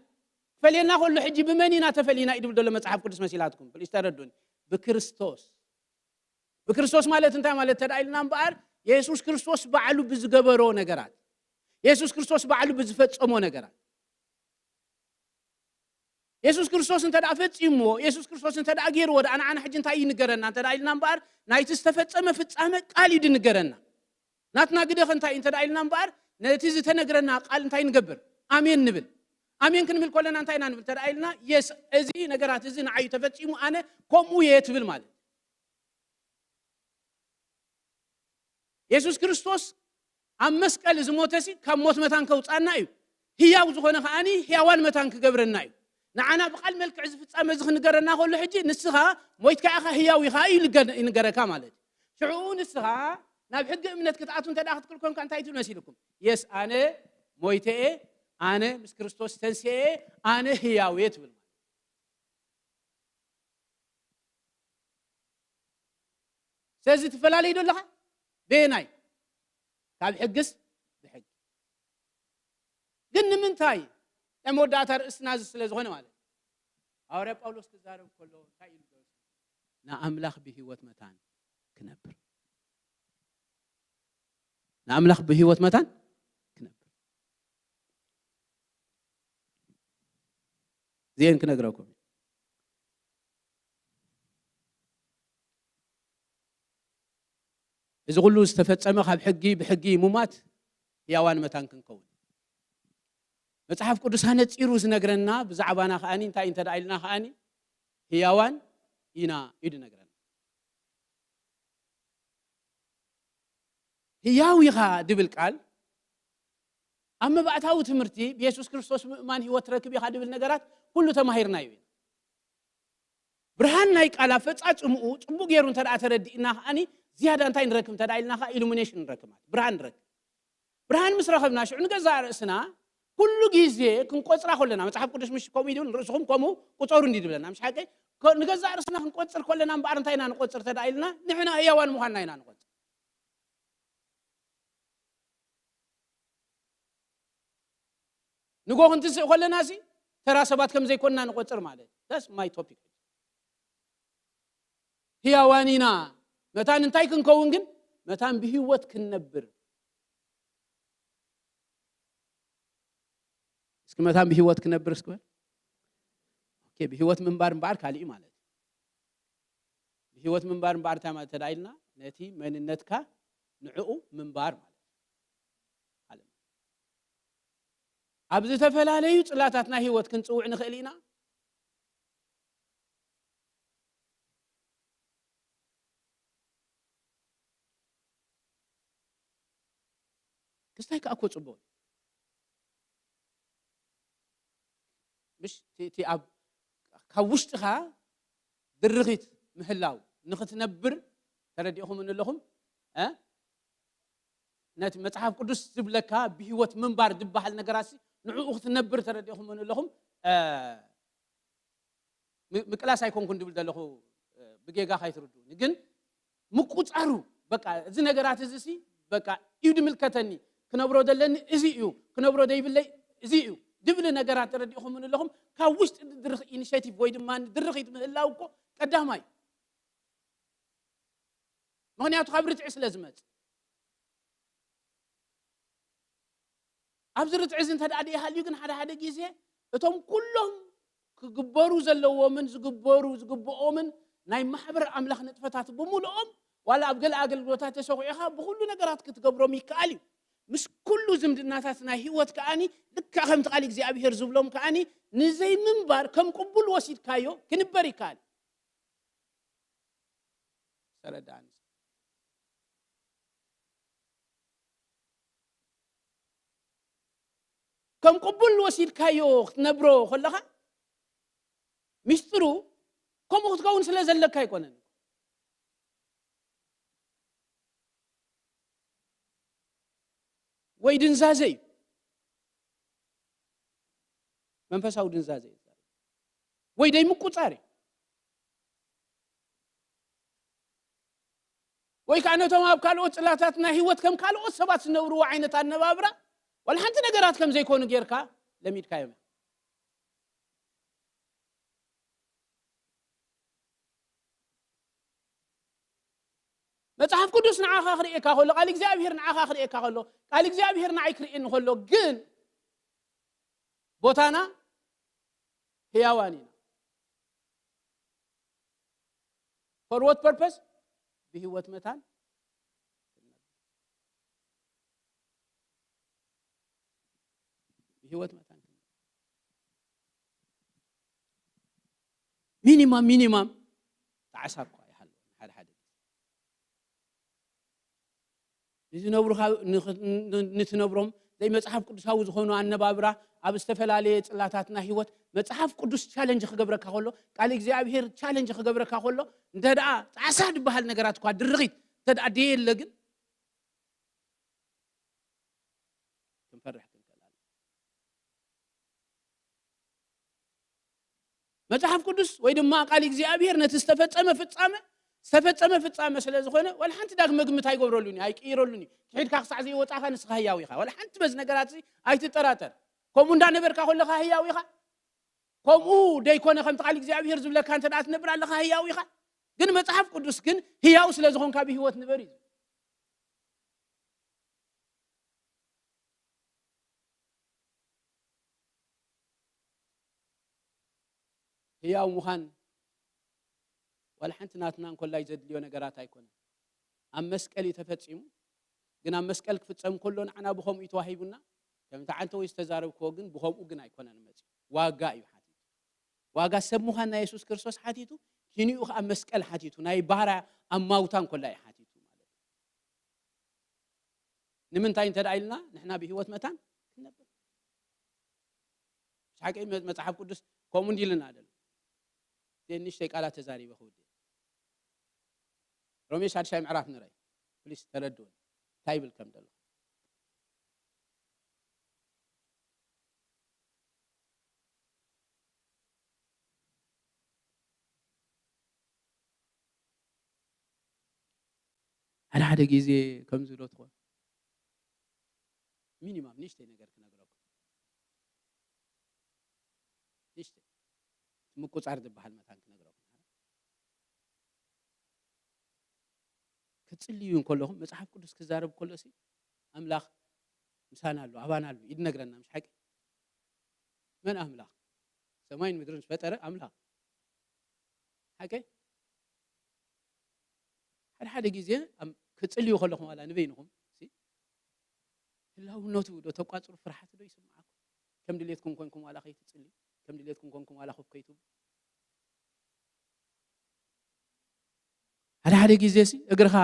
ፈልየና ከሎ ሕጂ ብመን ኢና ተፈሊና እዩ ድብል ዘሎ መጽሓፍ ቅዱስ መሲላትኩም ፕሊስ ተረዱን። ብክርስቶስ ብክርስቶስ ማለት እንታይ ማለት ተዳ ኢልና እምበኣር የሱስ ክርስቶስ ባዕሉ ብዝገበሮ ነገራት የሱስ ክርስቶስ ባዕሉ ብዝፈጸሞ ነገራት የሱስ ክርስቶስ እንተ ደኣ ፈጺምዎ የሱስ ክርስቶስ እንተ ደኣ ገይርዎ ደኣ ንዓና ሕጂ እንታይ ይንገረና እንተ ደኣ ኢልና እምበኣር ናይቲ ዝተፈጸመ ፍጻመ ቃል እዩ ድንገረና። ናትና ግደኸ እንታይ እዩ እንተ ደኣ ኢልና እምበኣር ነቲ ዝተነግረና ቃል እንታይ ንገብር? ኣሜን ንብል። ኣሜን ክንብል ከለና እንታይ ኢና ንብል እንተ ደኣ ኢልና የስ እዚ ነገራት እዚ ንዓዩ ተፈጺሙ ኣነ ከምኡ እየ ትብል ማለት የሱስ ክርስቶስ ኣብ መስቀል ዝሞተሲ ካብ ሞት መታን ከውፃና እዩ። ህያው ዝኾነ ከዓኒ ህያዋን መታን ክገብረና እዩ። ንዓና ብቃል መልክዕ ዝፍፃመ እዚ ክንገረና ከሎ ሕጂ ንስኻ ሞይትካ ኢኻ ህያው ኢኻ እዩ ይንገረካ ማለት እዩ። ሽዕኡ ንስኻ ናብ ሕጊ እምነት ክትኣቱ እንተ ክትክል ኮንካ እንታይ ትብል መሲልኩም? የስ ኣነ ሞይተ እየ፣ ኣነ ምስ ክርስቶስ ተንስኤ እየ፣ ኣነ ህያው እየ ትብል ማለት ስለዚ ትፈላለይ ዶ ኣለኻ? በየናይ? ካብ ሕግስ ብሕጊ ግን ንምንታይ ናይ መወዳእታ ርእስና እዚ ስለ ዝኾነ ማለት እዩ። ሃዋርያ ጳውሎስ ክዛረብ ከሎ እንታይ ኢሉ? ንኣምላኽ ብህይወት መታን ክነብር፣ ንኣምላኽ ብህይወት መታን ክነብር። እዚአን ክነግረኩም። እዚ ኩሉ ዝተፈጸመ ካብ ሕጊ፣ ብሕጊ ሙማት ህያዋን መታን ክንከውን። መጽሓፍ ቅዱስ ኣነጺሩ ዝነግረና ብዛዕባና ከኣኒ እንታይ እንተ ደኣ ኢልና ከኣኒ ህያዋን ኢና እዩ ዝነግረና። ህያው ኢኻ ድብል ቃል ኣብ መባእታዊ ትምህርቲ ብየሱስ ክርስቶስ ምእማን ህይወት ትረክብ ኢኻ ድብል ነገራት ኩሉ ተማሂርናዮ ኢና። ብርሃን ናይ ቃል ኣፈጻጽምኡ ጽቡቕ ገይሩ እንተ ደኣ ተረዲእና ከኣኒ ዝያዳ እንታይ ንረክብ እንተ ደኣ ኢልና ከኣ ኢሉሚኔሽን ንረክብ ማለት ብርሃን ንረክብ። ብርሃን ምስ ረኸብና ሽዑ ንገዛእ ርእስና ኩሉ ግዜ ክንቆጽራ ከለና መጽሓፍ ቅዱስ ምሽ ከምኡ ኢሉ ንርእስኹም ከምኡ ቁጸሩ እንዲ ድብለና ምሽ ሓቀይ ንገዛእ ርእስና ክንቆጽር ከለና እምበኣር እንታይ ኢና ንቆጽር እንተ ደኣ ኢልና ንሕና ህያዋን ምዃንና ኢና ንቆጽር። ንጎ ክንትስእ ከለና ሲ ተራ ሰባት ከም ዘይኮንና ንቆጽር ማለት that's my topic። ህያዋን ኢና። መታን እንታይ ክንከውን ግን? መታን ብህይወት ክንነብር። እስኪ መታን ብህይወት ክነብር እስኪ በል። ኦኬ፣ ብህይወት ምንባር እምበኣር ካልእ እዩ ማለት እዩ። ብህይወት ምንባር እምበኣር እንታይ ማለት ተዳኢልና ነቲ መንነትካ ንዕኡ ምንባር ማለት እዩ። ኣብ ዝተፈላለዩ ጽላታት ናይ ህይወት ክንጽውዕ ንኽእል ኢና። ክስታይ ከኣ እኮ ጽቡቕ እዩ። ምሽ እቲ እቲ ኣብ ካብ ውሽጥኻ ድርኺት ምህላው ንኽትነብር ተረዲእኹምኒ ኣለኹም? እ? ነቲ መጽሓፍ ቅዱስ ዝብለካ ብህይወት ምንባር ዝበሃል ነገራሲ ንዕኡ ክትነብር ተረዲእኹምኒ ኣለኹም? እ፣ ም-፣ ምቅላስ ኣይኮንኩን ድብል ዘለኹ፣ እ፣ ብጌጋ ካይትርድኡኒ። ግን ምቁጻሩ፣ በቃ፣ እዚ ነገራት እዚ ሲ፣ በቃ፣ እዩ ድምልከተኒ፣ ክነብሮ ደለኒ እዚ እዩ፣ ክነብሮ ደይብለይ እዚ እዩ ድብል ነገራት ተረዲእኹምኒ ኣለኹም። ካብ ውሽጢ ድርኽ ኢኒሼቲቭ ወይ ድማ ድርኺት ምህላው እኮ ቀዳማይ። ምኽንያቱ ካብ ርትዒ ስለ ዝመጽእ። ኣብዚ ርትዒ እዚ እንተ ደኣ ደይሃልዩ ግን ሓደ ሓደ ግዜ እቶም ኩሎም ክግበሩ ዘለዎምን ዝግበሩ ዝግብኦምን ናይ ማሕበር ኣምላኽ ንጥፈታት ብምልኦም ዋላ ኣብ ገለ ኣገልግሎታት ተሰኺዑኻ ብኹሉ ነገራት ክትገብሮም ይከኣል እዩ። ምስ ኩሉ ዝምድናታት ናይ ህይወት ከኣኒ ልክዕ ከምቲ ቃል እግዚኣብሔር ዝብሎም ከኣኒ ንዘይምንባር ከም ቅቡል ወሲድካዮ ክንበር ይከኣል። ዝተረድኣኒ። ከም ቅቡል ወሲድካዮ ክትነብሮ ከለኻ፣ ሚስጥሩ ከምኡ ክትከውን ስለ ዘለካ ኣይኮነን። ወይ ድንዛዘ እዩ። መንፈሳዊ ድንዛዘ እዩ። ወይ ደይ ምቁጻር እዩ። ወይ ከዓ ነቶም ኣብ ካልኦት ጽላታት ናይ ህይወት ከም ካልኦት ሰባት ዝነብርዎ ዓይነት ኣነባብራ፣ ዋላ ሓንቲ ነገራት ከም ዘይኮኑ ጌርካ ለሚድካዮም። መጽሓፍ ቅዱስ ንዓኻ ክርእየካ ከሎ፣ ቃል እግዚኣብሔር ንዓኻ ክርእየካ ከሎ፣ ቃል እግዚኣብሔር ንዓይ ክርእየኒ ከሎ፣ ግን ቦታና ህያዋን ኢና። For what purpose? ብህይወት መታን። ብህይወት መታን። ሚኒማም፣ ሚኒማም ጣዕሳ እኳ ይሃልዎ ሓደ ሓደ ግዜ። ንዝነብሩኻ፣ ንኽ-፣ ን-፣ ንትነብሮም ዘይመጽሓፍ ቅዱሳዊ ዝኾኑ ኣነባብራ ኣብ ዝተፈላለየ ጽላታት ናይ ህይወት መጽሓፍ ቅዱስ ቻለንጅ ክገብረካ ከሎ፣ ቃል እግዚኣብሔር ቻለንጅ ክገብረካ ከሎ፣ እንተ ደኣ ጣዕሳ ዝበሃል ነገራት እኳ ድርኺት እንተ ደኣ ደየለ ግን ክንፈርሕ ክንክእል ኣለና። መጽሓፍ ቅዱስ ወይ ድማ ቃል እግዚኣብሔር ነቲ ዝተፈጸመ ፍጻመ፣ ዝተፈጸመ ፍጻመ ስለ ዝኾነ፣ ዋላ ሓንቲ ዳግመ ግምት ኣይገብረሉን እዩ፣ ኣይቅይረሉን እዩ። ክሒድካ ክሳዕ ዘይወጻኻ ንስኻ ህያው ኢኻ። ዋላ ሓንቲ በዚ ነገራት እዚ ኣይትጠራጠር። ከምኡ እንዳነበርካ ከለኻ ህያው ኢኻ። ከምኡ ደይኮነ ከምቲ ቃል እግዚኣብሔር ዝብለካ እንተ ደኣ ትነብር ኣለኻ ህያው ኢኻ። ግን መጽሓፍ ቅዱስ ግን ህያው ስለ ዝኾንካ ብህይወት ንበር እዩ። ህያው ምዃን ዋላ ሓንቲ ናትና እንኮላይ ዘድልዮ ነገራት ኣይኮነን። ኣብ መስቀል እዩ ተፈጺሙ። ግን ኣብ መስቀል ክፍጸም ከሎ ንዓና ብኸምኡ እዩ ተዋሂቡና። ከምቲ ዓንተ ወይ ዝተዛረብክዎ ግን ብኸምኡ ግን ኣይኮነን መጺኡ። ዋጋ እዩ ሓቲቱ። ዋጋ ሰብ ምዃን ናይ የሱስ ክርስቶስ ሓቲቱ፣ ኪንኡ ከኣ መስቀል ሓቲቱ፣ ናይ ባርያ ኣማውታ እንኮላይ ሓቲቱ ማለት እዩ። ንምንታይ እንተ ደኣ ኢልና ንሕና ብህይወት መታን ክንነብር። ሓቂ መ-፣ መጽሓፍ ቅዱስ ከምኡ እንዲልና ደሎ። እተን ንእሽተይ ቃላት ተዛሪበ ክውድእ። ሮሜ ሳድሻይ ምዕራፍ ንራይ። ፕሊስ ተረድኡኒ። እንታይ ይብል ከም ዘሎ። ሓደ ሓደ ግዜ ከምዚ ዶ ትኾን? ሚኒማም ንእሽተይ ነገር ክነግረኩም። ንእሽተይ። እቲ ምቁጻር ዝበሃል መታን ክነግረኩም። ክትጽልዩ እንከለኹም መጽሓፍ ቅዱስ ክዛረብ ከሎ ሲ ኣምላኽ ምሳና ኣሎ፣ ኣባና ኣሎ፣ ይነግረና፣ ምሽ ሓቂ? መን ኣምላኽ? ሰማይን ምድርን ዝፈጠረ ኣምላኽ። ሓቂ? ሓደ ሓደ ግዜ ኣም-፣ ክትጽልዩ ከለኹም ዋላ ንበይንኹም ሲ፣ ህላውነቱ ዶ ተቋጽሩ፣ ፍርሓት ዶ ይስምዓኩም? ከም ድሌትኩም ኮንኩም ዋላ ከይትጽልዩ፣ ከም ድሌትኩም ኮንኩም ዋላ ኮፍ ከይትብሉ። ሓደ ሓደ ግዜ ሲ እግርኻ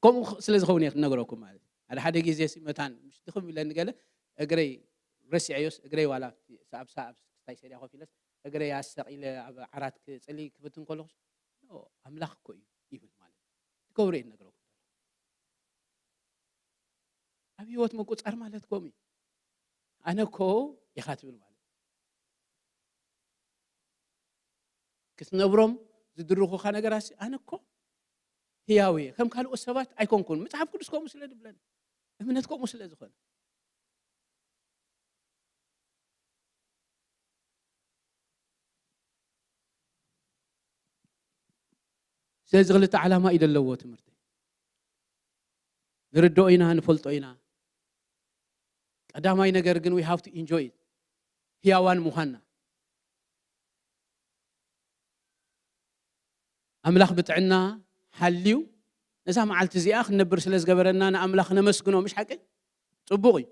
ከምኡ ስለ ዝኸውን እየ ክነግረኩም ማለት እዩ። ሓደ ሓደ ግዜ ሲ መታን ምሽ ድኽም ኢለኒ ገለ እግረይ ረሲዐዮስ እግረይ ዋላ ሳብ ሳብ ክስታይ ሰድያ ኮፍ ኢለስ እግረይ ኣሰቒለ ኣብ ዓራት ክጽሊ ክፍትን ከለኹስ "ኖ፣ ኣምላኽ እኮ እዩ" ይብል ማለት እዩ። ትገብሮ እየ ዝነግረኩም። ኣብ ህይወት ምቁጻር ማለት ከምኡ እዩ። ኣነ እኮ ኢኻ ትብል ማለት እዩ። ክትነብሮም ዝድርኹኻ ነገራት ኣነ እኮ ህያው እየ፣ ከም ካልኦት ሰባት ኣይኮንኩን። መጽሓፍ ቅዱስ ከምኡ ስለ ዝብለኒ፣ እምነት ከምኡ ስለ ዝኾነ። ስለዚ ክልተ ዓላማ እዩ ዘለዎ ትምህርቲ። ንርድኦ ኢና፣ ንፈልጦ ኢና። ቀዳማይ ነገር ግን we have to enjoy it። ህያዋን ምዃንና። ኣምላኽ ብጥዕና ሓልዩ ነዛ መዓልቲ እዚኣ ክንነብር ስለ ዝገበረና ንኣምላኽ ነመስግኖ፣ ምሽ ሓቂ? ጽቡቕ እዩ።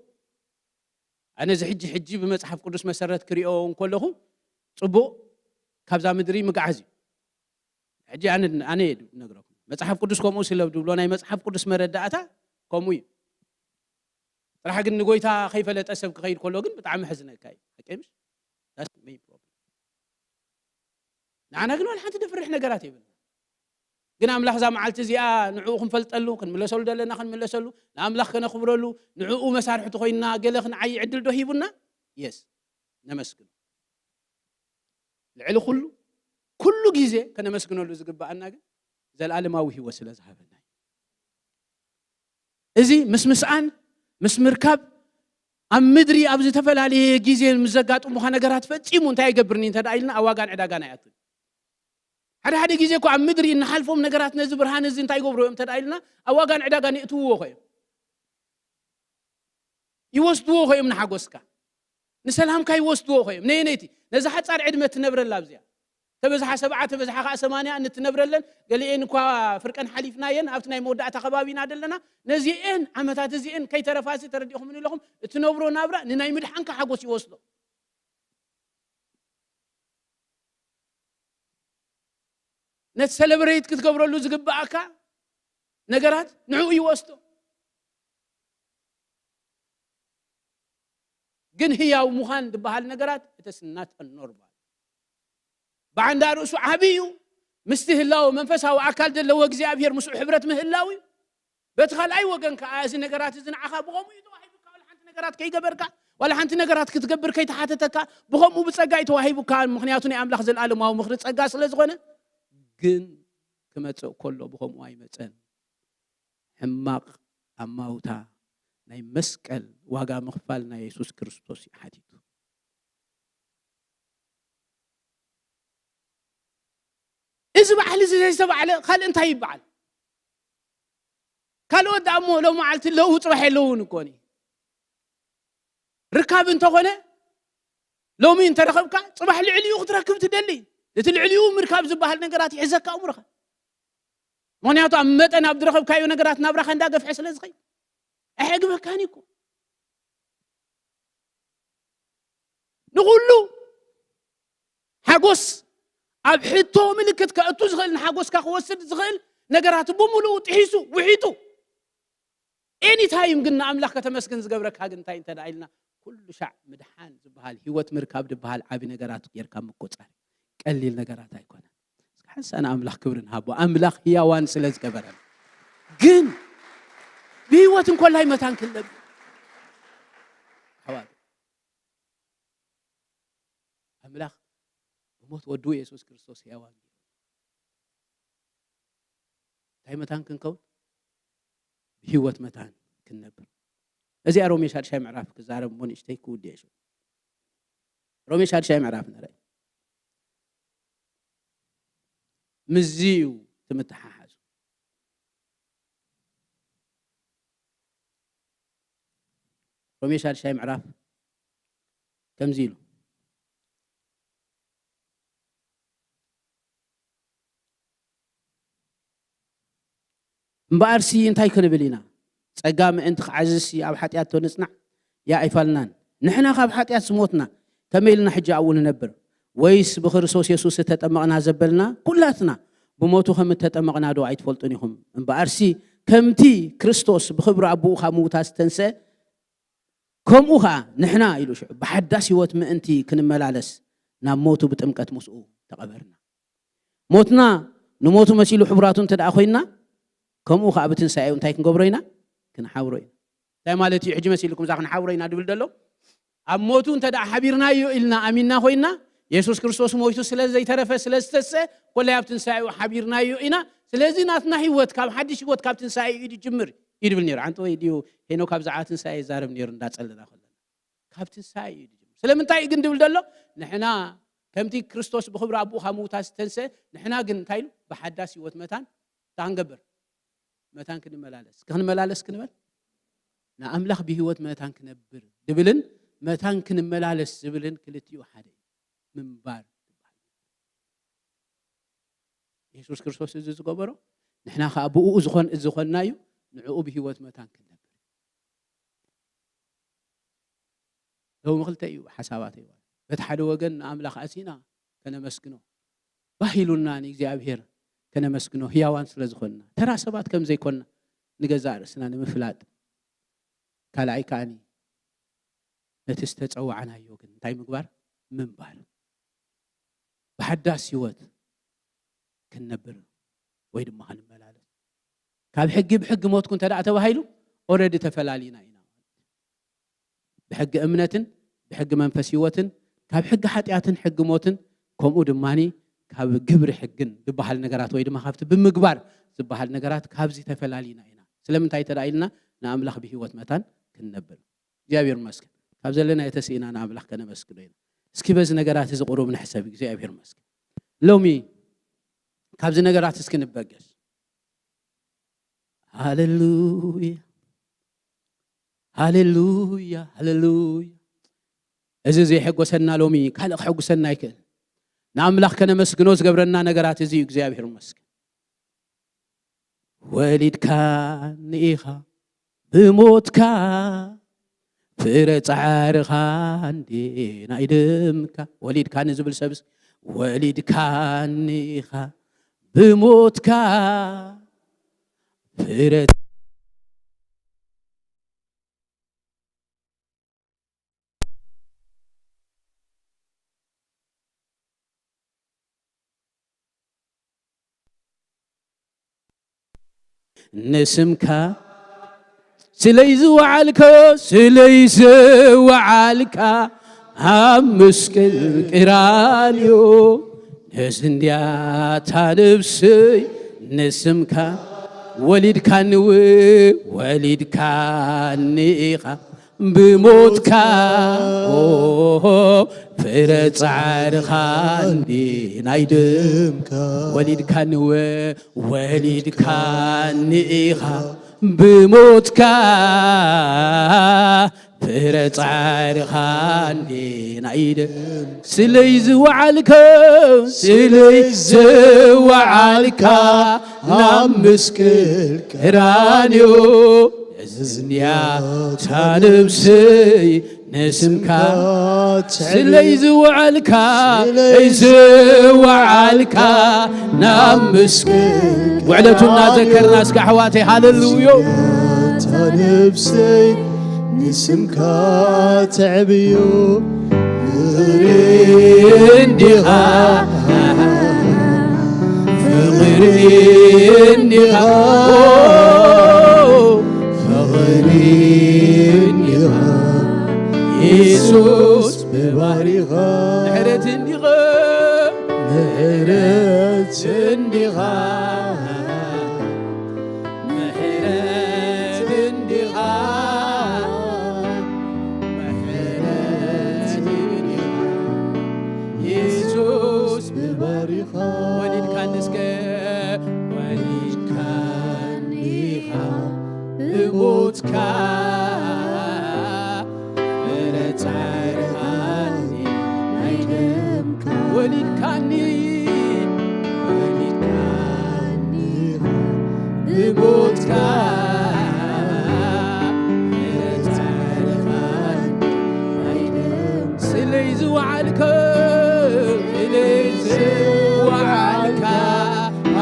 ኣነ እዚ ሕጂ፣ ሕጂ ብመጽሓፍ ቅዱስ መሰረት ክሪኦ እንከለኹ፣ ጽቡቕ ካብዛ ምድሪ ምግዓዝ እዩ። ሕጂ ኣነ፣ ኣነ እየ ዝነግረኩም። መጽሓፍ ቅዱስ ከምኡ ስለ ዝብሎ ናይ መጽሓፍ ቅዱስ መረዳእታ ከምኡ እዩ። ጥራሕ ግን ንጎይታ ከይፈለጠ ሰብ ክኸይድ ከሎ ግን ብጣዕሚ ሕዝነካ እዩ። ሓቂ ምሽ? That's the main problem። ንዓና ግን ዋላ ሓንቲ ደፍርሕ ነገራት የብልና። ግን ኣምላኽ እዛ መዓልቲ እዚኣ ንዕኡ ክንፈልጠሉ፣ ክንምለሰሉ ዘለና ክንምለሰሉ፣ ንኣምላኽ ከነኽብረሉ፣ ንዕኡ መሳርሕቲ ኮይንና ገለ ክንዓይ ዕድል ዶ ሂቡና? የስ። ነመስግኖ። ልዕሊ ኩሉ፣ ኩሉ ግዜ ከነመስግነሉ ዝግብኣና ግን ዘልኣለማዊ ህይወት ስለ ዝሃበና እዩ። እዚ ምስ ምስኣን፣ ምስ ምርካብ፣ ኣብ ምድሪ ኣብ ዝተፈላለየ ግዜ ምስ ዘጋጥሙኻ ነገራት ፈጺሙ እንታይ ኣይገብርኒ እንተ ደኣ ኢልና ኣብ ዋጋን ዕዳጋን ኣይኣቱን። ሓደ ሓደ ግዜ እኮ ኣብ ምድሪ እንሓልፎም ነገራት ነዚ ብርሃን እዚ እንታይ ይገብሩ እዮም እንተ ደኣ ኢልና ኣብ ዋጋን ዕዳጋን የእትውዎ እኮ እዮም። ይወስድዎ እኮ እዮም ንሓጎስካ። ንሰላምካ ይወስድዎ እኮ እዮም። ነየነይቲ? ነዛ ሓጻር ዕድመ ትነብረላ ኣብዚኣ። ተበዝሓ ሰብዓ፣ ተበዝሓ ከኣ ሰማንያ እንትነብረለን፣ ገሊኤን እኳ ፍርቀን ሓሊፍናየን፣ ኣብቲ ናይ መወዳእታ ከባቢ ኢና ዘለና። ነዚኤን ዓመታት እዚኤን ከይተረፋሲ ተረዲእኹምኒ ኣለኹም፣ እትነብሮ ናብራ ንናይ ምድሓንካ ሓጎስ ይወስዶ። ነቲ ሰለብሬት ክትገብረሉ ዝግብኣካ ነገራት ንዕኡ ይወስዶ። ግን ህያው ምዃን ዝበሃል ነገራት it is not a normal። ብዓንዳ ርእሱ ዓቢ እዩ። ምስቲ ህላወ መንፈሳዊ ኣካል ዘለዎ እግዚኣብሔር ምስኡ ሕብረት ምህላው እዩ። በቲ ካልኣይ ወገን ከኣ እዚ ነገራት እዚ ንዓኻ ብኸምኡ እዩ ተዋሂቡካ። ዋላ ሓንቲ ነገራት ከይገበርካ፣ ዋላ ሓንቲ ነገራት ክትገብር ከይተሓተተካ፣ ብኸምኡ ብጸጋ እዩ ተዋሂቡካ። ምኽንያቱ ናይ ኣምላኽ ዘለኣለማዊ ምኽሪ ጸጋ ስለ ዝኾነ። ግን ክመጽእ ከሎ ብኸምኡ ኣይመጸን። ሕማቕ ኣማውታ፣ ናይ መስቀል ዋጋ ምኽፋል ናይ የሱስ ክርስቶስ እዩ ሓቲቱ። እዚ በዓል እዚ ዘይተባዕለ ካልእ እንታይ ይበዓል? ካልኦት ደኣ እሞ ሎም መዓልቲ ኣለዉ፣ ጽባሕ የለውን እኮ ኒ። ርካብ እንተኾነ፣ ሎሚ እንተረኸብካ፣ ጽባሕ ልዕሊኡ ክትረክብ ትደሊ። እቲ ልዕሊኡ ምርካብ ዝበሃል ነገራት ይሕዘካ ኣእምሮኻ። ምኽንያቱ ኣብ መጠን ኣብ ዝረኸብካዮ ነገራት ናብራኻ እንዳገፍሐ ስለ ዝኸይድ፣ ኣየዕግበካን እዩ እኮ። ንኹሉ ሓጎስ ኣብ ሕቶ ምልክት ከእቱ ዝኽእል፣ ንሓጎስካ ክወስድ ዝኽእል ነገራት ብምሉኡ ጥሒሱ፣ ውሒጡ። ኤኒ ታይም ግን ንኣምላኽ ከተመስግን ዝገብረካ ግን እንታይ እንተ ደኣ ኢልና፣ ኩሉ ሻዕ ምድሓን ዝበሃል፣ ህይወት ምርካብ ዝበሃል ዓቢ ነገራት ጌርካ ምቁጻር ቀሊል ነገራት ኣይኮነን። እስከ ሓንሳእ ንኣምላኽ ክብሪ ንሃቦ፣ ኣምላኽ ህያዋን ስለ ዝገበረና። ግን ብህይወት እንኮላይ መታን ክንለብ ኣሕዋት፣ ኣምላኽ ብሞት ወዱ የሱስ ክርስቶስ ህያዋን ገይሩ። እንታይ መታን ክንከውን? ብህይወት መታን ክንነብር። እዚኣ ሮሜ ሻድሻይ ምዕራፍ ክዛረብ እሞ ንእሽተይ ክውድእ እየ። ሮሜ ሻድሻይ ምዕራፍ ንርኢ። ምስዚ እዩ ትምተሓሓዙ። ሮሜ ሻድሻይ ምዕራፍ ከምዚ ኢሉ፣ እምበኣርሲ እንታይ ክንብል ኢና? ጸጋ ምእንቲ ክዓዝዝሲ ኣብ ሓጢኣት ዶ ንጽናዕ? ያ ኣይፋልናን። ንሕና ካብ ሓጢኣት ዝሞትና፣ ከመይ ኢልና ሕጂ ኣብኡ ንነብር? ወይስ ብክርስቶስ የሱስ እተጠመቕና ዘበልና ኩላትና ብሞቱ ከም እተጠመቕና ዶ ኣይትፈልጡን ኢኹም? እምበኣርሲ ከምቲ ክርስቶስ ብኽብሪ ኣቦኡ ካብ ምዉታት ዝተንስአ፣ ከምኡ ኸኣ ንሕና ኢሉ ሽዑ ብሓዳስ ህይወት ምእንቲ ክንመላለስ ናብ ሞቱ ብጥምቀት ምስኡ ተቐበርና። ሞትና ንሞቱ መሲሉ ሕቡራቱ እንተ ደኣ ኮይንና፣ ከምኡ ኸኣ ብትንሳኤኡ እንታይ ክንገብሮ ኢና? ክንሓብሮ ኢና። እንታይ ማለት እዩ? ሕጂ መሲልኩም እዛ ክንሓብሮ ኢና ድብል ደሎ? ኣብ ሞቱ እንተ ደኣ ሓቢርናዮ ኢልና ኣሚንና ኮይንና፣ የሱስ ክርስቶስ ሞይቱ ስለ ዘይተረፈ፣ ስለ ዝተስአ፣ ኮላይ ኣብ ትንሳኤኡ ሓቢርናዮ ኢና። ስለዚ ናትና ህይወት ካብ ሓድሽ ህይወት ካብ ትንሳኤ እዩ ዝጅምር እዩ ድብል ነይሩ። ሓንቲ ወይ ድዩ ሄኖክ ኣብ ዝዓባ ትንሳኤ ይዛረብ ነይሩ እንዳጸለና ከለና። ካብ ትንሳኤ እዩ ዝጅምር። ስለምንታይ እዩ ግን ድብል ደሎ? ንሕና ከምቲ ክርስቶስ ብኽብሪ ኣቦኡ ካብ ምዉታት ዝተንስአ፣ ንሕና ግን እንታይ ኢሉ? ብሓዳስ ህይወት መታን እንታይ ክንገብር? መታን ክንመላለስ። ክንመላለስ ክንበል? ንኣምላኽ ብህይወት መታን ክነብር ድብልን መታን ክንመላለስ ዝብልን ክልቲኡ ሓደ እዩ። ምንባር ትበሃል። የሱስ ክርስቶስ እዚ ዝገበሮ፣ ንሕና ኸኣ ብእኡ ዝኾን-፣ ዝኾንናዩ፣ ንዕኡ ብህይወት መታን ክንነብር። ሎሚ ክልተ እዩ ሓሳባተይ። በቲ ሓደ ወገን ንኣምላኽ ኣዚና ከነመስግኖ፣ ባህ ኢሉና ንእግዚኣብሔር ከነመስግኖ፣ ህያዋን ስለ ዝኾንና፣ ተራ ሰባት ከም ዘይኮንና ንገዛእ ርእስና ንምፍላጥ፣ ካልኣይ ከኣኒ ነቲ ዝተጸዋዕናዮ ግን እንታይ ምግባር? ምንባር። ብሓዳስ ህይወት ክንነብር ወይ ድማ ክንመላለስ። ካብ ሕጊ ብሕጊ ሞትኩ እንተ ደኣ ተባሂሉ፣ ኦረዲ ተፈላሊና ኢና። ብሕጊ እምነትን ብሕጊ መንፈስ ህይወትን፣ ካብ ሕጊ ሓጢኣትን ሕጊ ሞትን፣ ከምኡ ድማኒ ካብ ግብሪ ሕግን ዝበሃል ነገራት ወይ ድማ ካብቲ ብምግባር ዝበሃል ነገራት፣ ካብዚ ተፈላሊና ኢና። ስለምንታይ እንተ ደኣ ኢልና፣ ንኣምላኽ ብህይወት መታን ክንነብር። እግዚኣብሔር ይመስገን። ካብ ዘለና የተስኢና ንኣምላኽ ከነመስግኖ ኢና። እስኪ በዚ ነገራት እዚ ቁሩብ ንሕሰብ። እግዚኣብሔር ይመስገን። ሎሚ ካብዚ ነገራት እስኪ ንበገስ። ሃሌሉያ፣ ሃሌሉያ፣ ሃሌሉያ። እዚ ዘየሐጎሰና ሎሚ ካልእ ከሐጉሰና ኣይክእል። ንኣምላኽ ከነመስግኖ ዝገብረና ነገራት እዚ እዩ። እግዚኣብሔር ይመስገን። ወሊድካኒ ኢኻ ብሞትካ፣ ፍረ ጻዕርኻ እንዴ ናይ ደምካ። ወሊድካኒ ዝብል ሰብስ፣ ወሊድካኒ ኢኻ ብሞትካ፣ ፍረ ንስምካ ስለይ ዝወዓልካ፣ ስለይ ዝወዓልካ፣ ኣብ መስቀል ቀራንዮ፣ ነዚ እንድያታ ነብሰይ ንስምካ ወሊድካኒ ው-፣ ወሊድካኒ ኢኻ ብሞትካ፣ ኦሆ፣ ፍረ ጻዕርኻ እንዲ ናይ ደምካ። ወሊድካኒ ው-፣ ወሊድካኒ ኢኻ ብሞትካ፣ ፍረ ጻዕርኻ እንዲ ናይ ደ-፣ ስለይ ዝወዓልካ፣ ስለይ ዝወዓልካ ናብ መስቀል ቀራንዮ፣ እዝንያ እታ ነብሰይ ንስምካ። ስለይ ዝወዓልካ፣ ስለይ ዝወዓልካ ናብ መስቀል ውዕለቱ እናዘከርና እስከ ኣሕዋተይ፣ ሃሌሉዮ። እታ ነብሰይ ንስምካ ተዕብዮ። ፍቕሪ እንዲኻ፣ ፍቕሪ እንዲኻ፣ ኦ፣ ፍቕሪ እንዲኻ፣ የሱስ ብባህሪኻ። ምሕረት እንዲኻ፣ ምሕረት እንዲኻ፣ ምሕረት እንዲኻ፣ ምሕረት እንዲኻ፣ የሱስ ብባህሪኻ። ወሊድካኒ እስከ፣ ወሊድካኒ ኢኻ ብሞትካ፣ ፍረ ጻዕርኻኒ ናይ ደምካ። ወሊድካኒ፣ ወሊድካኒ ኢኻ ብሞትካ፣ ፍረ ጻዕርኻኒ ናይ ደምካ። ስለይ ዝወዓልካ፣ ስለይ ዝወዓልካ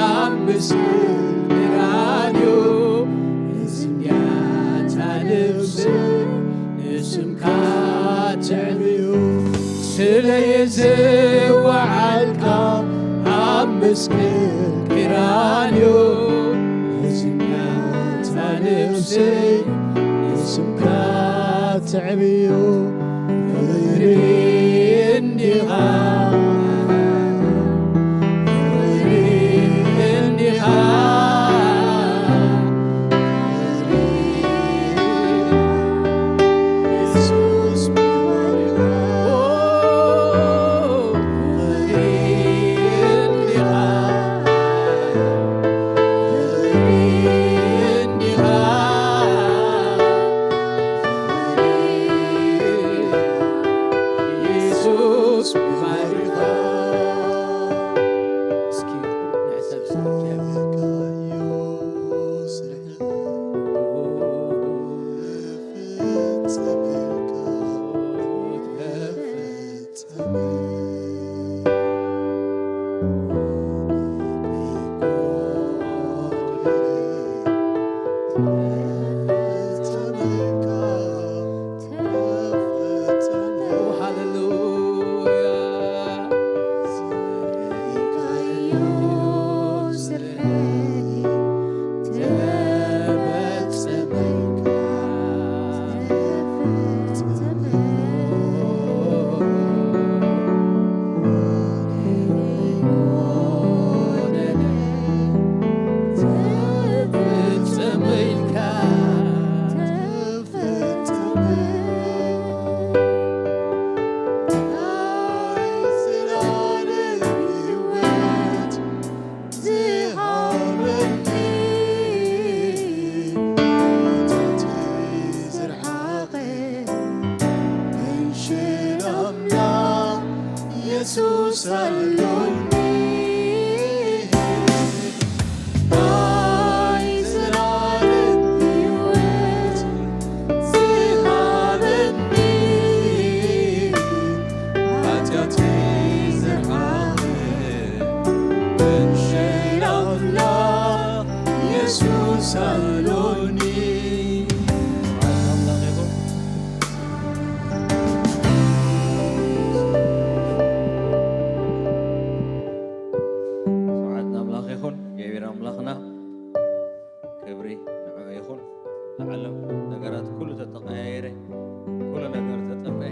ኣብ መስቀል ቀራንዮ፣ እዝንያታ ነብሰይ ንስምካ ተዕብዮ። ስለይ ዝወዓልካ ኣብ መስቀል ቀራንዮ፣ እዝንያታ ነብሰይ ንስምካ ተዕብዮ። ፍቕሪ እንዲኻ፣ ፍቕሪ እንዲኻ፣ ፍቕሪ የሱስ ብባህሪኻ። ፍቕሪ እንዲኻ፣ ፍቕሪ እንዲኻ፣ የሱስ ብባህሪኻ። እስኪ ንሕሰብ እስኪ እግዚኣብሔር። ዝሃበኒ ሓጢኣተይ ዝረሓቐ፣ ሕንሽል ኣምላኽ የሱስ ኣሎኒ። ናይ ዘላለም ህይወት ዝሃበኒ፣ ሓጢኣተይ ዝረሓቐ፣ ሕንሽል ኣምላኽ የሱስ ኣሎኒ። ስብሓት ንኣምላኽ ይኹን። ስብሓት ንኣምላኽ ይኹን። እግዚኣብሔር ኣምላኽና ክብሪ ንዕኡ ይኹን። ንዓለም ነገራት ኩሉ ተተቐያየረ፣ ኩሉ ነገር ተጠፍአ።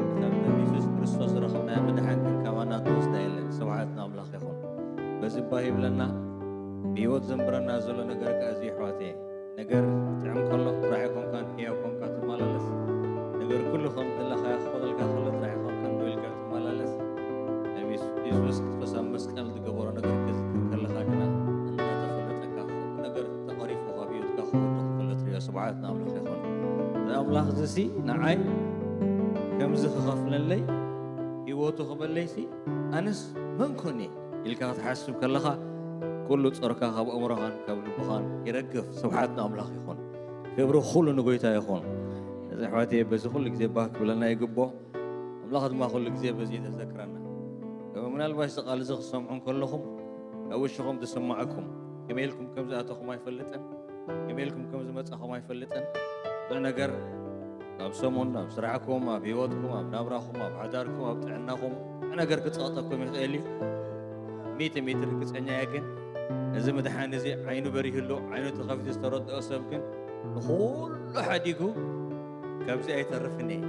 እታ ብደም የሱስ ክርስቶስ ዝረኸብናዮ ምድሓን ግን ካባና ትወስዳ የለን። ስብሓት ንኣምላኽ ይኹን። በዚ እባ ይብለና፣ ብህይወት ዘንብረና ዘሎ ነገር ከኣ እዚ ኣሕዋተየ፣ ነገር ጥዕም ከሎ ጥራሕ ኣይኮንካን ህያው ኮንካ ትመላለስ። ነገር ኩሉ ከም ዘለኻዮ ክኾነልካ ከሎ ጥራሕ ኣይኮንካን ደው ኢልካ ትመላለስ። ነቢ የሱስ ክርስቶስ ኣብ መስቀል ዝገበሮ ነገር ክዝክር ከለኻ ግና እናተፈለጠካ ኩሉ ነገር ተቐሪፉ ካብ ህይወትካ ክወርዶ ከሎ ትርእዮ። ስብሓት ንኣምላኽ ይኹን። እዚ ኣምላኽ እዚ ሲ ንዓይ ከምዚ ክኸፍለለይ ህይወቱ ክበለይሲ ኣነስ መን ኮን እየ ኢልካ ክትሓስብ ከለኻ ኩሉ ጾርካ ካብ ኣእምሮኻን ካብ ልብኻን ይረግፍ። ስብሓት ንኣምላኽ ይኹን። ክብሪ ኩሉ ንጎይታ ይኹን። እዚ ኣሕዋተየ በዚ ኩሉ ግዜ ባህ ክብለና ይግቦ። ኣምላኽ ድማ ኩሉ ግዜ በዚ ተዘክረና። ምናልባሽ እዚ ቃል እዚ ክትሰምዑ እንከለኹም ኣብ ውሽኹም ዝስምዓኩም ከመይ ኢልኩም ከም ዝኣተኹም ኣይፈልጥን፣ ከመይ ኢልኩም ከም ዝመጻኹም ኣይፈልጥን። ብዙሕ ነገር ኣብ ሰሙን ኣብ ስራሕኩም ኣብ ህይወትኩም ኣብ ናብራኹም ኣብ ሓዳርኩም ኣብ ጥዕናኹም ብዙሕ ነገር ክጸቕጠኩም ይኽእል እዩ። ሚእቲ ሚእቲ ርግጸኛ እየ ግን እዚ ምድሓን እዚ ዓይኑ በሪህሉ ዓይኑ ተኸፊቱ ዝተረድኦ ሰብ ግን ንኹሉ ሓዲጉ ካብዚ ኣይተርፍን እየ።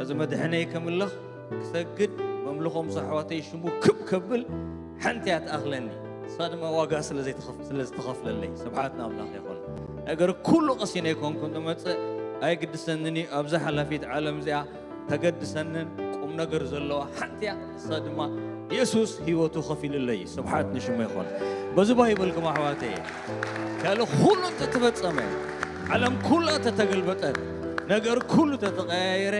እዚ መድሕነይ ከምልኽ ክሰግድ መምልኾ ምስ ኣሕዋተይ ሽሙ ክብ ከብል ሓንቲ እያ ትኣኽለኒ። ንሳ ድማ ዋጋ ስለ ዘይትኸፍ- ስለ ዝተኸፍለለይ ስብሓት ንኣምላኽ ይኹን። ነገር ኩሉ ቀሲነ ኣይኮንኩን ዝመጽእ ኣይግድሰንን እዩ። ኣብዛ ሓላፊት ዓለም እዚኣ ተገድሰንን ቁም ነገር ዘለዋ ሓንቲ እያ። ንሳ ድማ የሱስ ህይወቱ ከፊልለይ እዩ። ስብሓት ንሽሙ ይኹን። በዚ ባህ ይበልኩም ኣሕዋተይ። ካልእ ኩሉ እንተተፈጸመ፣ ዓለም ኩላ ተተገልበጠት፣ ነገር ኩሉ ተተቐያየረ፣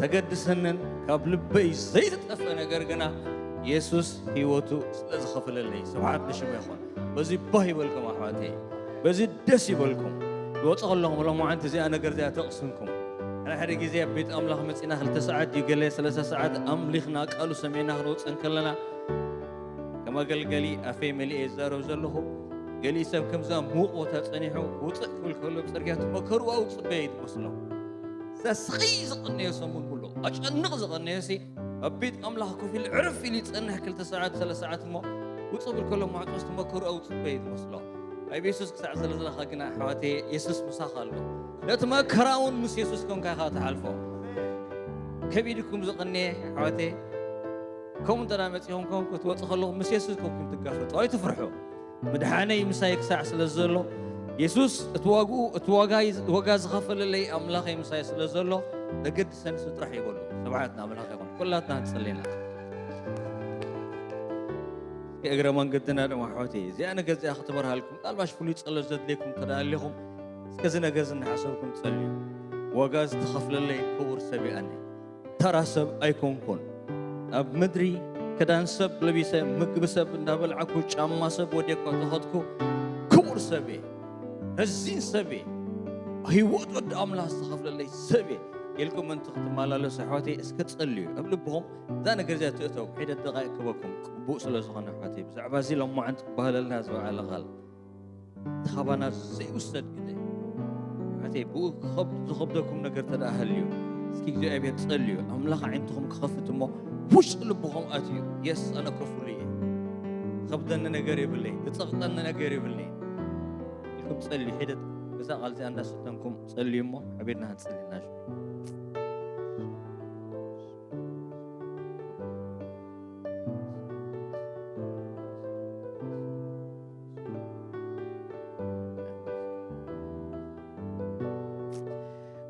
ተገድሰንን ካብ ልበይ ዘይተጠፍእ ነገር ግና የሱስ ህይወቱ ስለ ዝኸፈለለይ። ስብሓት ንሽሙ ይኹን። በዚ ባህ ይበልኩም ኣሕዋተይ። በዚ ደስ ይበልኩም። ዝወፀ ከለኹም ሎማዓንቲ እዚኣ ነገር እዚኣ ተቕስንኩም። ሓደ ሓደ ግዜ ኣብ ቤት ኣምላኽ መፂና ክልተ ሰዓት ድዩ ገለ ሰለስተ ሰዓት ኣምሊኽና ቃሉ ሰሚዕና ክንወፅእ እንከለና ከም ኣገልገሊ ኣፈይ መሊኤ ይዛረብ ዘለኹ። ገሊኡ ሰብ ከምዛ ምዉቕ ቦታ ጸኒሑ ውፅእ ክብል ከሎ ብፅርግያ እቲ መከርኡ ኣውፅበ እዩ ትመስሎ። እዛ ስቕይ ዝቐነዮ ሰሙን ኩሉ ኣጨንቕ ዝቐነዮ ሲ ኣብ ቤት ኣምላኽ ኮፍ ኢሉ ዕርፍ ኢሉ ይጸንሕ ክልተ ሰዓት ሰለስተ ሰዓት እሞ ውፅእ ብል ከሎ ማዕጾ ዝትመከሩ ኣውፅበ እዩ ትመስሎ። ኣብ የሱስ ክሳዕ ዘለኻ ግና ኣሕዋተይ የሱስ ምሳኻ ኣሎ። ነቲ መከራ እውን ምስ የሱስ ኮንካ ኢኻ ትሓልፎ። ከቢድኩም ዝቐነየ ኣሕዋተይ ከምኡ እንተ መፂኹም ከም ክትወፁ ከለኹም ምስ የሱስ ኮንኩም ትጋፈጡ ኣይትፍርሑ። ምድሓነይ ምሳይ ክሳዕ ስለ ዘሎ የሱስ እቲ ዋግኡ እቲ ዋጋ ዋጋ ዝኸፈለለይ ኣምላኸይ ምሳይ ስለ ዘሎ ተገድሰኒ ስጥራሕ ይበሉ። ስብሓት ንኣምላኽ ይኹን። ኩላትና ንጸልይና። እስኪ እግረ መንገድና ድማ ኣሕዋተይ እዚኣ ነገር እዚኣ ክትበርሃልኩም ምናልባሽ ፍሉይ ጸሎት ዘድልየኩም እንተ ኣለኹም እስከ እዚ ነገር እዚ እናሓሰብኩም ጸልዩ። ዋጋ ዝተኸፍለለይ ክቡር ሰብ እየ ኣነ። ተራ ሰብ ኣይኮንኩን። ኣብ ምድሪ ክዳን ሰብ ለቢሰ ምግቢ ሰብ እንዳበልዓኩ ጫማ ሰብ ወዲእኳ ተኸድኩ ክቡር ሰብ እየ። ረዚን ሰብ እየ። ህይወት ወዲ ኣምላኽ ዝተኸፍለለይ ሰብ እየ ኢልኩም ምእንቲ ክትመላለሱ ኣሕዋተይ እስከ ጸልዩ ኣብ ልብኹም እዛ ነገር እዚኣ ትእተው ሒደት ደቃይቅ ክበኩም ቅቡእ ስለ ዝኾነ ኣሕዋተይ ብዛዕባ እዚ ሎማዓንቲ ክበሃለልና ዝወዓለ ቃል እቲ ካባና ዘይውሰድ ግዜ ኣሕዋተይ ብኡ ክኸብ- ዝኸብደኩም ነገር ተደኣ ሃልዩ እስኪ እግዚኣብሔር ጸልዩ ኣምላኽ ዓይንትኹም ክኸፍት እሞ ውሽጢ ልብኹም ኣትዩ የስ ኣነ ከፍሉ እየ ዝኸብደኒ ነገር የብለይ ዝጸቕጠኒ ነገር የብለይ ኢልኩም ጸልዩ ሒደት እዛ ቃል እዚኣ እንዳሰተንኩም ጸልዩ እሞ ሓቢርና ክንጽሊ ኢና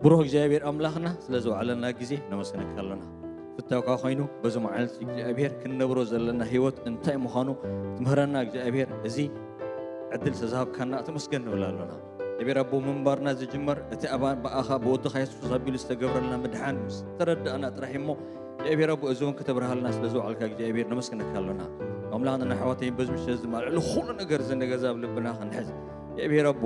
ብሩኽ እግዚኣብሔር ኣምላኽና ስለ ዝወዓለና ግዜ ነመስግነካ ኣለና። ፍታውካ ኮይኑ በዚ መዓልቲ እግዚኣብሔር ክንነብሮ ዘለና ህይወት እንታይ ምዃኑ ትምህረና እግዚኣብሔር እዚ ዕድል ስለዝሃብካና ተመስገን ንብል ኣለና። እግዚኣብሔር ኣቦ ምንባርና ዝጅመር እቲ ኣባ ብኣኻ ብወድኻ የሱስ ኣቢሉ ዝተገብረልና ምድሓን ምስ ተረዳእና ጥራሕ እሞ እግዚኣብሔር ኣቦ እዚ እውን ክተብርሃልና ስለ ዝወዓልካ እግዚኣብሔር ነመስግነካ ኣለና። ኣምላኽና ንኣሕዋተይን በዚ ምሸት እዚ ድማ ልዕሊ ኩሉ ነገር እዚ ነገር ኣብ ልብና ክንሕዝ እግዚኣብሔር ኣቦ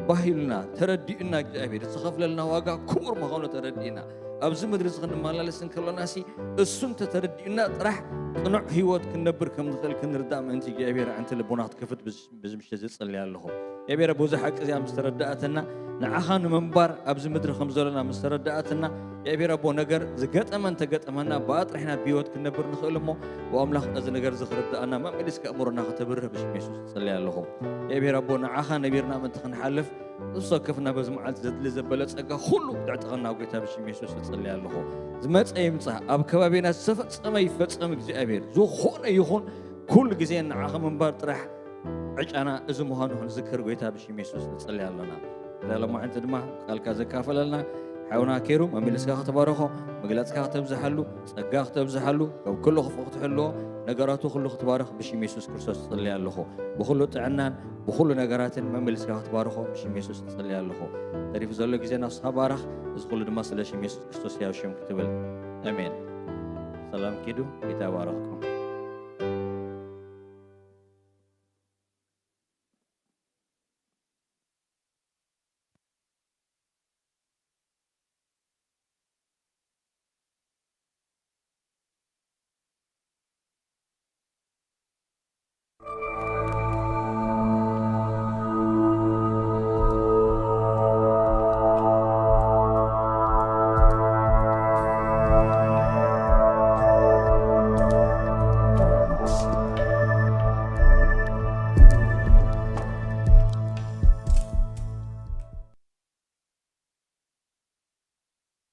ባህ ኢሉና ተረዲኡና እግዚኣብሔር ዝተኸፍለልና ዋጋ ክቡር ምዃኑ ተረዲእና ኣብዚ ምድሪ እዚ ክንመላለስ እንከሎና ሲ እሱ እንተተረዲኡና ጥራሕ ቅኑዕ ህይወት ክንነብር ከም ንኽእል ክንርዳእ ምእንቲ እግዚኣብሔር ኣንቲ ልቦና ክትከፍት ብዚ ምሸት እዚ ጸልየ ኣለኹ። እግዚኣብሔር ኣቦ እዚ ሓቂ እዚኣ ምስ ተረዳእትና ንዓኻ ንምንባር ኣብዚ ምድሪ ከም ዘለና ምስ ተረዳእትና እግዚኣብሔር ኣቦ ነገር ዝገጠመ እንተገጠመና ብኣ ጥራሕ ኢና ብህይወት ክንነብር ንኽእል እሞ ብኣምላኽ እዚ ነገር እዚ ክርዳእና መመሊስካ ኣእምሮና ከተብርህ ብሽም የሱስ እጸልየ ኣለኹ። እግዚኣብሔር ኣቦ ንዓኻ ነቢርና ምእንቲ ክንሓልፍ ነፍሲ ወከፍና በዚ መዓልቲ ዘድሊ ዘበለ ጸጋ ኩሉ ክተዕጥቐና ጎይታ ብሽም የሱስ እጸልየ ኣለኹ። ዝመጸ ይምጻእ ኣብ ከባቢና ዝተፈጸመ ይፈጸም እግዚኣብሔር ዝኾነ ይኹን ኩሉ ግዜ ንዓኻ ምንባር ጥራሕ ዕጫና እዚ ምዃኑ ክንዝክር ጎይታ ብሽም የሱስ ንጽሊ ኣለና። እዛ ሎማዕንቲ ድማ ቃልካ ዘካፈለልና ሓውና ኬሩ መመልስካ ከተባረኾ፣ መግለጽካ ከተብዝሓሉ፣ ጸጋ ከተብዝሓሉ፣ ካብ ኩሉ ክፉእ ክትሕልዎ፣ ነገራቱ ኩሉ ክትባረኽ ብሽም የሱስ ክርስቶስ ጽሊ ኣለኹ። ብኹሉ ጥዕናን ብኹሉ ነገራትን መመልስካ ክትባረኾ ብሽም የሱስ ጽሊ ኣለኹ። ተሪፉ ዘሎ ግዜ ናስኻ ባረኽ። እዚ ኩሉ ድማ ስለ ሽም የሱስ ክርስቶስ ያው ሽም ክትብል። ኣሜን። ሰላም ኪዱ። ጌታ ይባረኽኩም።